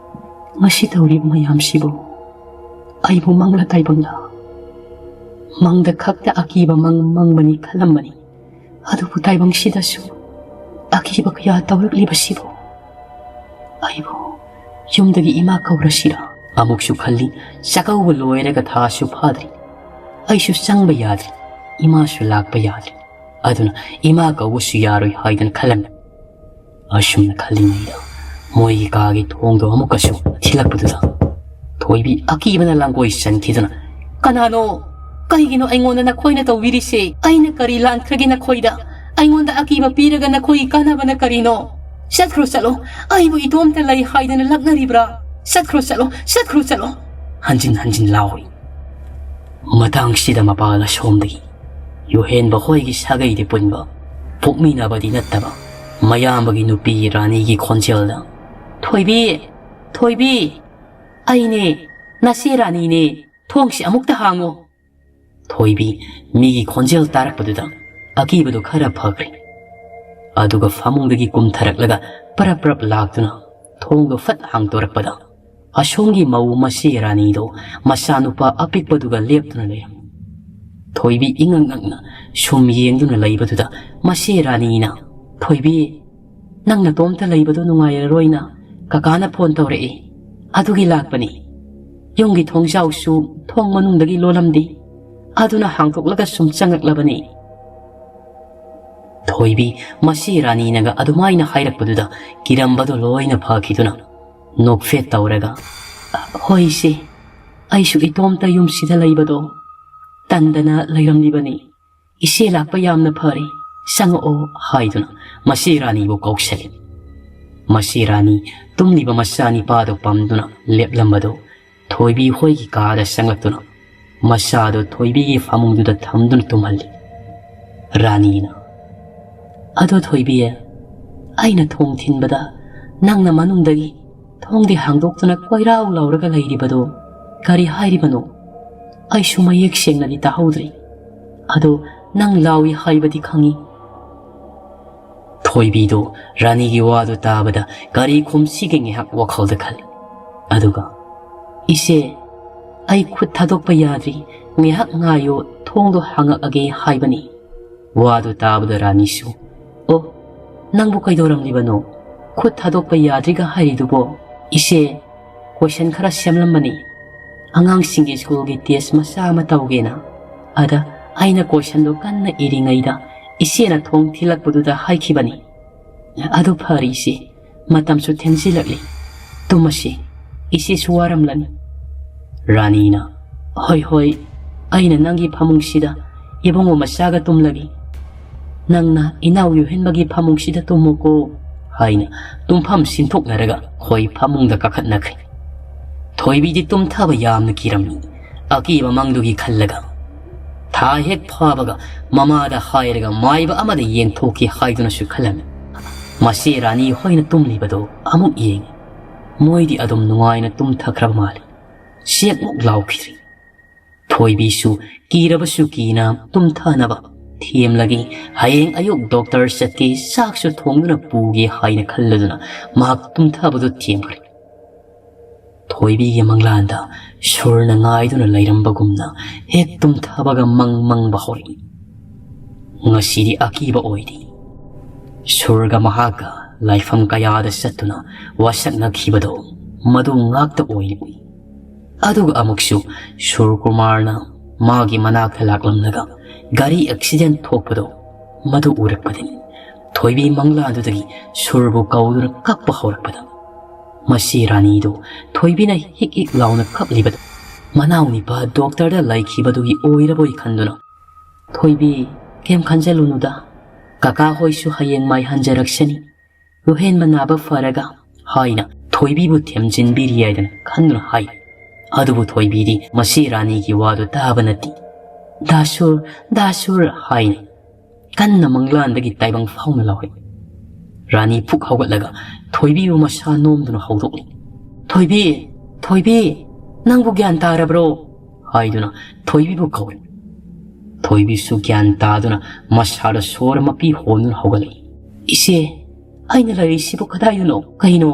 ꯉꯁꯤ ꯇꯧꯔꯤꯕ ꯃꯌꯥꯝꯁꯤꯕꯨ? ꯑꯩꯕꯨ ꯃꯪꯂ ꯇꯥꯏꯕꯪꯂ? ꯃꯪꯗ ꯈꯛꯇ ꯑꯀꯤꯕ ꯃꯪ ꯃꯪꯕꯅꯤ ꯈꯜꯂꯝꯕꯅꯤ꯫ ꯑꯗꯨꯕꯨ ꯇꯥꯏꯕꯪꯁꯤꯗꯁꯨ ꯑꯀꯤꯕ ꯀꯌꯥ ꯇꯧꯔꯛꯂꯤꯕꯁꯤꯕꯨ? ꯑꯩꯕꯨ ꯌꯨꯝꯗꯒꯤ ꯏꯃꯥ ꯀꯧꯔꯁꯤꯔꯥ?" ꯑꯃꯨꯛꯁꯨ ꯈꯜꯂꯤ꯫ ꯆꯥꯛꯀꯧꯕ ꯂꯣꯏꯔꯒ ꯊꯥꯁꯨ ꯐꯥꯗ꯭ꯔꯤ꯫ ꯑꯩꯁꯨ ꯆꯪꯕ ꯌꯥꯗ꯭ꯔꯤ꯫ ꯏꯃꯥꯁꯨ ꯂꯥꯛꯄ ꯌꯥꯗ꯭ꯔꯤ꯫ ꯑꯗꯨꯅ ꯏꯃꯥ ꯀꯧꯕꯁꯨ ꯌꯥꯔꯣꯏ ꯍꯥꯏꯗꯅ ꯈꯜꯂꯝꯃꯤ꯫ ꯑꯁꯨꯝꯅ ꯈꯜꯂꯤꯉꯩꯗ ꯃꯣꯏꯒꯤ ꯀꯥꯒꯤ ꯊꯣꯡꯗꯣ ꯑꯃꯨꯛꯀꯁꯨ ꯊꯤꯜꯂꯛꯄꯗꯨꯗ ꯊꯣꯏꯕꯤ ꯑꯀꯤꯕꯅ ꯂꯥꯡꯒꯣꯏ ꯆꯟꯈꯤꯗꯨꯅ, "ꯀꯅꯥꯅꯣ? ꯀꯩꯒꯤꯅꯣ ꯑꯩꯉꯣꯟꯗ ꯅꯈꯣꯏꯅ ꯇꯧꯕꯤꯔꯤꯁꯦ? ꯑꯩꯅ ꯀꯔꯤ ꯂꯥꯟꯈ꯭ꯔꯒꯦ ꯅꯈꯣꯏꯗ? ꯑꯩꯉꯣꯟꯗ ꯑꯀꯤꯕ ꯄꯤꯔꯒ ꯅꯈꯣꯏꯒꯤ ꯀꯥꯟꯅꯕꯅ ꯀꯔꯤꯅꯣ? ꯆꯠꯈ꯭ꯔꯣ ꯆꯠꯂꯣ꯫ ꯑꯩꯕꯨ ꯏꯇꯣꯝꯇ ꯂꯩ ꯍꯥꯏꯗꯅ ꯂꯛꯅꯔꯤꯕ꯭ꯔꯥ? ꯆꯠꯈ꯭ꯔꯣ ꯆꯠꯂꯣ, ꯆꯠꯈ꯭ꯔꯣ ꯆꯠꯂꯣ!" ꯍꯟꯖꯤꯟ ꯍꯟꯖꯤꯟ ꯂꯥꯎꯏ꯫ ꯃꯇꯥꯡꯁꯤꯗ ꯃꯄꯥꯜ ꯑꯁꯣꯝꯗꯒꯤ ꯌꯨꯍꯦꯟꯕ ꯍꯣꯏꯒꯤ ꯁꯥꯒꯩꯗꯤ ꯄꯨꯟꯕ, ꯄꯣꯛꯃꯤꯟꯅꯕꯗꯤ ꯅꯠꯇꯕ ꯃꯌꯥꯝꯕꯒꯤ ꯅꯨꯄꯤ ꯔꯥꯅꯤꯒꯤ ꯈꯣꯟꯖꯦꯜꯗ, "ꯊꯣꯏꯕꯤ, ꯊꯣꯏꯕꯤ, ꯑꯩꯅꯦ, ꯅꯆꯦ ꯔꯥꯅꯤꯅꯦ, ꯊꯣꯡꯁꯤ ꯑꯃꯨꯛꯇ ꯍꯥꯡꯉꯣ!" ꯊꯣꯏꯕꯤ ꯃꯤꯒꯤ ꯈꯣꯟꯖꯦꯜ ꯇꯥꯔꯛꯄꯗꯨꯗ ꯑꯀꯤꯕꯗꯨ ꯈꯔ ꯐꯈ꯭ꯔꯦ꯫ ꯑꯗꯨꯒ ꯐꯃꯨꯡꯗꯒꯤ ꯀꯨꯝꯊꯔꯛꯂꯒ ꯄꯔꯞ ꯄꯔꯞ ꯂꯥꯛꯇꯨꯅ ꯊꯣꯡꯗꯣ ꯐꯠ ꯍꯥꯡꯗꯣꯔꯛꯄꯗ, ꯑꯁꯣꯝꯒꯤ ꯃꯧ ꯃꯆꯦ ꯔꯥꯅꯤꯗꯣ ꯃꯆꯥꯅꯨꯄꯥ ꯑꯄꯤꯛꯄꯗꯨꯒ ꯂꯦꯞꯇꯨꯅ ꯂꯩꯔꯝꯃꯤ꯫ ꯊꯣꯏꯕꯤ ꯏꯉꯛ ꯉꯛꯅ ꯁꯨꯝ ꯌꯦꯡꯗꯨꯅ ꯂꯩꯕꯗꯨꯗ ꯃꯆꯦ ꯔꯥꯅꯤꯅ, "ꯊꯣꯏꯕꯤ, ꯅꯪ ꯅꯇꯣꯝꯇ ꯂꯩꯕꯗꯣ ꯅꯨꯡꯉꯥꯏꯔꯔꯣꯏꯅ ꯀꯀꯥꯅ ꯐꯣꯟ ꯇꯧꯔꯛꯏ꯫ ꯑꯗꯨꯒꯤ ꯂꯥꯛꯄꯅꯤ꯫ ꯌꯨꯝꯒꯤ ꯊꯣꯡꯖꯥꯎꯁꯨ ꯊꯣꯡ ꯃꯅꯨꯡꯗꯒꯤ ꯂꯣꯜꯂꯝꯗꯦ꯫ ꯑꯗꯨꯅ ꯍꯥꯡꯗꯣꯛꯂꯒ ꯁꯨꯝ ꯆꯪꯉꯛꯂꯕꯅꯤ"꯫ ꯊꯣꯏꯕꯤ ꯃꯁꯤ ꯔꯥꯅꯤꯅꯒ ꯑꯗꯨꯃꯥꯏꯅ ꯍꯥꯏꯔꯛꯄꯗꯨꯗ ꯀꯤꯔꯝꯕꯗꯣ ꯂꯣꯏꯅ ꯐꯈꯤꯗꯨꯅ ꯅꯣꯛꯐꯦꯠ ꯇꯧꯔꯒ, "ꯍꯣꯏ ꯏꯆꯦ, ꯑꯩꯁꯨ ꯏꯇꯣꯝꯇ ꯌꯨꯝꯁꯤꯗ ꯂꯩꯕꯗꯣ ꯇꯟꯗꯅ ꯂꯩꯔꯝꯂꯤꯕꯅꯤ꯫ ꯏꯆꯦ ꯂꯥꯛꯄ ꯌꯥꯝꯅ ꯐꯔꯦ, ꯆꯪꯉꯛꯑꯣ" ꯍꯥꯏꯗꯨꯅ ꯃꯁꯤ ꯔꯥꯅꯤꯕꯨ ꯀꯧꯁꯜꯂꯤ꯫ ꯃꯁꯤ ꯔꯥꯅꯤ ꯇꯨꯝꯂꯤꯕ ꯃꯆꯥ ꯅꯤꯄꯥꯗꯨ ꯄꯝꯗꯨꯅ ꯂꯦꯞꯂꯝꯕꯗꯨ ꯊꯣꯏꯕꯤ ꯍꯣꯏꯒꯤ ꯀꯥꯗ ꯆꯪꯂꯛꯇꯨꯅ ꯃꯆꯥꯗꯨ ꯊꯣꯏꯕꯤꯒꯤ ꯐꯃꯨꯡꯗꯨꯗ ꯊꯝꯗꯨꯅ ꯇꯨꯝꯍꯜꯂꯤ꯫ ꯔꯥꯅꯤꯅ, "ꯑꯗꯣ ꯊꯣꯏꯕꯤ, ꯑꯩꯅ ꯊꯣꯡ ꯊꯤꯟꯕꯗ ꯅꯪꯅ ꯃꯅꯨꯡꯗꯒꯤ ꯊꯣꯡꯗꯤ ꯍꯥꯡꯗꯣꯛꯇꯨꯅ ꯀꯣꯏꯔꯥꯎ ꯂꯥꯎꯔꯒ ꯂꯩꯔꯤꯕꯗꯣ ꯀꯔꯤ ꯍꯥꯏꯔꯤꯕꯅꯣ? ꯑꯩꯁꯨ ꯃꯌꯦꯛ ꯁꯦꯡꯅꯗꯤ ꯇꯥꯍꯧꯗ꯭ꯔꯤ꯫ ꯑꯗꯣ ꯅꯪ ꯂꯥꯎꯏ ꯍꯥꯏꯕꯗꯤ ꯈꯪꯏ"꯫ ꯊꯣꯏꯕꯤꯗꯨ ꯔꯥꯅꯤꯒꯤ ꯋꯥꯗꯨ ꯇꯥꯕꯗ ꯀꯔꯤ ꯈꯨꯝꯁꯤꯒꯦ ꯉꯥꯏꯍꯥꯛ ꯋꯥꯈꯜꯗ ꯈꯜꯂꯤ꯫ ꯑꯗꯨꯒ, "ꯏꯆꯦ, ꯑꯩ ꯈꯨꯠ ꯊꯥꯗꯣꯛꯄ ꯌꯥꯗ꯭ꯔꯤ, ꯉꯥꯏꯍꯥꯛ ꯉꯥꯏꯌꯣ, ꯊꯣꯡꯗꯣ ꯍꯥꯡꯉꯛꯑꯒꯦ" ꯍꯥꯏꯕꯅꯤ꯫ ꯋꯥꯗꯨ ꯇꯥꯕꯗ ꯔꯥꯅꯤꯁꯨ, "ꯑꯣ, ꯅꯪꯕꯨ ꯀꯩꯗꯧꯔꯝꯂꯤꯕꯅꯣ? ꯈꯨꯠ ꯊꯥꯗꯣꯛꯄ ꯌꯥꯗ꯭ꯔꯤꯒ ꯍꯥꯏꯔꯤꯗꯨꯕꯣ?" "ꯏꯆꯦ, ꯀꯣꯏꯁꯟ ꯈꯔ ꯁꯦꯝꯂꯝꯕꯅꯤ꯫ ꯑꯉꯥꯡꯁꯤꯡꯒꯤ ꯁ꯭ꯀꯨꯜꯒꯤ ꯇꯦꯁ ꯃꯆꯥ ꯑꯃ ꯇꯧꯒꯦꯅ꯫ ꯑꯗ ꯑꯩꯅ ꯀꯣꯏꯁꯟꯗꯣ ꯀꯟꯅ ꯏꯔꯤꯉꯩꯗ ꯏꯆꯦꯅ ꯊꯣꯡ ꯊꯤꯜꯂꯛꯄꯗꯨꯗ ꯍꯥꯏꯈꯤꯕꯅꯤ꯫ ꯑꯗꯨ ꯐꯔꯦ ꯏꯆꯦ, ꯃꯇꯝꯁꯨ ꯊꯦꯡꯖꯤꯜꯂꯛꯂꯤ꯫ ꯇꯨꯝꯃꯁꯤ, ꯏꯆꯦꯁꯨ ꯋꯥꯔꯝꯂꯅꯤ"꯫ ꯔꯥꯅꯤꯅ, "ꯍꯣꯏ, ꯍꯣꯏ, ꯑꯩꯅ ꯅꯪꯒꯤ ꯐꯃꯨꯡꯁꯤꯗ ꯏꯕꯨꯡꯉꯣ ꯃꯆꯥꯒ ꯇꯨꯝꯂꯒꯦ꯫ ꯅꯪꯅ ꯏꯅꯥꯎ ꯌꯨꯍꯦꯟꯕꯒꯤ ꯐꯃꯨꯡꯁꯤꯗ ꯇꯨꯝꯃꯨꯀꯣ" ꯍꯥꯏꯅ ꯇꯨꯝꯐꯝ ꯁꯤꯟꯊꯣꯛꯅꯔꯒ ꯈꯣꯏ ꯐꯃꯨꯡꯗ ꯀꯥꯈꯠꯅꯈ꯭ꯔꯦ꯫ ꯊꯣꯏꯕꯤꯗꯤ ꯇꯨꯝꯊꯕ ꯌꯥꯝꯅ ꯀꯤꯔꯝꯃꯤ꯫ ꯑꯀꯤꯕ ꯃꯪꯗꯨꯒꯤ ꯈꯜꯂꯒ, ꯊꯥ ꯍꯦꯛ ꯐꯥꯕꯒ ꯃꯃꯥꯗ ꯍꯥꯏꯔꯒ ꯃꯥꯏꯕ ꯑꯃꯗ ꯌꯦꯟꯊꯣꯛꯀꯦ ꯍꯥꯏꯗꯨꯅꯁꯨ ꯈꯜꯂꯝꯃꯤ꯫ ꯃꯁꯤ ꯔꯥꯅꯤ ꯍꯣꯏꯅ ꯇꯨꯝꯂꯤꯕꯗꯨ ꯑꯃꯨꯛ ꯌꯦꯡꯉꯤ꯫ ꯃꯣꯏꯗꯤ ꯑꯗꯨꯝ ꯅꯨꯡꯉꯥꯏꯅ ꯇꯨꯝꯊꯈ꯭ꯔꯕ ꯃꯥꯜꯂꯤ꯫ ꯆꯦꯛꯃꯨꯛ ꯂꯥꯎꯈꯤꯗ꯭ꯔꯤ꯫ ꯊꯣꯏꯕꯤꯁꯨ ꯀꯤꯔꯕꯁꯨ ꯀꯤꯅ ꯇꯨꯝꯊꯅꯕ ꯊꯦꯝꯂꯒꯦ, ꯍꯌꯦꯡ ꯑꯌꯨꯛ ꯗꯣꯛꯇꯔ ꯆꯠꯀꯦ, ꯆꯥꯛꯁꯨ ꯊꯣꯡꯗꯨꯅ ꯄꯨꯒꯦ ꯍꯥꯏꯅ ꯈꯜꯂꯗꯨꯅ ꯃꯍꯥꯛ ꯇꯨꯝꯊꯕꯗꯨ ꯊꯦꯝꯈ꯭ꯔꯦ꯫ ꯊꯣꯏꯕꯤꯒꯤ ꯃꯪꯂꯥꯟꯗ ꯁꯨꯔꯅ ꯉꯥꯏꯗꯨꯅ ꯂꯩꯔꯝꯕꯒꯨꯝꯅ ꯍꯦꯛ ꯇꯨꯝꯊꯕꯒ ꯃꯪ ꯃꯪꯕ ꯍꯧꯔꯛꯏ꯫ ꯉꯁꯤꯗꯤ ꯑꯀꯤꯕ ꯑꯣꯏꯗꯦ꯫ ꯁꯨꯔꯒ ꯃꯍꯥꯛꯀ ꯂꯥꯏꯐꯝ ꯀꯌꯥꯗ ꯆꯠꯇꯨꯅ ꯋꯥꯁꯛꯅꯈꯤꯕꯗꯣ ꯃꯗꯨ ꯉꯥꯛꯇ ꯑꯣꯏꯅ ꯎꯏ꯫ ꯑꯗꯨꯒ ꯑꯃꯨꯛꯁꯨ ꯁꯨꯔꯀꯨꯃꯥꯔꯅ ꯃꯥꯒꯤ ꯃꯅꯥꯛꯇ ꯂꯥꯛꯂꯝꯂꯒ ꯒꯥꯔꯤ ꯑꯦꯛꯁꯤꯗꯦꯟ ꯊꯣꯛꯄꯗꯣ ꯃꯗꯨ ꯎꯔꯛꯄꯗꯅꯤ ꯊꯣꯏꯕꯤ ꯃꯪꯂꯥꯟꯗꯨꯗꯒꯤ ꯁꯨꯔꯕꯨ ꯀꯧꯗꯨꯅ ꯀꯞꯄ ꯍꯧꯔꯛꯄꯗ, ꯃꯁꯤ ꯔꯥꯅꯤꯗꯨ ꯊꯣꯏꯕꯤꯅ ꯍꯤꯛ ꯍꯤꯛ ꯂꯥꯎꯅ ꯀꯞꯂꯤꯕꯗꯨ ꯃꯅꯥꯎ ꯅꯤꯄꯥ ꯗꯣꯛꯇꯔꯗ ꯂꯩꯈꯤꯕꯗꯨꯒꯤ ꯑꯣꯏꯔꯕꯣꯏ ꯈꯟꯗꯨꯅ, "ꯊꯣꯏꯕꯤ, ꯀꯩꯝ ꯈꯟꯖꯜꯂꯨꯅꯨꯗ, ꯀꯀꯥ ꯍꯣꯏꯁꯨ ꯍꯌꯦꯡ ꯃꯥꯏ ꯍꯟꯖꯔꯛꯁꯅꯤ, ꯂꯣꯍꯦꯟꯕ ꯅꯥꯕ ꯐꯔꯒ" ꯍꯥꯏꯅ ꯊꯣꯏꯕꯤꯕꯨ ꯊꯦꯝꯖꯤꯟꯕꯤꯔꯤ ꯍꯥꯏꯗꯅ ꯈꯟꯗꯨꯅ ꯍꯥꯏ꯫ ꯑꯗꯨꯕꯨ ꯊꯣꯏꯕꯤꯗꯤ ꯃꯁꯤ ꯔꯥꯅꯤꯒꯤ ꯋꯥꯗꯨ ꯇꯥꯕ ꯅꯠꯇꯦ꯫ "ꯗꯥꯁꯨꯔ, ꯗꯥꯁꯨꯔ" ꯍꯥꯏꯅ ꯀꯟꯅ ꯃꯪꯂꯥꯟꯗꯒꯤ ꯇꯥꯏꯕꯪ ꯐꯥꯎꯅ ꯂꯥꯎꯔꯛꯏ꯫ ꯔꯥꯅꯤ ꯐꯨꯛ ꯍꯧꯒꯠꯂꯒ ꯊꯣꯏꯕꯤꯕꯨ ꯃꯁꯥ ꯅꯣꯝꯗꯨꯅ ꯍꯧꯗꯣꯛꯂꯤ꯫ "ꯊꯣꯏꯕꯤ, ꯊꯣꯏꯕꯤ, ꯅꯪꯕꯨ ꯒ꯭ꯌꯥꯟ ꯇꯥꯔꯕ꯭ꯔꯣ?" ꯍꯥꯏꯗꯨꯅ ꯊꯣꯏꯕꯤꯕꯨ ꯀꯧꯏ꯫ ꯊꯣꯏꯕꯤꯁꯨ ꯒ꯭ꯌꯥꯟ ꯇꯥꯗꯨꯅ ꯃꯁꯥꯗ ꯁꯣꯔ ꯃꯄꯤ ꯍꯣꯟꯗꯨꯅ ꯍꯧꯒꯠꯂꯛꯏ꯫ "ꯏꯆꯦ, ꯑꯩꯅ ꯂꯩꯔꯤꯁꯤꯕꯨ ꯀꯗꯥꯏꯗꯅꯣ? ꯀꯩꯅꯣ,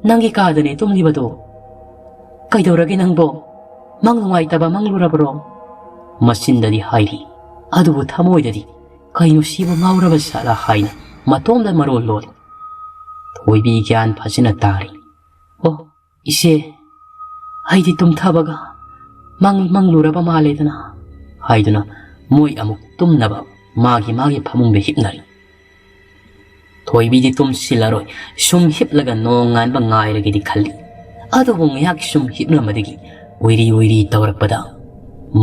ꯅꯪꯒꯤ ꯀꯥꯗꯅꯦ ꯇꯨꯝꯂꯤꯕꯗꯣ꯫ ꯀꯩꯗꯧꯔꯒꯦ ꯅꯪꯕꯣ? ꯃꯪ ꯅꯨꯡꯉꯥꯏꯇꯕ ꯃꯪꯂꯨꯔꯕ꯭ꯔꯣ?" ꯃꯆꯤꯟꯗꯗꯤ ꯍꯥꯏꯔꯤ, ꯑꯗꯨꯕꯨ ꯊꯃꯣꯏꯗꯗꯤ "ꯀꯩꯅꯣ ꯁꯤꯕꯨ ꯉꯥꯎꯔꯕ ꯖꯥꯠꯂꯥ?" ꯍꯥꯏꯅ ꯃꯇꯣꯝꯗ ꯃꯔꯣꯜ ꯂꯣꯜꯂꯤ꯫ ꯊꯣꯏꯕꯤ ꯒ꯭ꯌꯥꯟ ꯐꯖꯅ ꯇꯥꯔꯤ꯫ "ꯑꯣ, ꯏꯆꯦ, ꯑꯩꯗꯤ ꯇꯨꯝꯊꯕꯒ ꯃꯪ ꯃꯪꯂꯨꯔꯕ ꯃꯥꯜꯂꯦꯗꯅ" ꯍꯥꯏꯗꯨꯅ ꯃꯣꯏ ꯑꯃꯨꯛ ꯇꯨꯝꯅꯕ ꯃꯥꯒꯤ ꯃꯥꯒꯤ ꯐꯃꯨꯡꯗ ꯍꯤꯞꯅꯔꯤ꯫ ꯊꯣꯏꯕꯤꯗꯤ ꯇꯨꯝꯁꯤꯜꯂꯔꯣꯏ, ꯁꯨꯝ ꯍꯤꯞꯂꯒ ꯅꯣꯡ ꯉꯥꯟꯕ ꯉꯥꯏꯔꯒꯦꯗꯤ ꯈꯜꯂꯤ꯫ ꯑꯗꯨꯕꯨ ꯉꯥꯏꯍꯥꯛ ꯁꯨꯝ ꯍꯤꯞꯂꯝꯕꯗꯒꯤ ꯎꯏꯔꯤ ꯎꯏꯔꯤ ꯇꯧꯔꯛꯄꯗ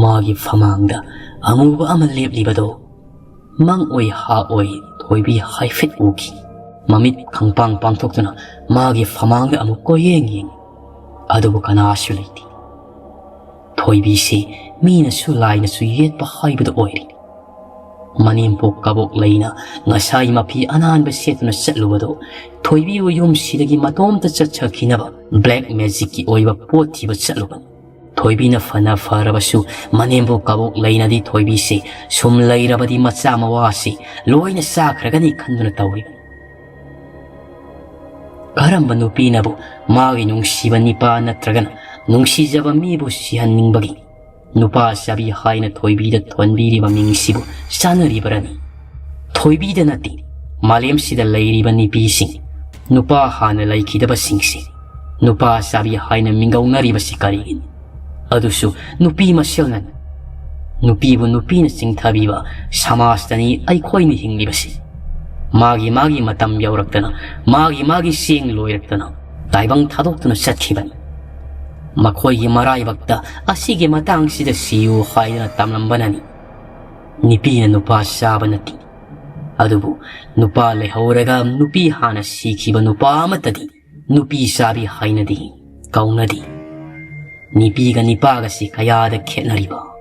ꯃꯥꯒꯤ ꯐꯃꯥꯡꯗ ꯑꯃꯨꯕ ꯑꯃ ꯂꯦꯞꯂꯤꯕꯗꯣ ꯃꯪ ꯑꯣꯏ ꯍꯥ ꯑꯣꯏ ꯊꯣꯏꯕꯤ ꯍꯥꯏꯐꯦꯠ ꯎꯈꯤ꯫ ꯃꯃꯤꯠ ꯈꯪꯄꯥꯡ ꯄꯥꯡꯊꯣꯛꯇꯨꯅ ꯃꯥꯒꯤ ꯐꯃꯥꯡꯗ ꯑꯃꯨꯛ ꯀꯣꯏꯌꯦꯡ ꯌꯦꯡꯉꯤ꯫ ꯑꯗꯨꯕꯨ ꯀꯅꯥꯁꯨ ꯂꯩꯇꯦ꯫ ꯊꯣꯏꯕꯤꯁꯤ ꯃꯤꯅꯁꯨ ꯂꯥꯏꯅꯁꯨ ꯌꯦꯠꯄ ꯍꯥꯏꯕꯗꯨ ꯑꯣꯏꯔꯦ꯫ ꯃꯅꯦꯝꯄꯣꯛ ꯀꯕꯣꯛ ꯂꯩꯅ ꯉꯁꯥꯏ ꯃꯐꯤ ꯑꯅꯥꯟꯕ ꯁꯦꯠꯇꯨꯅ ꯆꯠꯂꯨꯕꯗꯨ ꯊꯣꯏꯕꯤꯕꯨ ꯌꯨꯝꯁꯤꯗꯒꯤ ꯃꯇꯣꯝꯇ ꯆꯠꯆꯈꯤꯅꯕ ꯕ꯭ꯂꯦꯛ ꯃꯦꯖꯤꯛꯀꯤ ꯑꯣꯏꯕ ꯄꯣꯠ ꯊꯤꯕ ꯆꯠꯂꯨꯕꯅꯤ꯫ ꯊꯣꯏꯕꯤꯅ ꯐꯅ ꯐꯔꯕꯁꯨ ꯃꯅꯦꯝꯕꯨ ꯀꯕꯣꯛ ꯂꯩꯅꯗꯤ ꯊꯣꯏꯕꯤꯁꯤ ꯁꯨꯝ ꯂꯩꯔꯕꯗꯤ ꯃꯆꯥ ꯃꯋꯥꯁꯤ ꯂꯣꯏꯅ ꯆꯥꯈ꯭ꯔꯒꯅꯤ ꯈꯟꯗꯨꯅ ꯇꯧꯔꯤꯕꯅꯤ꯫ ꯀꯔꯝꯕ ꯅꯨꯄꯤꯅꯕꯨ ꯃꯥꯒꯤ ꯅꯨꯡꯁꯤꯕ ꯅꯤꯄꯥ ꯅꯠꯇ꯭ꯔꯒꯅ ꯅꯨꯡꯁꯤꯖꯕ ꯃꯤꯕꯨ ꯁꯤꯍꯟꯅꯤꯡꯕꯒꯤ ꯅꯨꯄꯥ ꯆꯥꯕꯤ ꯍꯥꯏꯅ ꯊꯣꯏꯕꯤꯗ ꯊꯣꯟꯕꯤꯔꯤꯕ ꯃꯤꯡꯁꯤꯕꯨ ꯆꯥꯅꯔꯤꯕꯔꯅꯤ? ꯊꯣꯏꯕꯤꯗ ꯅꯠꯇꯦ, ꯃꯥꯂꯦꯝꯁꯤꯗ ꯂꯩꯔꯤꯕ ꯅꯨꯄꯤꯁꯤꯡ, ꯅꯨꯄꯥ ꯍꯥꯟꯅ ꯂꯩꯈꯤꯗꯕꯁꯤꯡꯁꯦ ꯅꯨꯄꯥ ꯆꯥꯕꯤ ꯍꯥꯏꯅ ꯃꯤꯡꯒꯧꯅꯔꯤꯕꯁꯤ ꯀꯔꯤꯒꯤꯅꯣ? ꯑꯗꯨꯁꯨ ꯅꯨꯄꯤ ꯃꯁꯦꯜꯅꯅꯤ꯫ ꯅꯨꯄꯤꯕꯨ ꯅꯨꯄꯤꯅ ꯆꯤꯡꯊꯕꯤꯕ ꯁꯃꯥꯖꯇꯅꯤ ꯑꯩꯈꯣꯏꯅ ꯍꯤꯡꯂꯤꯕꯁꯤ꯫ ꯃꯥꯒꯤ ꯃꯥꯒꯤ ꯃꯇꯝ ꯌꯧꯔꯛꯇꯅ, ꯃꯥꯒꯤ ꯃꯥꯒꯤ ꯆꯦꯡ ꯂꯣꯏꯔꯛꯇꯅ, ꯇꯥꯏꯕꯪ ꯊꯥꯗꯣꯛꯇꯨꯅ ꯆꯠꯈꯤꯕꯅꯤ꯫ ꯃꯈꯣꯏꯒꯤ ꯃꯔꯥꯏꯕꯛꯇ ꯑꯁꯤꯒꯤ ꯃꯇꯥꯡꯁꯤꯗ ꯁꯤꯌꯨ ꯍꯥꯏꯗꯨꯅ ꯇꯝꯂꯝꯕꯅꯅꯤ꯫ ꯅꯨꯄꯤꯅ ꯅꯨꯄꯥ ꯆꯥꯕ ꯅꯠꯇꯦ꯫ ꯑꯗꯨꯕꯨ ꯅꯨꯄꯥ ꯂꯩꯍꯧꯔꯒ ꯅꯨꯄꯤ ꯍꯥꯟꯅ ꯁꯤꯈꯤꯕ ꯅꯨꯄꯥ ꯑꯃꯠꯇꯗꯤ ꯅꯨꯄꯤ ꯆꯥꯕꯤ ꯍꯥꯏꯅꯗꯦ, ꯀꯧꯅꯗꯦ꯫ ꯅꯨꯄꯤꯒ ꯅꯤꯄꯥꯒꯁꯤ ꯀꯌꯥꯗ ꯈꯦꯠꯅꯔꯤꯕ?